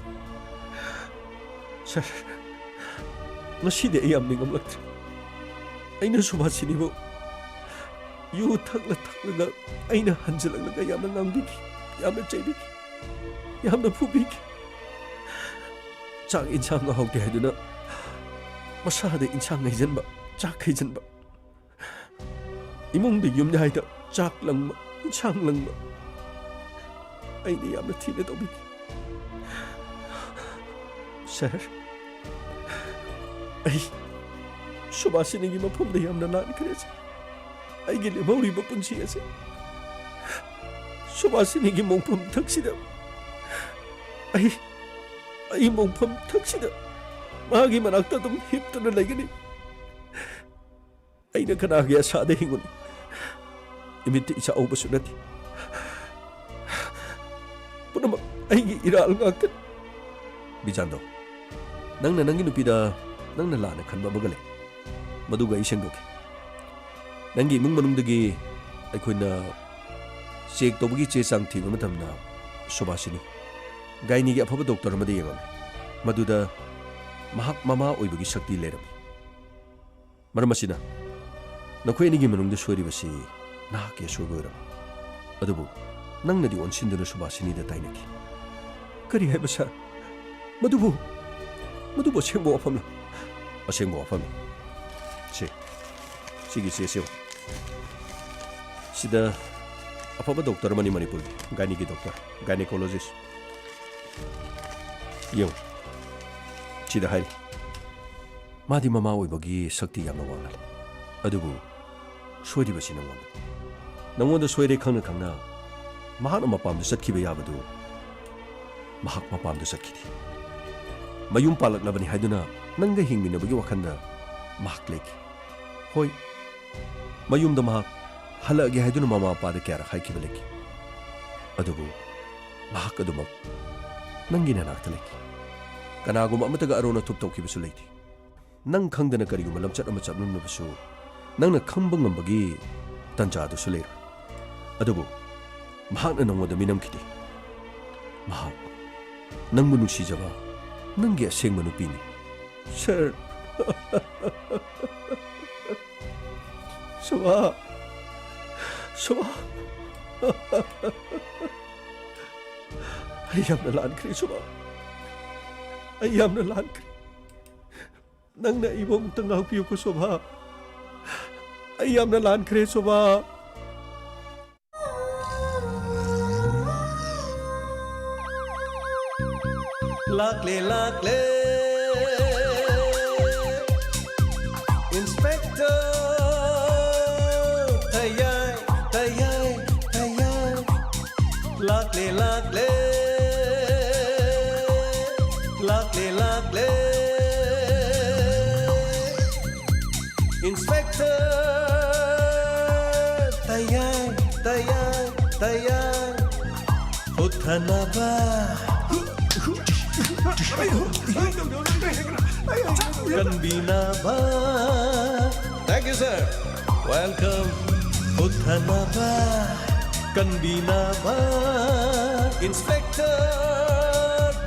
ꯁꯥꯔ, ꯉꯁꯤꯗꯤ ꯑꯩ ꯌꯥꯝ ꯅꯤꯡꯉꯝꯂꯛꯇ꯭ꯔꯦ꯫ ꯑꯩꯅ ꯁꯨꯕꯥꯁꯤꯅꯤꯕꯨ ꯌꯨ ꯊꯛꯂ ꯊꯛꯂꯒ ꯑꯩꯅ ꯍꯟꯖꯤꯜꯂꯛꯂꯒ ꯌꯥꯝꯅ ꯉꯥꯡꯕꯤꯈꯤ, ꯌꯥꯝꯅ ꯆꯩꯕꯤꯈꯤ, ꯌꯥꯝꯅ ꯐꯨꯕꯤꯈꯤ꯫ ꯆꯥꯛ ꯏꯟꯁꯥꯡ ꯍꯥꯎꯇꯦ ꯍꯥꯏꯗꯨꯅ ꯃꯁꯥꯗ ꯏꯟꯁꯥꯡ ꯍꯩꯖꯤꯟꯕ, ꯆꯥꯛ ꯍꯩꯖꯤꯟꯕ, ꯏꯃꯨꯡꯗ ꯌꯨꯝꯌꯥꯏꯗ ꯆꯥꯛ ꯂꯪꯕ, ꯏꯟꯁꯥꯡ ꯂꯪꯕ꯫ ꯑꯩꯅ ꯌꯥꯝꯅ ꯊꯤꯅ ꯇꯧꯕꯤꯈꯤ꯫ ꯁꯥꯔ, ꯑꯩ ꯁꯨꯕꯥꯁꯤꯅꯤꯒꯤ ꯃꯐꯝꯗ ꯌꯥꯝꯅ ꯂꯥꯟꯈ꯭ꯔꯦ, ꯁꯥꯔ꯫ ꯑꯩꯒꯤ ꯂꯦꯝꯍꯧꯔꯤꯕ ꯄꯨꯟꯁꯤ ꯑꯁꯤ ꯁꯨꯕꯥꯁꯤꯅꯤꯒꯤ ꯃꯣꯡꯐꯝ ꯊꯛꯁꯤꯗ ꯑꯩ, ꯑꯩ ꯃꯣꯡꯐꯝ ꯊꯛꯁꯤꯗ ꯃꯥꯒꯤ ꯃꯅꯥꯛꯇ ꯑꯗꯨꯝ ꯍꯤꯞꯇꯨꯅ ꯂꯩꯒꯅꯤ꯫ ꯑꯩꯅ ꯀꯅꯥꯒꯤ ꯑꯁꯥꯗ ꯍꯤꯡꯉꯨꯅꯤ? ꯏꯃꯤꯠꯇ ꯏꯆꯥ ꯎꯕꯁꯨ ꯅꯠꯇꯦ꯫ ꯄꯨꯝꯅꯃꯛ ꯑꯩꯒꯤ ꯏꯔꯥꯜ ꯉꯥꯛꯇꯅꯤ꯫ ꯕꯤꯖꯥꯟꯗꯣ, ꯅꯪꯅ ꯅꯪꯒꯤ ꯅꯨꯄꯤꯗ ꯅꯪꯅ ꯂꯥꯟꯅ ꯈꯟꯕ ꯑꯃꯒ ꯂꯩ꯫ ꯃꯗꯨꯒ ꯑꯩ ꯁꯦꯡꯗꯣꯛꯀꯦ꯫ ꯅꯪꯒꯤ ꯏꯃꯨꯡ ꯃꯅꯨꯡꯗꯒꯤ ꯑꯩꯈꯣꯏꯅ ꯆꯦꯛ ꯇꯧꯕꯒꯤ ꯆꯦ ꯆꯥꯡ ꯊꯤꯕ ꯃꯇꯝꯗ ꯁꯨꯕꯥꯁꯤꯅꯤ ꯒꯥꯏꯅꯤꯒꯤ ꯑꯐꯕ ꯗꯣꯛꯇꯔ ꯑꯃꯗ ꯌꯦꯡꯉꯝꯃꯤ꯫ ꯃꯗꯨꯗ ꯃꯍꯥꯛ ꯃꯃꯥ ꯑꯣꯏꯕꯒꯤ ꯁꯛꯇꯤ ꯂꯩꯔꯝꯃꯤ꯫ ꯃꯔꯝ ꯑꯁꯤꯅ, ꯅꯈꯣꯏ ꯑꯅꯤꯒꯤ ꯃꯅꯨꯡꯗ ꯁꯣꯏꯔꯤꯕꯁꯤ ꯅꯍꯥꯛꯀꯤ ꯑꯁꯣꯏꯕ ꯑꯣꯏꯔꯝꯃꯤ꯫ ꯑꯗꯨꯕꯨ ꯅꯪꯅꯗꯤ ꯑꯣꯟꯁꯤꯟꯗꯨꯅ ꯁꯨꯕꯥꯁꯤꯅꯤꯗ ꯇꯥꯏꯅꯈꯤ꯫ ꯀꯔꯤ ꯍꯥꯏꯕ, ꯁꯥꯔ? ꯃꯗꯨꯕꯨ, ꯃꯗꯨꯕꯨ ꯑꯁꯦꯡꯕ ꯋꯥꯐꯝꯂ? ꯑꯁꯦꯡꯕ ꯋꯥꯐꯝꯅꯤ꯫ ꯁꯦ, ꯁꯤꯒꯤ ꯆꯦꯁꯤ ꯌꯦꯡꯉꯨ꯫ ꯁꯤꯗ ꯑꯐꯕ ꯗꯣꯛꯇꯔ ꯑꯃꯅꯤ ꯃꯅꯤꯄꯨꯔꯒꯤ, ꯒꯥꯏꯅꯤꯒꯤ ꯗꯣꯛꯇꯔ, ꯒꯥꯏꯅꯤꯀꯣꯂꯣꯖꯤꯁ꯫ ꯌꯦꯡꯉꯨ, ꯁꯤꯗ ꯍꯥꯏꯔꯤ, ꯃꯥꯗꯤ ꯃꯃꯥ ꯑꯣꯏꯕꯒꯤ ꯁꯛꯇꯤ ꯌꯥꯝꯅ ꯋꯥꯡꯅ ꯂꯩ꯫ ꯑꯗꯨꯕꯨ ꯁꯣꯏꯔꯤꯕꯁꯤ ꯅꯉꯣꯟꯗꯅꯤ꯫ ꯅꯉꯣꯟꯗ ꯁꯣꯏꯔꯦ ꯈꯪꯅ ꯈꯪꯅ ꯃꯍꯥꯛꯅ ꯃꯄꯥꯝꯗ ꯆꯠꯈꯤꯕ ꯌꯥꯕꯗꯨ ꯃꯍꯥꯛ ꯃꯄꯥꯝꯗ ꯆꯠꯈꯤꯗꯦ꯫ ꯃꯌꯨꯝ ꯄꯥꯜꯂꯛꯂꯕꯅꯤ ꯍꯥꯏꯗꯨꯅ ꯅꯪꯒ ꯍꯤꯡꯃꯤꯟꯅꯕꯒꯤ ꯋꯥꯈꯜꯗ ꯃꯍꯥꯛ ꯂꯩꯈꯤ꯫ ꯍꯣꯏ, ꯃꯌꯨꯝꯗ ꯃꯍꯥꯛ ꯍꯜꯂꯛꯑꯒꯦ ꯍꯥꯏꯗꯨꯅ ꯃꯃꯥ ꯃꯄꯥꯗ ꯀꯌꯥꯔꯛ ꯍꯥꯏꯈꯤꯕ ꯂꯩꯈꯤ꯫ ꯑꯗꯨꯕꯨ ꯃꯍꯥꯛ ꯑꯗꯨꯃꯛ ꯅꯪꯒꯤ ꯅꯅꯥꯛꯇ ꯂꯩꯈꯤ꯫ ꯀꯅꯥꯒꯨꯝꯕ ꯑꯃꯠꯇꯒ ꯑꯔꯣꯟ ꯑꯊꯨꯞ ꯇꯧꯈꯤꯕꯁꯨ ꯂꯩꯇꯦ꯫ ꯅꯪ ꯈꯪꯗꯅ ꯀꯔꯤꯒꯨꯝꯕ ꯂꯝꯆꯠ ꯑꯃ ꯆꯠꯂꯝꯂꯕꯁꯨ, ꯅꯪꯅ ꯈꯪꯕ ꯉꯝꯕꯒꯤ ꯇꯟꯖꯥꯗꯨꯁꯨ ꯂꯩꯔꯣꯏ꯫ ꯑꯗꯨꯕꯨ ꯃꯍꯥꯛꯅ ꯅꯪꯉꯣꯟꯗ ꯃꯤꯅꯝꯈꯤꯗꯦ꯫ ꯃꯍꯥꯛ ꯅꯪꯕꯨ ꯅꯨꯡꯁꯤꯖꯕ ꯅꯪꯒꯤ ꯑꯁꯦꯡꯕ ꯅꯨꯄꯤꯅꯤ꯫ ꯁꯔ꯫ ꯁꯣꯚꯥ꯫ ꯁꯣꯚꯥ꯫ ꯑꯩ ꯌꯥꯝꯅ ꯂꯥꯟꯈ꯭ꯔꯦ, ꯁꯣꯚꯥ꯫ ꯑꯩ ꯌꯥꯝꯅ ꯂꯥꯟꯈ꯭ꯔꯦ꯫ ꯅꯪꯅ ꯑꯩꯕꯨ ꯑꯃꯨꯛꯇ ꯉꯥꯛꯄꯤꯌꯨꯀꯣ, ꯁꯣꯚꯥ꯫ ꯑꯩ ꯌꯥꯝꯅ ꯂꯥꯟꯈ꯭ꯔꯦ, ꯁꯣꯚꯥ꯫ ꯂꯥꯛꯂꯦ, ꯂꯥꯛꯂꯦ, Inspector ꯊꯌꯥꯏ, ꯊꯌꯥꯏ, ꯊꯌꯥꯏ꯫ ꯂꯥꯛꯂꯦ, ꯂꯥꯛꯂꯦ, ꯂꯥꯛꯂꯦ, ꯂꯥꯛꯂꯦ꯫ Inspector ꯊꯌꯥꯏ, ꯊꯌꯥꯏ, ꯊꯌꯥꯏ꯫ ꯍꯨꯠꯊꯅꯕ, ꯀꯟꯕꯤꯅꯕ꯫ Thank you, sir. Welcome. ꯍꯨꯠꯊꯅꯕ, ꯀꯟꯕꯤꯅꯕ꯫ Inspector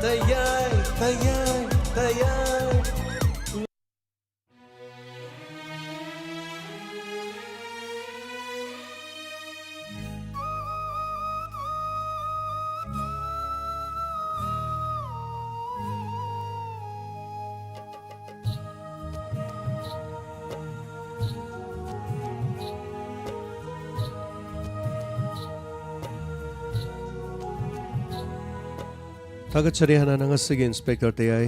ꯊꯌꯥꯏ, ꯊꯌꯥꯏ, ꯊꯌꯥꯏ꯫ ꯊꯥꯒꯠꯆꯔꯤ꯫ ꯍꯥꯟꯅ ꯉꯁꯤꯒꯤ Inspector ꯊꯌꯥꯏ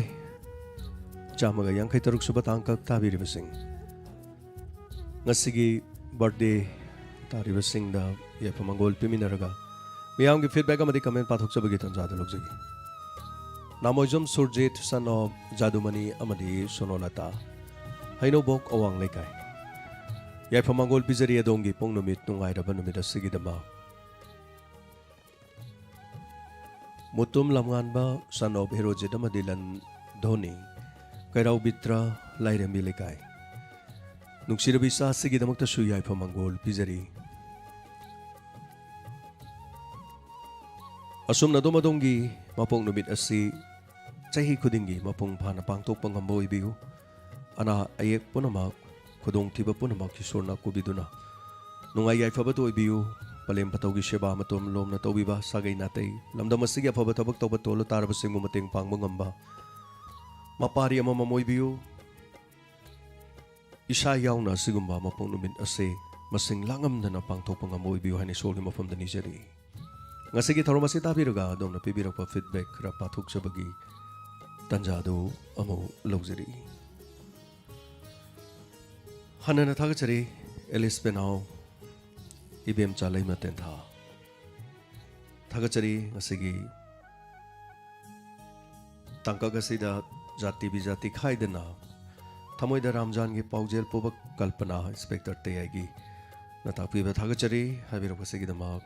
ꯆꯥꯝꯃꯒ ꯌꯥꯡꯈꯩ ꯇꯔꯨꯛ ꯁꯨꯕ ꯇꯥꯡꯀꯛ ꯇꯥꯕꯤꯔꯤꯕꯁꯤꯡ, ꯉꯁꯤꯒꯤ birthday ꯇꯥꯔꯤꯕꯁꯤꯡꯗ ꯌꯥꯏꯐ ꯃꯪꯒꯣꯜ ꯄꯤꯃꯤꯟꯅꯔꯒ ꯃꯤꯌꯥꯝꯒꯤ feedback ꯑꯃꯗꯤ comment ꯄꯥꯊꯣꯛꯆꯕꯒꯤ ꯇꯥꯟꯖꯥꯗꯨ ꯂꯧꯖꯒꯦ꯫ ꯅꯥꯃꯣꯏꯖꯝ ꯁꯨꯔꯖꯤꯠ, son of ꯖꯥꯗꯨꯃꯅꯤ ꯑꯃꯗꯤ ꯁꯣꯅꯣꯂꯇꯥ, ꯍꯩꯅꯧꯕꯣꯛ ꯑꯋꯥꯡ ꯂꯩꯀꯥꯏ꯫ ꯌꯥꯏꯐ ꯃꯪꯒꯣꯜ ꯄꯤꯖꯔꯤ ꯑꯗꯣꯝꯒꯤ ꯏꯄꯣꯛ ꯅꯨꯃꯤꯠ, ꯅꯨꯡꯉꯥꯏꯔꯕ ꯅꯨꯃꯤꯠ ꯑꯁꯤꯒꯤꯗꯃꯛ꯫ ꯃꯨꯇꯨꯝ ꯂꯝꯉꯥꯟꯕ, son of ꯍꯦꯔꯣꯖꯤꯠ ꯑꯃꯗꯤ ꯂꯟ ꯙꯣꯅꯤ, ꯀꯩꯔꯥꯎ ꯕꯤꯇ꯭ꯔ, ꯂꯥꯏꯔꯦꯝꯕꯤ ꯂꯩꯀꯥꯏ꯫ ꯅꯨꯡꯁꯤꯔꯕꯤ ꯏꯆꯥꯁꯤꯒꯤꯗꯃꯛꯇꯁꯨ ꯌꯥꯏꯐ ꯃꯪꯒꯣꯜ ꯄꯤꯖꯔꯤ꯫ ꯑꯁꯨꯝꯅ ꯑꯗꯣꯝ ꯑꯗꯣꯝꯒꯤ ꯃꯄꯣꯛ ꯅꯨꯃꯤꯠ ꯑꯁꯤ ꯆꯍꯤ ꯈꯨꯗꯤꯡꯒꯤ ꯃꯄꯨꯡ ꯐꯥꯅ ꯄꯥꯡꯊꯣꯛꯄ ꯉꯝꯕ ꯑꯣꯏꯕꯤꯌꯨ꯫ ꯑꯅꯥ ꯑꯌꯦꯛ ꯄꯨꯝꯅꯃꯛ, ꯈꯨꯗꯣꯡꯊꯤꯕ ꯄꯨꯝꯅꯃꯛ ꯏꯁꯣꯔꯅ ꯀꯣꯛꯄꯤꯗꯨꯅ ꯅꯨꯡꯉꯥꯏ ꯌꯥꯏꯐꯕꯗꯨ ꯑꯣꯏꯕꯤꯌꯨ꯫ ꯄꯂꯦꯝ ꯄꯊꯧꯒꯤ ꯁꯦꯕꯥ ꯃꯇꯣꯝ ꯂꯣꯝꯅ ꯇꯧꯕꯤꯕ, ꯁꯥꯒꯩ ꯅꯥꯇꯩ, ꯂꯝꯗꯝ ꯑꯁꯤꯒꯤ ꯑꯐꯕ ꯊꯕꯛ ꯇꯧꯕ ꯇꯣꯜꯂꯨ ꯇꯥꯔꯕꯁꯤꯡꯕꯨ ꯃꯇꯦꯡ ꯄꯥꯡꯕ ꯉꯝꯕ, ꯃꯄꯥꯔꯤ ꯑꯃꯃꯝ ꯑꯣꯏꯕꯤꯌꯨ꯫ ꯏꯁꯥ ꯌꯥꯎꯅ ꯑꯁꯤꯒꯨꯝꯕ ꯃꯄꯣꯛ ꯅꯨꯃꯤꯠ ꯑꯁꯤ ꯃꯁꯤꯡ ꯂꯥꯡꯉꯝꯗꯅ ꯄꯥꯡꯊꯣꯛꯄ ꯉꯝꯕ ꯑꯣꯏꯕꯤꯌꯨ ꯍꯥꯏꯅ ꯏꯁꯣꯔꯒꯤ ꯃꯐꯝꯗ ꯅꯤꯖꯔꯤ꯫ ꯉꯁꯤꯒꯤ ꯊꯧꯔꯝ ꯑꯁꯤ ꯇꯥꯕꯤꯔꯒ ꯑꯗꯣꯝꯅ ꯄꯤꯕꯤꯔꯛꯄ feedback ꯈꯔ ꯄꯥꯊꯣꯛꯆꯕꯒꯤ ꯇꯥꯟꯖꯥ ꯑꯗꯨ ꯑꯃꯨꯛ ꯂꯧꯖꯔꯤ꯫ ꯍꯟꯅꯅ ꯊꯥꯒꯠꯆꯔꯤ ꯑꯦꯂꯤꯁ ꯄꯦꯅꯥꯎ, ꯏꯕꯦꯝꯆꯥ ꯂꯩꯃ ꯇꯦꯟꯊꯥ꯫ ꯊꯥꯒꯠꯆꯔꯤ ꯉꯁꯤꯒꯤ ꯇꯥꯡꯀꯛ ꯑꯁꯤꯗ ꯖꯥꯇꯤ ꯕꯤꯖꯥꯇꯤ ꯈꯥꯏꯗꯅ ꯊꯃꯣꯏꯗ ꯔꯥꯝꯖꯥꯟꯒꯤ ꯄꯥꯎꯖꯦꯜ ꯄꯨꯕ ꯀꯜꯄꯅꯥ ꯏꯟꯁꯄꯦꯛꯇꯔ ꯇꯌꯥꯏꯒꯤ ꯅ ꯇꯥꯛꯄꯤꯕ ꯊꯥꯒꯠꯆꯔꯤ ꯍꯥꯏꯕꯤꯔꯛꯄꯁꯤꯒꯤꯗꯃꯛ꯫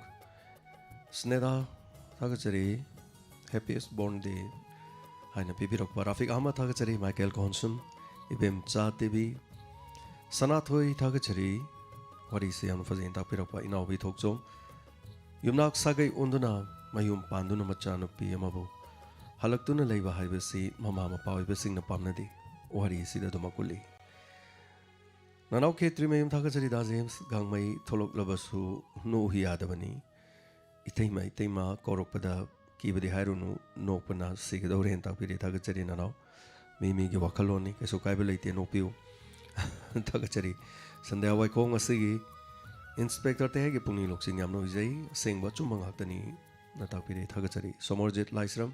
ꯁ꯭ꯅꯦꯗꯥ ꯊꯥꯒꯠꯆꯔꯤ, happiest born day ꯍꯥꯏꯅ ꯄꯤꯕꯤꯔꯛꯄ꯫ ꯔꯥꯐꯤꯛ ꯑꯍꯃꯗ ꯊꯥꯒꯠꯆꯔꯤ, ꯃꯥꯏꯀꯦꯜ ꯀꯣꯟꯁꯨꯟ, ꯏꯕꯦꯝꯆꯥ ꯇꯦꯕꯤ, ꯁꯅꯥꯊꯣꯏ ꯊꯥꯒꯠꯆꯔꯤ, ꯋꯥꯔꯤꯁꯦ ꯌꯥꯝꯅ ꯐꯖꯅ ꯇꯥꯛꯄꯤꯔꯛꯄ꯫ ꯏꯅꯥꯎꯕꯤ ꯊꯣꯛꯆꯣꯝ, ꯌꯨꯝꯅꯥꯛ ꯁꯥꯒꯩ ꯑꯣꯟꯗꯨꯅ ꯃꯌꯨꯝ ꯄꯥꯟꯗꯨꯅ ꯃꯆꯥꯅꯨꯄꯤ ꯑꯃꯕꯨ ꯍꯜꯂꯛꯇꯨꯅ ꯂꯩꯕ ꯍꯥꯏꯕꯁꯤ ꯃꯃꯥ ꯃꯄꯥ ꯑꯣꯏꯕꯁꯤꯡꯅ ꯄꯥꯝꯅꯗꯦ꯫ ꯋꯥꯔꯤꯁꯤꯗ ꯑꯗꯨꯃꯛ ꯎꯠꯂꯤ꯫ ꯅꯅꯥꯎ ꯈꯦꯇ꯭ꯔꯤꯃꯌꯨꯝ ꯊꯥꯒꯠꯆꯔꯤ ꯗꯥ ꯖꯦꯝꯁ, ꯒꯥꯡꯃꯩ ꯊꯣꯛꯂꯛꯂꯕꯁꯨ ꯅꯣꯛꯎ ꯌꯥꯗꯕꯅꯤ꯫ ꯏꯇꯩꯃ, ꯏꯇꯩꯃ ꯀꯧꯔꯛꯄꯗ ꯀꯤꯕꯗꯤ ꯍꯥꯏꯔꯨꯅꯨ, ꯅꯣꯛꯄꯅ ꯁꯤꯒꯗꯧꯔꯦꯅ ꯇꯥꯛꯄꯤꯔꯤ꯫ ꯊꯥꯒꯠꯆꯔꯤ ꯅꯅꯥꯎ, ꯃꯤ ꯃꯤꯒꯤ ꯋꯥꯈꯜꯂꯣꯟꯅꯤ, ꯀꯩꯁꯨ ꯀꯥꯏꯕ ꯂꯩꯇꯦ, ꯅꯣꯛꯄꯤꯌꯨ꯫ ꯊꯥꯒꯠꯆꯔꯤ꯫ ꯁꯟꯗ꯭ꯌꯥ ꯋꯥꯏꯈꯣꯡ ꯑꯁꯤꯒꯤ ꯏꯟꯁꯄꯦꯛꯇꯔ ꯇꯍꯦꯒꯤ ꯄꯨꯛꯅꯤꯡ ꯂꯧꯁꯤꯡ ꯌꯥꯝꯅ ꯑꯣꯏꯖꯩ, ꯑꯁꯦꯡꯕ ꯑꯆꯨꯝꯕ ꯉꯥꯛꯇꯅꯤ ꯅ ꯇꯥꯛꯄꯤꯔꯤ꯫ ꯊꯥꯒꯠꯆꯔꯤ꯫ ꯁꯣꯃꯔꯖꯤꯠ ꯂꯥꯏꯁ꯭ꯔꯝ,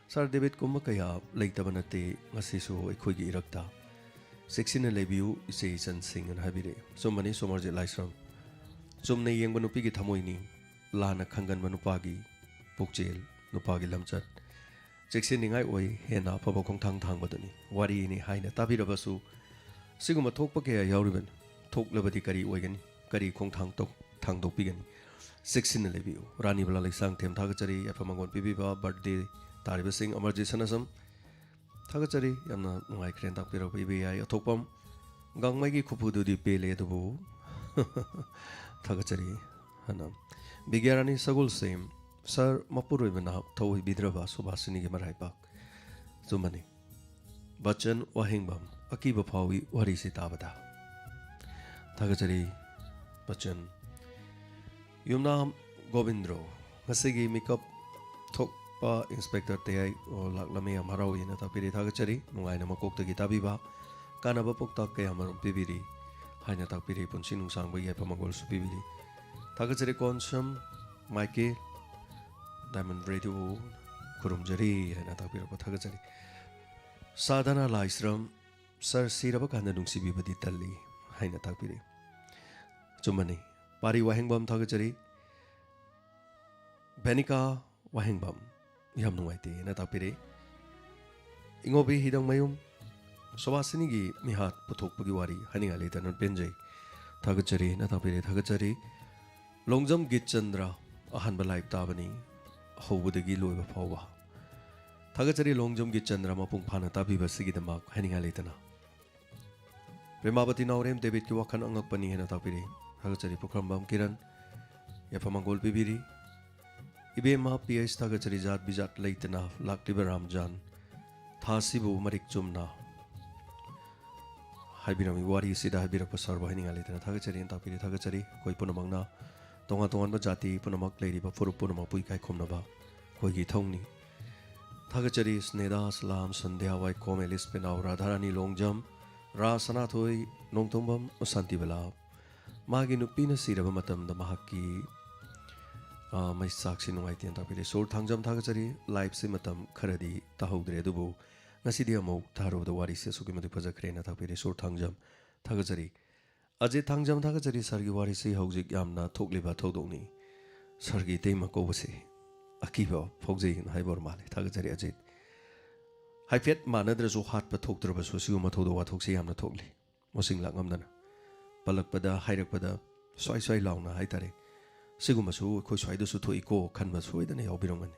ꯁꯥꯔ ꯗꯦꯕꯤꯠꯀꯨꯝꯕ ꯀꯌꯥ ꯂꯩꯇꯕ ꯅꯠꯇꯦ ꯉꯁꯤꯁꯨ ꯑꯩꯈꯣꯏꯒꯤ ꯏꯔꯛꯇ꯫ ꯆꯦꯛꯁꯤꯟꯅ ꯂꯩꯕꯤꯌꯨ ꯏꯆꯦ ꯏꯆꯟꯁꯤꯡ ꯑꯅ ꯍꯥꯏꯕꯤꯔꯛꯏ꯫ ꯑꯆꯨꯝꯕꯅꯤ ꯁꯣꯃꯔꯖꯤꯠ ꯂꯥꯏꯁ꯭ꯔꯝ꯫ ꯆꯨꯝꯅ ꯌꯦꯡꯕ ꯅꯨꯄꯤꯒꯤ ꯊꯃꯣꯏꯅꯤ, ꯂꯥꯟꯅ ꯈꯟꯒꯟꯕ ꯅꯨꯄꯥꯒꯤ ꯄꯨꯛꯆꯦꯜ, ꯅꯨꯄꯥꯒꯤ ꯂꯝꯆꯠ꯫ ꯆꯦꯛꯁꯤꯟꯅꯤꯡꯉꯥꯏ ꯑꯣꯏ, ꯍꯦꯟꯅ ꯑꯐꯕ ꯈꯣꯡꯊꯥꯡ ꯊꯥꯡꯕꯗꯨꯅꯤ꯫ ꯋꯥꯔꯤꯅꯤ ꯍꯥꯏꯅ ꯇꯥꯕꯤꯔꯕꯁꯨ ꯁꯤꯒꯨꯝꯕ ꯊꯣꯛꯄ ꯀꯌꯥ ꯌꯥꯎꯔꯤꯕꯅꯤ꯫ ꯊꯣꯛꯂꯕꯗꯤ ꯀꯔꯤ ꯑꯣꯏꯒꯅꯤ? ꯀꯔꯤ ꯈꯣꯡꯊꯥꯡ ꯇꯧ-, ꯊꯥꯡꯗꯣꯛꯄꯤꯒꯅꯤ? ꯆꯦꯛꯁꯤꯟꯅ ꯂꯩꯕꯤꯌꯨ꯫ ꯔꯥꯅꯤ ꯕꯂꯥ ꯂꯩꯁꯥꯡꯊꯦꯝ ꯊꯥꯒꯠꯆꯔꯤ꯫ ꯌꯥꯏꯐ ꯃꯪꯒꯣꯜ ꯄꯤꯕꯤꯕ birthday ꯇꯥꯔꯤꯕꯁꯤꯡ ꯑꯃꯔꯖꯤꯠ ꯁꯅꯥꯖꯝ, ꯊꯥꯒꯠꯆꯔꯤ, ꯌꯥꯝꯅ ꯅꯨꯡꯉꯥꯏꯈ꯭ꯔꯦꯅ ꯇꯥꯛꯄꯤꯔꯛꯄ ꯏꯕꯦ ꯌꯥꯏ ꯑꯊꯣꯛꯄꯝ꯫ ꯒꯥꯡꯃꯩꯒꯤ ꯈꯨꯐꯨꯗꯨꯗꯤ ꯄꯦꯜꯂꯦ ꯑꯗꯨꯕꯨ꯫ ꯊꯥꯒꯠꯆꯔꯤ꯫ ꯍꯥꯏꯅ ꯕꯤꯒ꯭ꯌꯥꯔꯥꯅꯤ ꯁꯒꯣꯜꯁꯦꯝ, ꯁꯥꯔ, ꯃꯄꯨꯔꯣꯏꯕꯅ ꯊꯧꯑꯣꯏꯕꯤꯗ꯭ꯔꯕ ꯁꯨꯕꯥꯁꯤꯅꯤꯒꯤ ꯃꯔꯥꯏꯕꯥꯛ꯫ ꯑꯆꯨꯝꯕꯅꯤ꯫ ꯕꯆꯟ ꯋꯥꯍꯦꯡꯕꯝ, ꯑꯀꯤꯕ ꯐꯥꯎꯏ ꯋꯥꯔꯤꯁꯤ ꯇꯥꯕꯗ꯫ ꯊꯥꯒꯠꯆꯔꯤ ꯕꯆꯟ꯫ ꯌꯨꯝꯅꯥꯝ ꯒꯣꯕꯤꯟꯗ꯭ꯔꯣ, ꯉꯁꯤꯒꯤ ꯃꯤꯀꯞ ꯊꯣꯛꯄ ꯏꯟꯁꯄꯦꯛꯇꯔ ꯇꯌꯥꯏ, ꯑꯣ, ꯂꯥꯛꯂꯝꯃꯤ, ꯌꯥꯝ ꯍꯔꯥꯎꯏꯅ ꯇꯥꯛꯄꯤꯔꯤ꯫ ꯊꯥꯒꯠꯆꯔꯤ, ꯅꯨꯡꯉꯥꯏꯅ ꯃꯀꯣꯛꯇꯒꯤ ꯇꯥꯕꯤꯕ, ꯀꯥꯟꯅꯕ ꯄꯥꯎꯇꯥꯛ ꯀꯌꯥ ꯃꯔꯨꯝ ꯄꯤꯕꯤꯔꯤ ꯍꯥꯏꯅ ꯇꯥꯛꯄꯤꯔꯤ꯫ ꯄꯨꯟꯁꯤ ꯅꯨꯡꯁꯥꯡꯕ ꯌꯥꯏꯐ ꯃꯪꯒꯣꯜꯁꯨ ꯄꯤꯕꯤꯔꯤ꯫ ꯊꯥꯒꯠꯆꯔꯤ꯫ ꯀꯣꯟꯁꯝ ꯃꯥꯏꯀꯦ, ꯗꯥꯏꯃꯟ ꯔꯦꯗꯤꯑꯣ ꯈꯨꯔꯨꯝꯖꯔꯤ ꯍꯥꯏꯅ ꯇꯥꯛꯄꯤꯔꯛꯄ ꯊꯥꯒꯠꯆꯔꯤ꯫ ꯁꯥꯗꯅ ꯂꯥꯏꯁ꯭ꯔꯝ, ꯁꯥꯔ, ꯁꯤꯔꯕ ꯀꯥꯟꯗ ꯅꯨꯡꯁꯤꯕꯤꯕꯗꯤ ꯇꯜꯂꯤ ꯍꯥꯏꯅ ꯇꯥꯛꯄꯤꯔꯤ꯫ ꯑꯆꯨꯝꯕꯅꯤ꯫ ꯄꯥꯔꯤ ꯋꯥꯍꯦꯡꯕꯝ ꯊꯥꯒꯠꯆꯔꯤ꯫ ꯕꯦꯅꯤꯀꯥ ꯋꯥꯍꯦꯡꯕꯝ, ꯌꯥꯝ ꯅꯨꯡꯉꯥꯏꯇꯦꯅ ꯇꯥꯛꯄꯤꯔꯤ꯫ ꯏꯉꯣꯕꯤ ꯍꯤꯗꯪꯃꯌꯨꯝ, ꯁꯨꯕꯥꯁꯤꯅꯤꯒꯤ ꯃꯤꯍꯥꯠ ꯄꯨꯊꯣꯛꯄꯒꯤ ꯋꯥꯔꯤ ꯍꯥꯏꯅꯤꯡꯉꯥꯏ ꯂꯩꯇꯅ ꯄꯦꯟꯖꯩ꯫ ꯊꯥꯒꯠꯆꯔꯤꯅ ꯇꯥꯛꯄꯤꯔꯤ꯫ ꯊꯥꯒꯠꯆꯔꯤ꯫ ꯂꯣꯡꯖꯝ ꯒꯤꯠꯆꯟꯗ꯭ꯔ, ꯑꯍꯥꯟꯕ ꯂꯥꯏꯔꯤꯛ ꯇꯥꯕꯅꯤ, ꯍꯧꯕꯗꯒꯤ ꯂꯣꯏꯕ ꯐꯥꯎꯕ꯫ ꯊꯥꯒꯠꯆꯔꯤ ꯂꯣꯡꯖꯝ ꯒꯤꯠꯆꯟꯗ꯭ꯔ ꯃꯄꯨꯡ ꯐꯥꯅ ꯇꯥꯕꯤꯕ ꯑꯁꯤꯒꯤꯗꯃꯛ ꯍꯥꯏꯅꯤꯡꯉꯥꯏ ꯂꯩꯇꯅ꯫ ꯄ꯭ꯔꯦꯃꯥꯕꯇꯤ ꯅꯥꯎꯔꯦꯝ, ꯗꯦꯕꯤꯠꯀꯤ ꯋꯥꯈꯜ ꯑꯉꯛꯄꯅꯤ ꯍꯥꯏꯅ ꯇꯥꯛꯄꯤꯔꯤ꯫ ꯊꯥꯒꯠꯆꯔꯤ꯫ ꯄꯨꯈ꯭ꯔꯝꯕꯝ ꯀꯤꯔꯟ, ꯌꯥꯏꯐ ꯃꯪꯒꯣꯜ ꯄꯤꯕꯤꯔꯤ꯫ ꯏꯕꯦꯝꯃ ꯄꯤ ꯑꯩꯆ ꯊꯥꯒꯠꯆꯔꯤ, ꯖꯥꯠ ꯕꯤꯖꯥꯠ ꯂꯩꯇꯅ ꯂꯥꯛꯂꯤꯕ ꯔꯥꯝꯖꯥꯟ ꯊꯥꯁꯤꯕꯨ ꯃꯔꯤꯛ ꯆꯨꯝꯅ ꯍꯥꯏꯕꯤꯔꯝꯃꯤ꯫ ꯋꯥꯔꯤ ꯑꯁꯤꯗ ꯍꯥꯏꯕꯤꯔꯛꯄ ꯁꯥꯔꯕꯨ ꯍꯥꯏꯅꯤꯡꯉꯥꯏ ꯂꯩꯇꯅ ꯊꯥꯒꯠꯆꯔꯤ ꯍꯥꯏꯅ ꯇꯥꯛꯄꯤꯔꯤ꯫ ꯊꯥꯒꯠꯆꯔꯤ꯫ ꯑꯩꯈꯣꯏ ꯄꯨꯝꯅꯃꯛꯅ, ꯇꯣꯉꯥꯟ ꯇꯣꯉꯥꯟꯕ ꯖꯥꯇꯤ ꯄꯨꯝꯅꯃꯛ, ꯂꯩꯔꯤꯕ ꯐꯨꯔꯨꯞ ꯄꯨꯝꯅꯃꯛꯄꯨ ꯏꯀꯥꯏ ꯈꯨꯝꯅꯕ ꯑꯩꯈꯣꯏꯒꯤ ꯏꯊꯧꯅꯤ꯫ ꯊꯥꯒꯠꯆꯔꯤ꯫ ꯁ꯭ꯅꯦꯗꯥ, ꯁꯂꯥꯝ, ꯁꯟꯙ꯭ꯌꯥ, ꯋꯥꯏꯈꯣꯝ, ꯑꯦꯂꯤꯁ ꯄꯦꯅꯥꯎ, ꯔꯥꯙꯥꯔꯥꯅꯤ ꯂꯣꯡꯖꯝ, ꯔꯥ ꯁꯅꯥꯊꯣꯏ, ꯅꯣꯡꯊꯣꯡꯕꯝ, ꯁꯥꯟꯇꯤꯕꯂꯥ꯫ ꯃꯥꯒꯤ ꯅꯨꯄꯤꯅ ꯁꯤꯔꯕ ꯃꯇꯝꯗ ꯃꯍꯥꯛꯀꯤ, ꯑ, ꯃꯩꯆꯥꯛꯁꯤ ꯅꯨꯡꯉꯥꯏꯇꯦꯅ ꯇꯥꯛꯄꯤꯔꯦ꯫ ꯁꯣꯔ ꯊꯥꯡꯖꯝ ꯊꯥꯒꯠꯆꯔꯤ꯫ ꯂꯥꯏꯞꯁꯤ ꯃꯇꯝ ꯈꯔꯗꯤ ꯇꯥꯍꯧꯗ꯭ꯔꯦ, ꯑꯗꯨꯕꯨ ꯉꯁꯤꯗꯤ ꯑꯃꯨꯛ ꯊꯥꯔꯨꯕꯗ ꯋꯥꯔꯤꯁꯤ ꯑꯁꯨꯛꯀꯤ ꯃꯇꯤꯛ ꯐꯖꯈ꯭ꯔꯦꯅ ꯇꯥꯛꯄꯤꯔꯦ꯫ ꯁꯣꯔ ꯊꯥꯡꯖꯝ ꯊꯥꯒꯠꯆꯔꯤ꯫ ꯑꯖꯤꯠ ꯊꯥꯡꯖꯝ ꯊꯥꯒꯠꯆꯔꯤ꯫ ꯁꯥꯔꯒꯤ ꯋꯥꯔꯤꯁꯤ ꯍꯧꯖꯤꯛ ꯌꯥꯝꯅ ꯊꯣꯛꯂꯤꯕ ꯊꯧꯗꯣꯛꯅꯤ꯫ ꯁꯥꯔꯒꯤ ꯏꯇꯩꯃ ꯀꯧꯕꯁꯤ ꯑꯀꯤꯕ ꯐꯥꯎꯖꯩꯅ ꯍꯥꯏꯕ ꯑꯣꯏꯔ ꯃꯥꯜꯂꯦ꯫ ꯊꯥꯒꯠꯆꯔꯤ ꯑꯖꯤꯠ꯫ ꯍꯥꯏꯐꯦꯠ ꯃꯥꯟꯅꯗ꯭ꯔꯁꯨ ꯍꯥꯠꯄ ꯊꯣꯛꯇ꯭ꯔꯕꯁꯨ ꯁꯤꯒꯨꯝꯕ ꯊꯧꯗꯣꯛ ꯋꯥꯊꯣꯛꯁꯤ ꯌꯥꯝꯅ ꯊꯣꯛꯂꯤ꯫ ꯃꯁꯤꯡ ꯂꯥꯛꯉꯝꯗꯅ ꯄꯜꯂꯛꯄꯗ, ꯍꯥꯏꯔꯛꯄꯗ ꯁ꯭ꯋꯥꯏ ꯁ꯭ꯋꯥꯏ ꯂꯥꯎꯅ ꯍꯥꯏꯇꯥꯔꯦ꯫ ꯁꯤꯒꯨꯝꯕꯁꯨ ꯑꯩꯈꯣꯏ ꯁ꯭ꯋꯥꯏꯗꯁꯨ ꯊꯣꯛꯏꯀꯣ ꯈꯟꯕ ꯁꯣꯏꯗꯅ ꯌꯥꯎꯕꯤꯔꯝꯒꯅꯤ꯫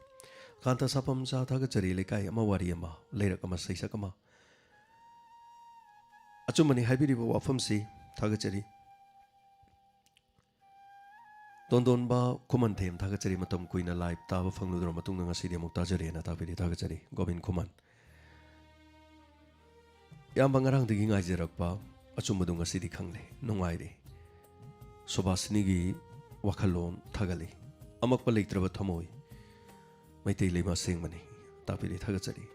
ꯀꯥꯟꯇ ꯁꯥꯐꯝꯆꯥ ꯊꯥꯒꯠꯆꯔꯤ, ꯂꯩꯀꯥꯏ ꯑꯃ ꯋꯥꯔꯤ ꯑꯃ, ꯂꯩꯔꯛ ꯑꯃ ꯁꯩꯁꯛ ꯑꯃ꯫ ꯑꯆꯨꯝꯕꯅꯤ ꯍꯥꯏꯕꯤꯔꯤꯕ ꯋꯥꯐꯝꯁꯤ ꯊꯥꯒꯠꯆꯔꯤ꯫ ꯇꯣꯟꯗꯣꯟꯕ ꯈꯨꯃꯟꯊꯦꯝ ꯊꯥꯒꯠꯆꯔꯤ, ꯃꯇꯝ ꯀꯨꯏꯅ ꯂꯥꯏꯚ ꯇꯥꯕ ꯐꯪꯂꯨꯗ꯭ꯔꯕ ꯃꯇꯨꯡꯗ ꯉꯁꯤꯗꯤ ꯑꯃꯨꯛ ꯇꯥꯖꯔꯦꯅ ꯇꯥꯛꯄꯤꯔꯤ, ꯊꯥꯒꯠꯆꯔꯤ꯫ ꯒꯣꯕꯤꯟ ꯈꯨꯃꯟ꯫ ꯏꯌꯥꯝꯕ ꯉꯔꯥꯡꯗꯒꯤ ꯉꯥꯏꯖꯔꯛꯄ ꯑꯆꯨꯝꯕꯗꯨ ꯉꯁꯤꯗꯤ ꯈꯪꯂꯦ, ꯅꯨꯡꯉꯥꯏꯔꯦ꯫ ꯁꯨꯕꯥꯁꯤꯅꯤꯒꯤ ꯋꯥꯈꯜꯂꯣꯟ ꯊꯥꯒꯠꯂꯤ꯫ ꯑꯃꯛꯄ ꯂꯩꯇ꯭ꯔꯕ ꯊꯃꯣꯏ, ꯃꯩꯇꯩ ꯂꯩꯃ ꯑꯁꯦꯡꯕꯅꯤ꯫ ꯇꯥꯛꯄꯤꯔꯦ, ꯊꯥꯒꯠꯆꯔꯤ꯫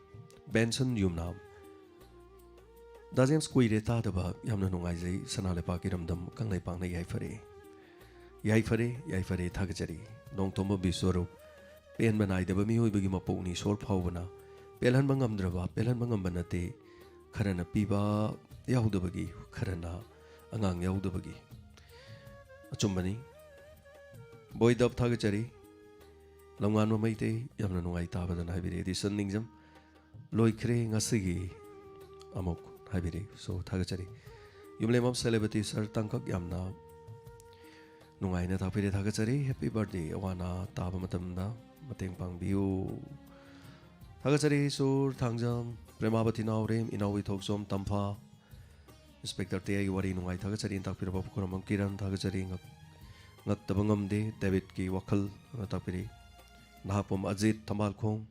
ꯕꯦꯟꯁꯟ ꯌꯨꯝꯅꯥꯝ꯫ ꯗꯥ ꯖꯦꯝꯁ, ꯀꯨꯏꯔꯦ ꯇꯥꯗꯕ, ꯌꯥꯝꯅ ꯅꯨꯡꯉꯥꯏꯖꯩ꯫ ꯁꯅꯥ ꯂꯩꯄꯥꯛ ꯏꯔꯝꯗꯝ ꯀꯪꯂꯩꯄꯥꯛꯅ ꯌꯥꯏꯐꯔꯦ꯫ ꯌꯥꯏꯐꯔꯦ, ꯌꯥꯏꯐꯔꯦ, ꯊꯥꯒꯠꯆꯔꯤ꯫ ꯅꯣꯡꯊꯣꯝꯕ ꯕꯤꯁ꯭ꯋꯔꯨꯞ꯫ ꯄꯦꯟꯕ ꯅꯥꯏꯗꯕ ꯃꯤꯑꯣꯏꯕꯒꯤ ꯃꯄꯣꯛꯅꯤ ꯏꯁꯣꯔ ꯐꯥꯎꯕꯅ꯫ ꯄꯦꯜꯍꯟꯕ ꯉꯝꯗ꯭ꯔꯕ, ꯄꯦꯜꯍꯟꯕ ꯉꯝꯕ ꯅꯠꯇꯦ꯫ ꯈꯔꯅ ꯄꯤꯕ ꯌꯥꯎꯗꯕꯒꯤ, ꯈꯔꯅ ꯑꯉꯥꯡ ꯌꯥꯎꯗꯕꯒꯤ꯫ ꯑꯆꯨꯝꯕꯅꯤ꯫ ꯕꯣꯏꯗꯞ ꯊꯥꯒꯠꯆꯔꯤ꯫ ꯂꯝꯉꯥꯟꯕ ꯃꯩꯇꯩ, ꯌꯥꯝꯅ ꯅꯨꯡꯉꯥꯏ ꯇꯥꯕꯗꯅ ꯍꯥꯏꯕꯤꯔꯛꯑꯦ꯫ ꯗꯤꯁꯟ ꯅꯤꯡꯖꯝ, ꯂꯣꯏꯈ꯭ꯔꯦ ꯉꯁꯤꯒꯤ ꯑꯃꯨꯛ ꯍꯥꯏꯕꯤꯔꯛꯏ꯫ So, ꯊꯥꯒꯠꯆꯔꯤ꯫ ꯌꯨꯝꯂꯦꯝꯕꯝ ꯁꯦꯂꯦꯕ꯭ꯔꯤꯇꯤ ꯁꯥꯔ ꯇꯥꯡꯀꯛ, ꯌꯥꯝꯅ ꯅꯨꯡꯉꯥꯏꯅ ꯇꯥꯛꯄꯤꯔꯦ, ꯊꯥꯒꯠꯆꯔꯤ꯫ ꯍꯦꯄꯤ ꯕꯥꯔꯗꯦ꯫ ꯑꯋꯥ ꯑꯅꯥ ꯇꯥꯕ ꯃꯇꯝꯗ ꯃꯇꯦꯡ ꯄꯥꯡꯕꯤꯌꯨ꯫ ꯊꯥꯒꯠꯆꯔꯤ ꯁꯨꯔ ꯊꯥꯡꯖꯝ, ꯄ꯭ꯔꯦꯃꯥꯕꯇꯤ ꯅꯥꯎꯔꯦꯝ, ꯏꯅꯥꯎ ꯏꯊꯣꯛꯆꯣꯝ ꯇꯝꯐꯥ, ꯏꯟꯁꯄꯦꯛꯇꯔ ꯇꯦ ꯑꯩꯒꯤ ꯋꯥꯔꯤ ꯅꯨꯡꯉꯥꯏ ꯊꯥꯒꯠꯆꯔꯤ꯫ ꯇꯥꯛꯄꯤꯔꯕ ꯄꯨꯈ꯭ꯔꯝꯕꯝ ꯀꯤꯔꯟ ꯊꯥꯒꯠꯆꯔꯤ꯫ ꯉꯛ-, ꯉꯛꯇꯕ ꯉꯝꯗꯦ, ꯗꯦꯕꯤꯠꯀꯤ ꯋꯥꯈꯜ ꯑꯅ ꯇꯥꯛꯄꯤꯔꯤ꯫ ꯅꯍꯥꯄꯣꯝ ꯑꯖꯤꯠ ꯊꯝꯕꯥꯜꯈꯣꯡ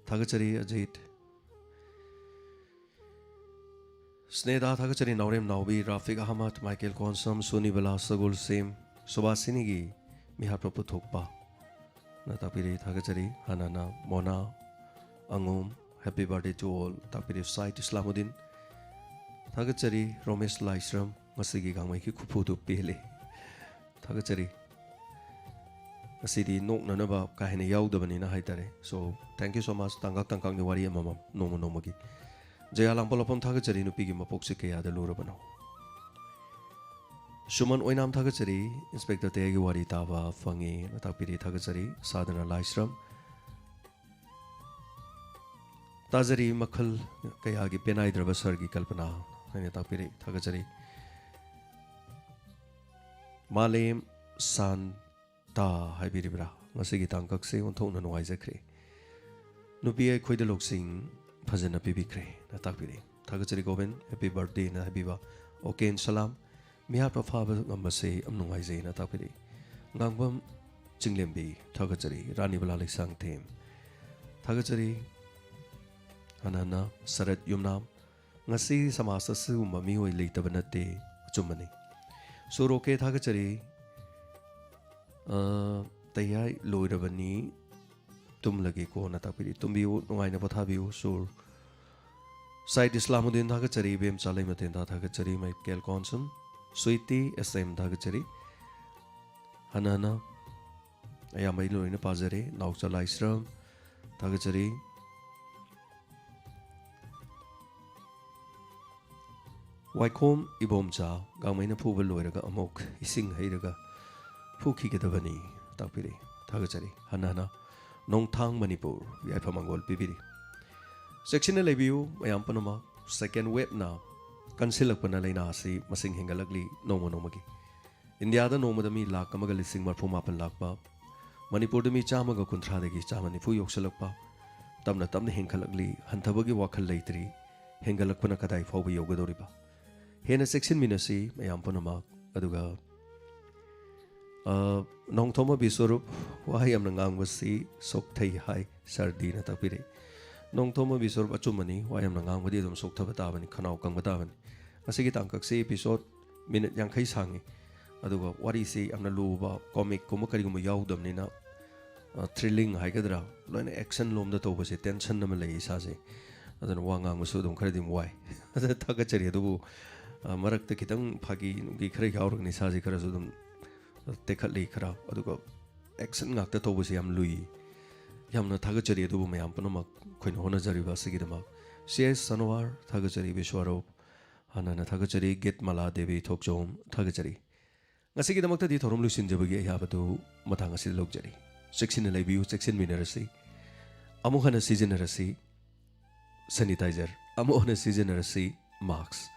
ꯊꯥꯒꯠꯆꯔꯤ꯫ ꯑꯖꯤꯠ ꯁ꯭ꯅꯦꯗꯥ ꯊꯥꯒꯠꯆꯔꯤ꯫ ꯅꯥꯎꯔꯦꯝ ꯅꯥꯎꯕꯤ, ꯔꯥꯐꯤꯛ ꯑꯍꯃꯗ, ꯃꯥꯏꯀꯦꯜ ꯀꯣꯟꯁꯝ, ꯁꯨꯅꯤꯕꯂꯥ ꯁꯒꯨꯜ ꯁꯦꯝ, ꯁꯨꯕꯥꯁꯤꯅꯤꯒꯤ ꯃꯤꯍꯥꯠꯄ ꯄꯨꯊꯣꯛꯄ ꯅ ꯇꯥꯛꯄꯤꯔꯤ꯫ ꯊꯥꯒꯠꯆꯔꯤ꯫ ꯍꯥꯟꯅꯅ ꯃꯣꯅꯥ ꯑꯉꯣꯝ, happy birthday to all ꯇꯥꯛꯄꯤꯔꯤ꯫ ꯁꯥꯏꯠ ꯏꯁꯂꯥꯃꯨꯗꯤꯟ ꯊꯥꯒꯠꯆꯔꯤ꯫ ꯔꯣꯃꯦꯁ ꯂꯥꯏꯁ꯭ꯔꯝ, ꯉꯁꯤꯒꯤ ꯒꯥꯡꯃꯩꯒꯤ ꯈꯨꯐꯨꯗꯨ ꯄꯦꯜꯂꯤ꯫ ꯊꯥꯒꯠꯆꯔꯤ꯫ ꯉꯁꯤꯗꯤ ꯅꯣꯛꯅꯅꯕ ꯀꯥ ꯍꯦꯟꯅ ꯌꯥꯎꯗꯕꯅꯤꯅ ꯍꯥꯏꯇꯥꯔꯦ꯫ So, thank you so much꯫ ꯇꯥꯡꯀꯛ ꯇꯥꯡꯀꯛꯅꯤ ꯋꯥꯔꯤ ꯑꯃꯃꯝ ꯅꯣꯡꯃ ꯅꯣꯡꯃꯒꯤ꯫ ꯖꯌꯥ ꯂꯥꯡꯕ ꯂꯧꯐꯝ ꯊꯥꯒꯠꯆꯔꯤ꯫ ꯅꯨꯄꯤꯒꯤ ꯃꯄꯣꯛꯁꯦ ꯀꯌꯥꯗ ꯂꯨꯔꯕꯅꯣ? ꯁꯨꯃꯟ ꯑꯣꯏꯅꯥꯝ ꯊꯥꯒꯠꯆꯔꯤ꯫ ꯏꯟꯁꯄꯦꯛꯇꯔ ꯇꯦꯒꯤ ꯋꯥꯔꯤ ꯇꯥꯕ ꯐꯪꯉꯦꯅ ꯇꯥꯛꯄꯤꯔꯤ꯫ ꯊꯥꯒꯠꯆꯔꯤ꯫ ꯁꯥꯗꯅ ꯂꯥꯏꯁ꯭ꯔꯝ꯫ ꯇꯥꯖꯔꯤ ꯃꯈꯜ ꯀꯌꯥꯒꯤ ꯄꯦꯅꯥꯏꯗ꯭ꯔꯕ ꯁꯍꯔꯒꯤ ꯀꯜꯄꯅꯥ ꯍꯥꯏꯅ ꯇꯥꯛꯄꯤꯔꯤ꯫ ꯊꯥꯒꯠꯆꯔꯤ꯫ ꯃꯥꯂꯦꯝ ꯁꯥꯟꯇꯥ ꯍꯥꯏꯕꯤꯔꯤꯕ꯭ꯔꯥ? ꯉꯁꯤꯒꯤ ꯇꯥꯡꯀꯛꯁꯦ ꯑꯣꯟꯊꯣꯛꯅ ꯅꯨꯡꯉꯥꯏꯖꯈ꯭ꯔꯦ꯫ ꯅꯨꯄꯤ ꯑꯩꯈꯣꯏꯗ ꯂꯧꯁꯤꯡ ꯐꯖꯅ ꯄꯤꯕꯤꯈ꯭ꯔꯦꯅ ꯇꯥꯛꯄꯤꯔꯛꯏ꯫ ꯊꯥꯒꯠꯆꯔꯤ ꯒꯣꯕꯤꯟ, happy birthday ꯅ ꯍꯥꯏꯕꯤꯕ꯫ ꯑꯣꯀꯦ ꯑꯟꯁꯂꯥꯝ, ꯃꯤꯍꯥꯠꯄ ꯐꯥꯕ ꯉꯝꯕꯁꯦ ꯌꯥꯝ ꯅꯨꯡꯉꯥꯏꯖꯩꯅ ꯇꯥꯛꯄꯤꯔꯛꯏ꯫ ꯉꯥꯡꯕꯝ ꯆꯤꯡꯂꯦꯝꯕꯤ, ꯊꯥꯒꯠꯆꯔꯤ꯫ ꯔꯥꯅꯤꯕꯂꯥ ꯂꯩꯁꯥꯡꯊꯦꯝ, ꯊꯥꯒꯠꯆꯔꯤ꯫ ꯍꯟꯅ ꯍꯟꯅ ꯁꯔꯠ ꯌꯨꯝꯅꯥꯝ, ꯉꯁꯤ ꯁꯃꯥꯖꯇ ꯁꯤꯒꯨꯝꯕ ꯃꯤꯑꯣꯏ ꯂꯩꯇꯕ ꯅꯠꯇꯦ, ꯑꯆꯨꯝꯕꯅꯤ꯫ ꯁꯨꯔ ꯑꯣꯀꯦ, ꯊꯥꯒꯠꯆꯔꯤ꯫ ꯑ, ꯇꯌꯥꯏ ꯂꯣꯏꯔꯕꯅꯤ, ꯇꯨꯝꯂꯒꯦꯀꯣꯅ ꯇꯥꯛꯄꯤꯔꯤ꯫ ꯇꯨꯝꯕꯤꯌꯨ, ꯅꯨꯡꯉꯥꯏꯅ ꯄꯣꯊꯥꯕꯤꯌꯨ꯫ ꯁꯨꯔ ꯁꯥꯏꯗ ꯏꯁꯂꯥꯃꯨꯗꯤꯟ ꯊꯥꯒꯠꯆꯔꯤ, ꯏꯕꯦꯝꯆꯥ ꯂꯩꯃꯊꯦꯟꯗ ꯊꯥꯒꯠꯆꯔꯤ, ꯃꯥꯏꯀꯦꯜ ꯀꯣꯟꯁꯝ, ꯁ꯭ꯋꯤꯇꯤ ꯑꯦꯁ ꯑꯦꯝ ꯊꯥꯒꯠꯆꯔꯤ꯫ ꯍꯟꯅ ꯍꯟꯅ ꯑꯌꯥꯝꯕ ꯑꯩ ꯂꯣꯏꯅ ꯄꯥꯖꯔꯦ꯫ ꯅꯥꯎꯆꯥ ꯂꯥꯏꯁ꯭ꯔꯝ ꯊꯥꯒꯠꯆꯔꯤ꯫ ꯋꯥꯏꯈꯣꯝ ꯏꯕꯣꯝꯆꯥ, ꯒꯥꯡꯃꯩꯅ ꯐꯨꯕ ꯂꯣꯏꯔꯒ ꯑꯃꯨꯛ ꯏꯁꯤꯡ ꯍꯩꯔꯒ ꯐꯨꯈꯤꯒꯗꯕꯅꯤ ꯇꯥꯛꯄꯤꯔꯛꯏ꯫ ꯊꯥꯒꯠꯆꯔꯤ꯫ ꯍꯟꯅ ꯍꯟꯅ ꯅꯣꯡꯊꯥꯡ ꯃꯅꯤꯄꯨꯔ, ꯌꯥꯏꯐ ꯃꯪꯒꯣꯜ ꯄꯤꯕꯤꯔꯤ꯫ ꯆꯦꯛꯁꯤꯟꯅ ꯂꯩꯕꯤꯌꯨ ꯃꯌꯥꯝ ꯄꯨꯝꯅꯃꯛ꯫ Second wave ꯅ ꯀꯟꯁꯤꯜꯂꯛꯄꯅ ꯂꯥꯏꯅꯥ ꯑꯁꯤ ꯃꯁꯤꯡ ꯍꯦꯟꯒꯠꯂꯛꯂꯤ ꯅꯣꯡꯃ ꯅꯣꯡꯃꯒꯤ꯫ ꯏꯟꯗꯤꯌꯥꯗ ꯅꯣꯡꯃꯗ ꯃꯤ ꯂꯥꯈ ꯑꯃꯒ ꯂꯤꯁꯤꯡ ꯃꯔꯐꯨ ꯃꯥꯄꯟ ꯂꯥꯛꯄ, ꯃꯅꯤꯄꯨꯔꯗ ꯃꯤ ꯆꯥꯝꯃꯒ ꯀꯨꯟꯊ꯭ꯔꯥꯗꯒꯤ ꯆꯥꯝꯃ ꯅꯤꯐꯨ ꯌꯧꯁꯤꯜꯂꯛꯄ, ꯇꯞꯅ ꯇꯞꯅ ꯍꯦꯟꯒꯠꯂꯛꯂꯤ꯫ ꯍꯟꯊꯕꯒꯤ ꯋꯥꯈꯜ ꯂꯩꯇ꯭ꯔꯤ꯫ ꯍꯦꯟꯒꯠꯂꯛꯄꯅ ꯀꯗꯥꯏ ꯐꯥꯎꯕ ꯌꯧꯒꯗꯧꯔꯤꯕ? ꯍꯦꯟꯅ ꯆꯦꯛꯁꯤꯟꯃꯤꯟꯅꯁꯤ ꯃꯌꯥꯝ ꯄꯨꯝꯅꯃꯛ꯫ ꯑꯗꯨꯒ, ꯑ, ꯅꯣꯡꯊꯣꯝꯕ ꯕꯤꯁ꯭ꯋꯔꯨꯞ, ꯋꯥꯍꯩ ꯌꯥꯝꯅ ꯉꯥꯡꯕꯁꯤ ꯁꯣꯛꯊꯩ ꯍꯥꯏ ꯁꯥꯔꯗꯤꯅ ꯇꯥꯛꯄꯤꯔꯛꯏ꯫ ꯅꯣꯡꯊꯣꯝꯕ ꯕꯤꯁ꯭ꯋꯔꯨꯞ, ꯑꯆꯨꯝꯕꯅꯤ, ꯋꯥ ꯌꯥꯝꯅ ꯉꯥꯡꯕꯗꯤ ꯑꯗꯨꯝ ꯁꯣꯛꯊꯕ ꯇꯥꯕꯅꯤ, ꯈꯅꯥꯎ ꯀꯪꯕ ꯇꯥꯕꯅꯤ꯫ ꯉꯁꯤꯒꯤ ꯇꯥꯡꯀꯛꯁꯤ episode minute ꯌꯥꯡꯈꯩ ꯁꯥꯡꯉꯤ꯫ ꯑꯗꯨꯒ ꯋꯥꯔꯤꯁꯤ ꯌꯥꯝꯅ ꯂꯨꯕ, comic ꯀꯨꯝꯕ ꯀꯔꯤꯒꯨꯝꯕ ꯌꯥꯎꯗꯕꯅꯤꯅ, ꯑ, thrilling ꯍꯥꯏꯒꯗ꯭ꯔꯥ, ꯂꯣꯏꯅ action ꯂꯣꯝꯗ ꯇꯧꯕꯁꯦ tension ꯑꯃ ꯂꯩ ꯏꯁꯥꯁꯦ꯫ ꯑꯗꯨꯅ ꯋꯥ ꯉꯥꯡꯕꯁꯨ ꯑꯗꯨꯝ ꯈꯔꯗꯤ ꯑꯗꯨꯝ ꯋꯥꯏ꯫ ꯑꯗ ꯊꯥꯒꯠꯆꯔꯤ꯫ ꯑꯗꯨꯕꯨ, ꯑ, ꯃꯔꯛꯇ ꯈꯤꯇꯪ ꯐꯥꯒꯤ ꯅꯨꯡꯒꯤ ꯈꯔ ꯌꯥꯎꯔꯒꯅꯤ ꯏꯁꯥꯁꯦ ꯈꯔꯁꯨ ꯑꯗꯨꯝ ꯇꯦꯛꯈꯠꯂꯤ ꯈꯔ꯫ ꯑꯗꯨꯒ action ꯉꯥꯛꯇ ꯇꯧꯕꯁꯦ ꯌꯥꯝ ꯂꯨꯏ꯫ ꯌꯥꯝꯅ ꯊꯥꯒꯠꯆꯔꯤ꯫ ꯑꯗꯨꯕꯨ ꯃꯌꯥꯝ ꯄꯨꯝꯅꯃꯛ ꯑꯩꯈꯣꯏꯅ ꯍꯣꯠꯅꯖꯔꯤꯕ ꯑꯁꯤꯒꯤꯗꯃꯛ ꯁꯤ ꯑꯦꯁ ꯁꯅꯋꯥꯔ ꯊꯥꯒꯠꯆꯔꯤ, ꯕꯤꯁ꯭ꯋꯔꯨꯞ ꯍꯟꯅ ꯍꯟꯅ ꯊꯥꯒꯠꯆꯔꯤ, ꯒꯤꯠ ꯃꯂꯥ ꯗꯦꯕꯤ ꯊꯣꯛꯆꯣꯝ ꯊꯥꯒꯠꯆꯔꯤ꯫ ꯉꯁꯤꯒꯤꯗꯃꯛꯇꯗꯤ ꯊꯧꯔꯝ ꯂꯣꯏꯁꯤꯟꯖꯕꯒꯤ ꯑꯌꯥꯕꯗꯨ ꯃꯇꯥꯡ ꯑꯁꯤꯗ ꯂꯧꯖꯔꯤ꯫ ꯆꯦꯛꯁꯤꯟꯅ ꯂꯩꯕꯤꯌꯨ, ꯆꯦꯛꯁꯤꯟꯃꯤꯟꯅꯔꯁꯤ꯫ ꯑꯃꯨꯛ ꯍꯟꯅ ꯁꯤꯖꯤꯟꯅꯔꯁꯤ sanitizer, ꯑꯃꯨꯛ ꯍꯟꯅ ꯁꯤꯖꯤꯟꯅꯔꯁꯤ mask꯫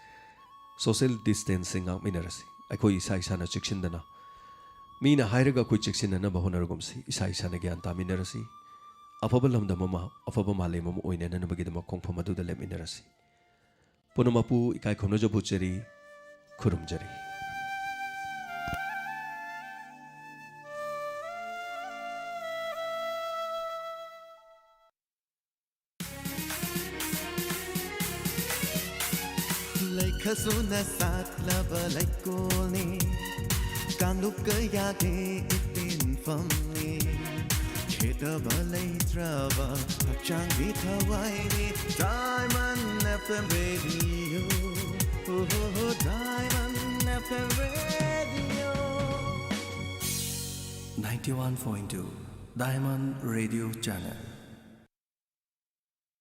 Social distancing ꯉꯥꯛꯃꯤꯟꯅꯔꯁꯤ꯫ ꯑꯩꯈꯣꯏ ꯏꯁꯥ ꯏꯁꯥꯅ ꯆꯦꯛꯁꯤꯟꯗꯅ, ꯃꯤꯅ ꯍꯥꯏꯔꯒ ꯑꯩꯈꯣꯏ ꯆꯦꯛꯁꯤꯟꯅꯅꯕ ꯍꯣꯠꯅꯔꯒꯨꯝꯁꯤ꯫ ꯏꯁꯥ ꯏꯁꯥꯅ ꯒ꯭ꯌꯥꯟ ꯇꯥꯃꯤꯟꯅꯔꯁꯤ꯫ ꯑꯐꯕ ꯂꯝꯗꯝ ꯑꯃ, ꯑꯐꯕ ꯃꯥꯂꯦꯝ ꯑꯃ ꯑꯣꯏꯅꯅꯕꯒꯤꯗꯃꯛ ꯈꯣꯡꯐꯝ ꯑꯗꯨꯗ ꯂꯦꯞꯃꯤꯟꯅꯔꯁꯤ꯫ ꯄꯨꯝꯅꯃꯛꯄꯨ ꯏꯀꯥꯏ ꯈꯨꯝꯅꯖꯕ ꯎꯠꯆꯔꯤ, ꯈꯨꯔꯨꯝꯖꯔꯤ꯫ ꯂꯩꯈꯁꯨꯅ ꯁꯥꯠꯂꯕ ꯂꯩꯀꯣꯜꯅꯤ, ꯀꯥꯡꯂꯨꯞ ꯀꯌꯥꯒꯤ ꯏꯇꯤꯟꯐꯝꯅꯤ꯫ ꯈꯦꯠꯅꯕ ꯂꯩꯇ꯭ꯔꯕ ꯍꯛꯆꯥꯡꯒꯤ ꯊꯋꯥꯏꯅꯤ, Diamond F M Radio. Oh, Diamond F M Radio. Ninety-one point two Diamond Radio Channel.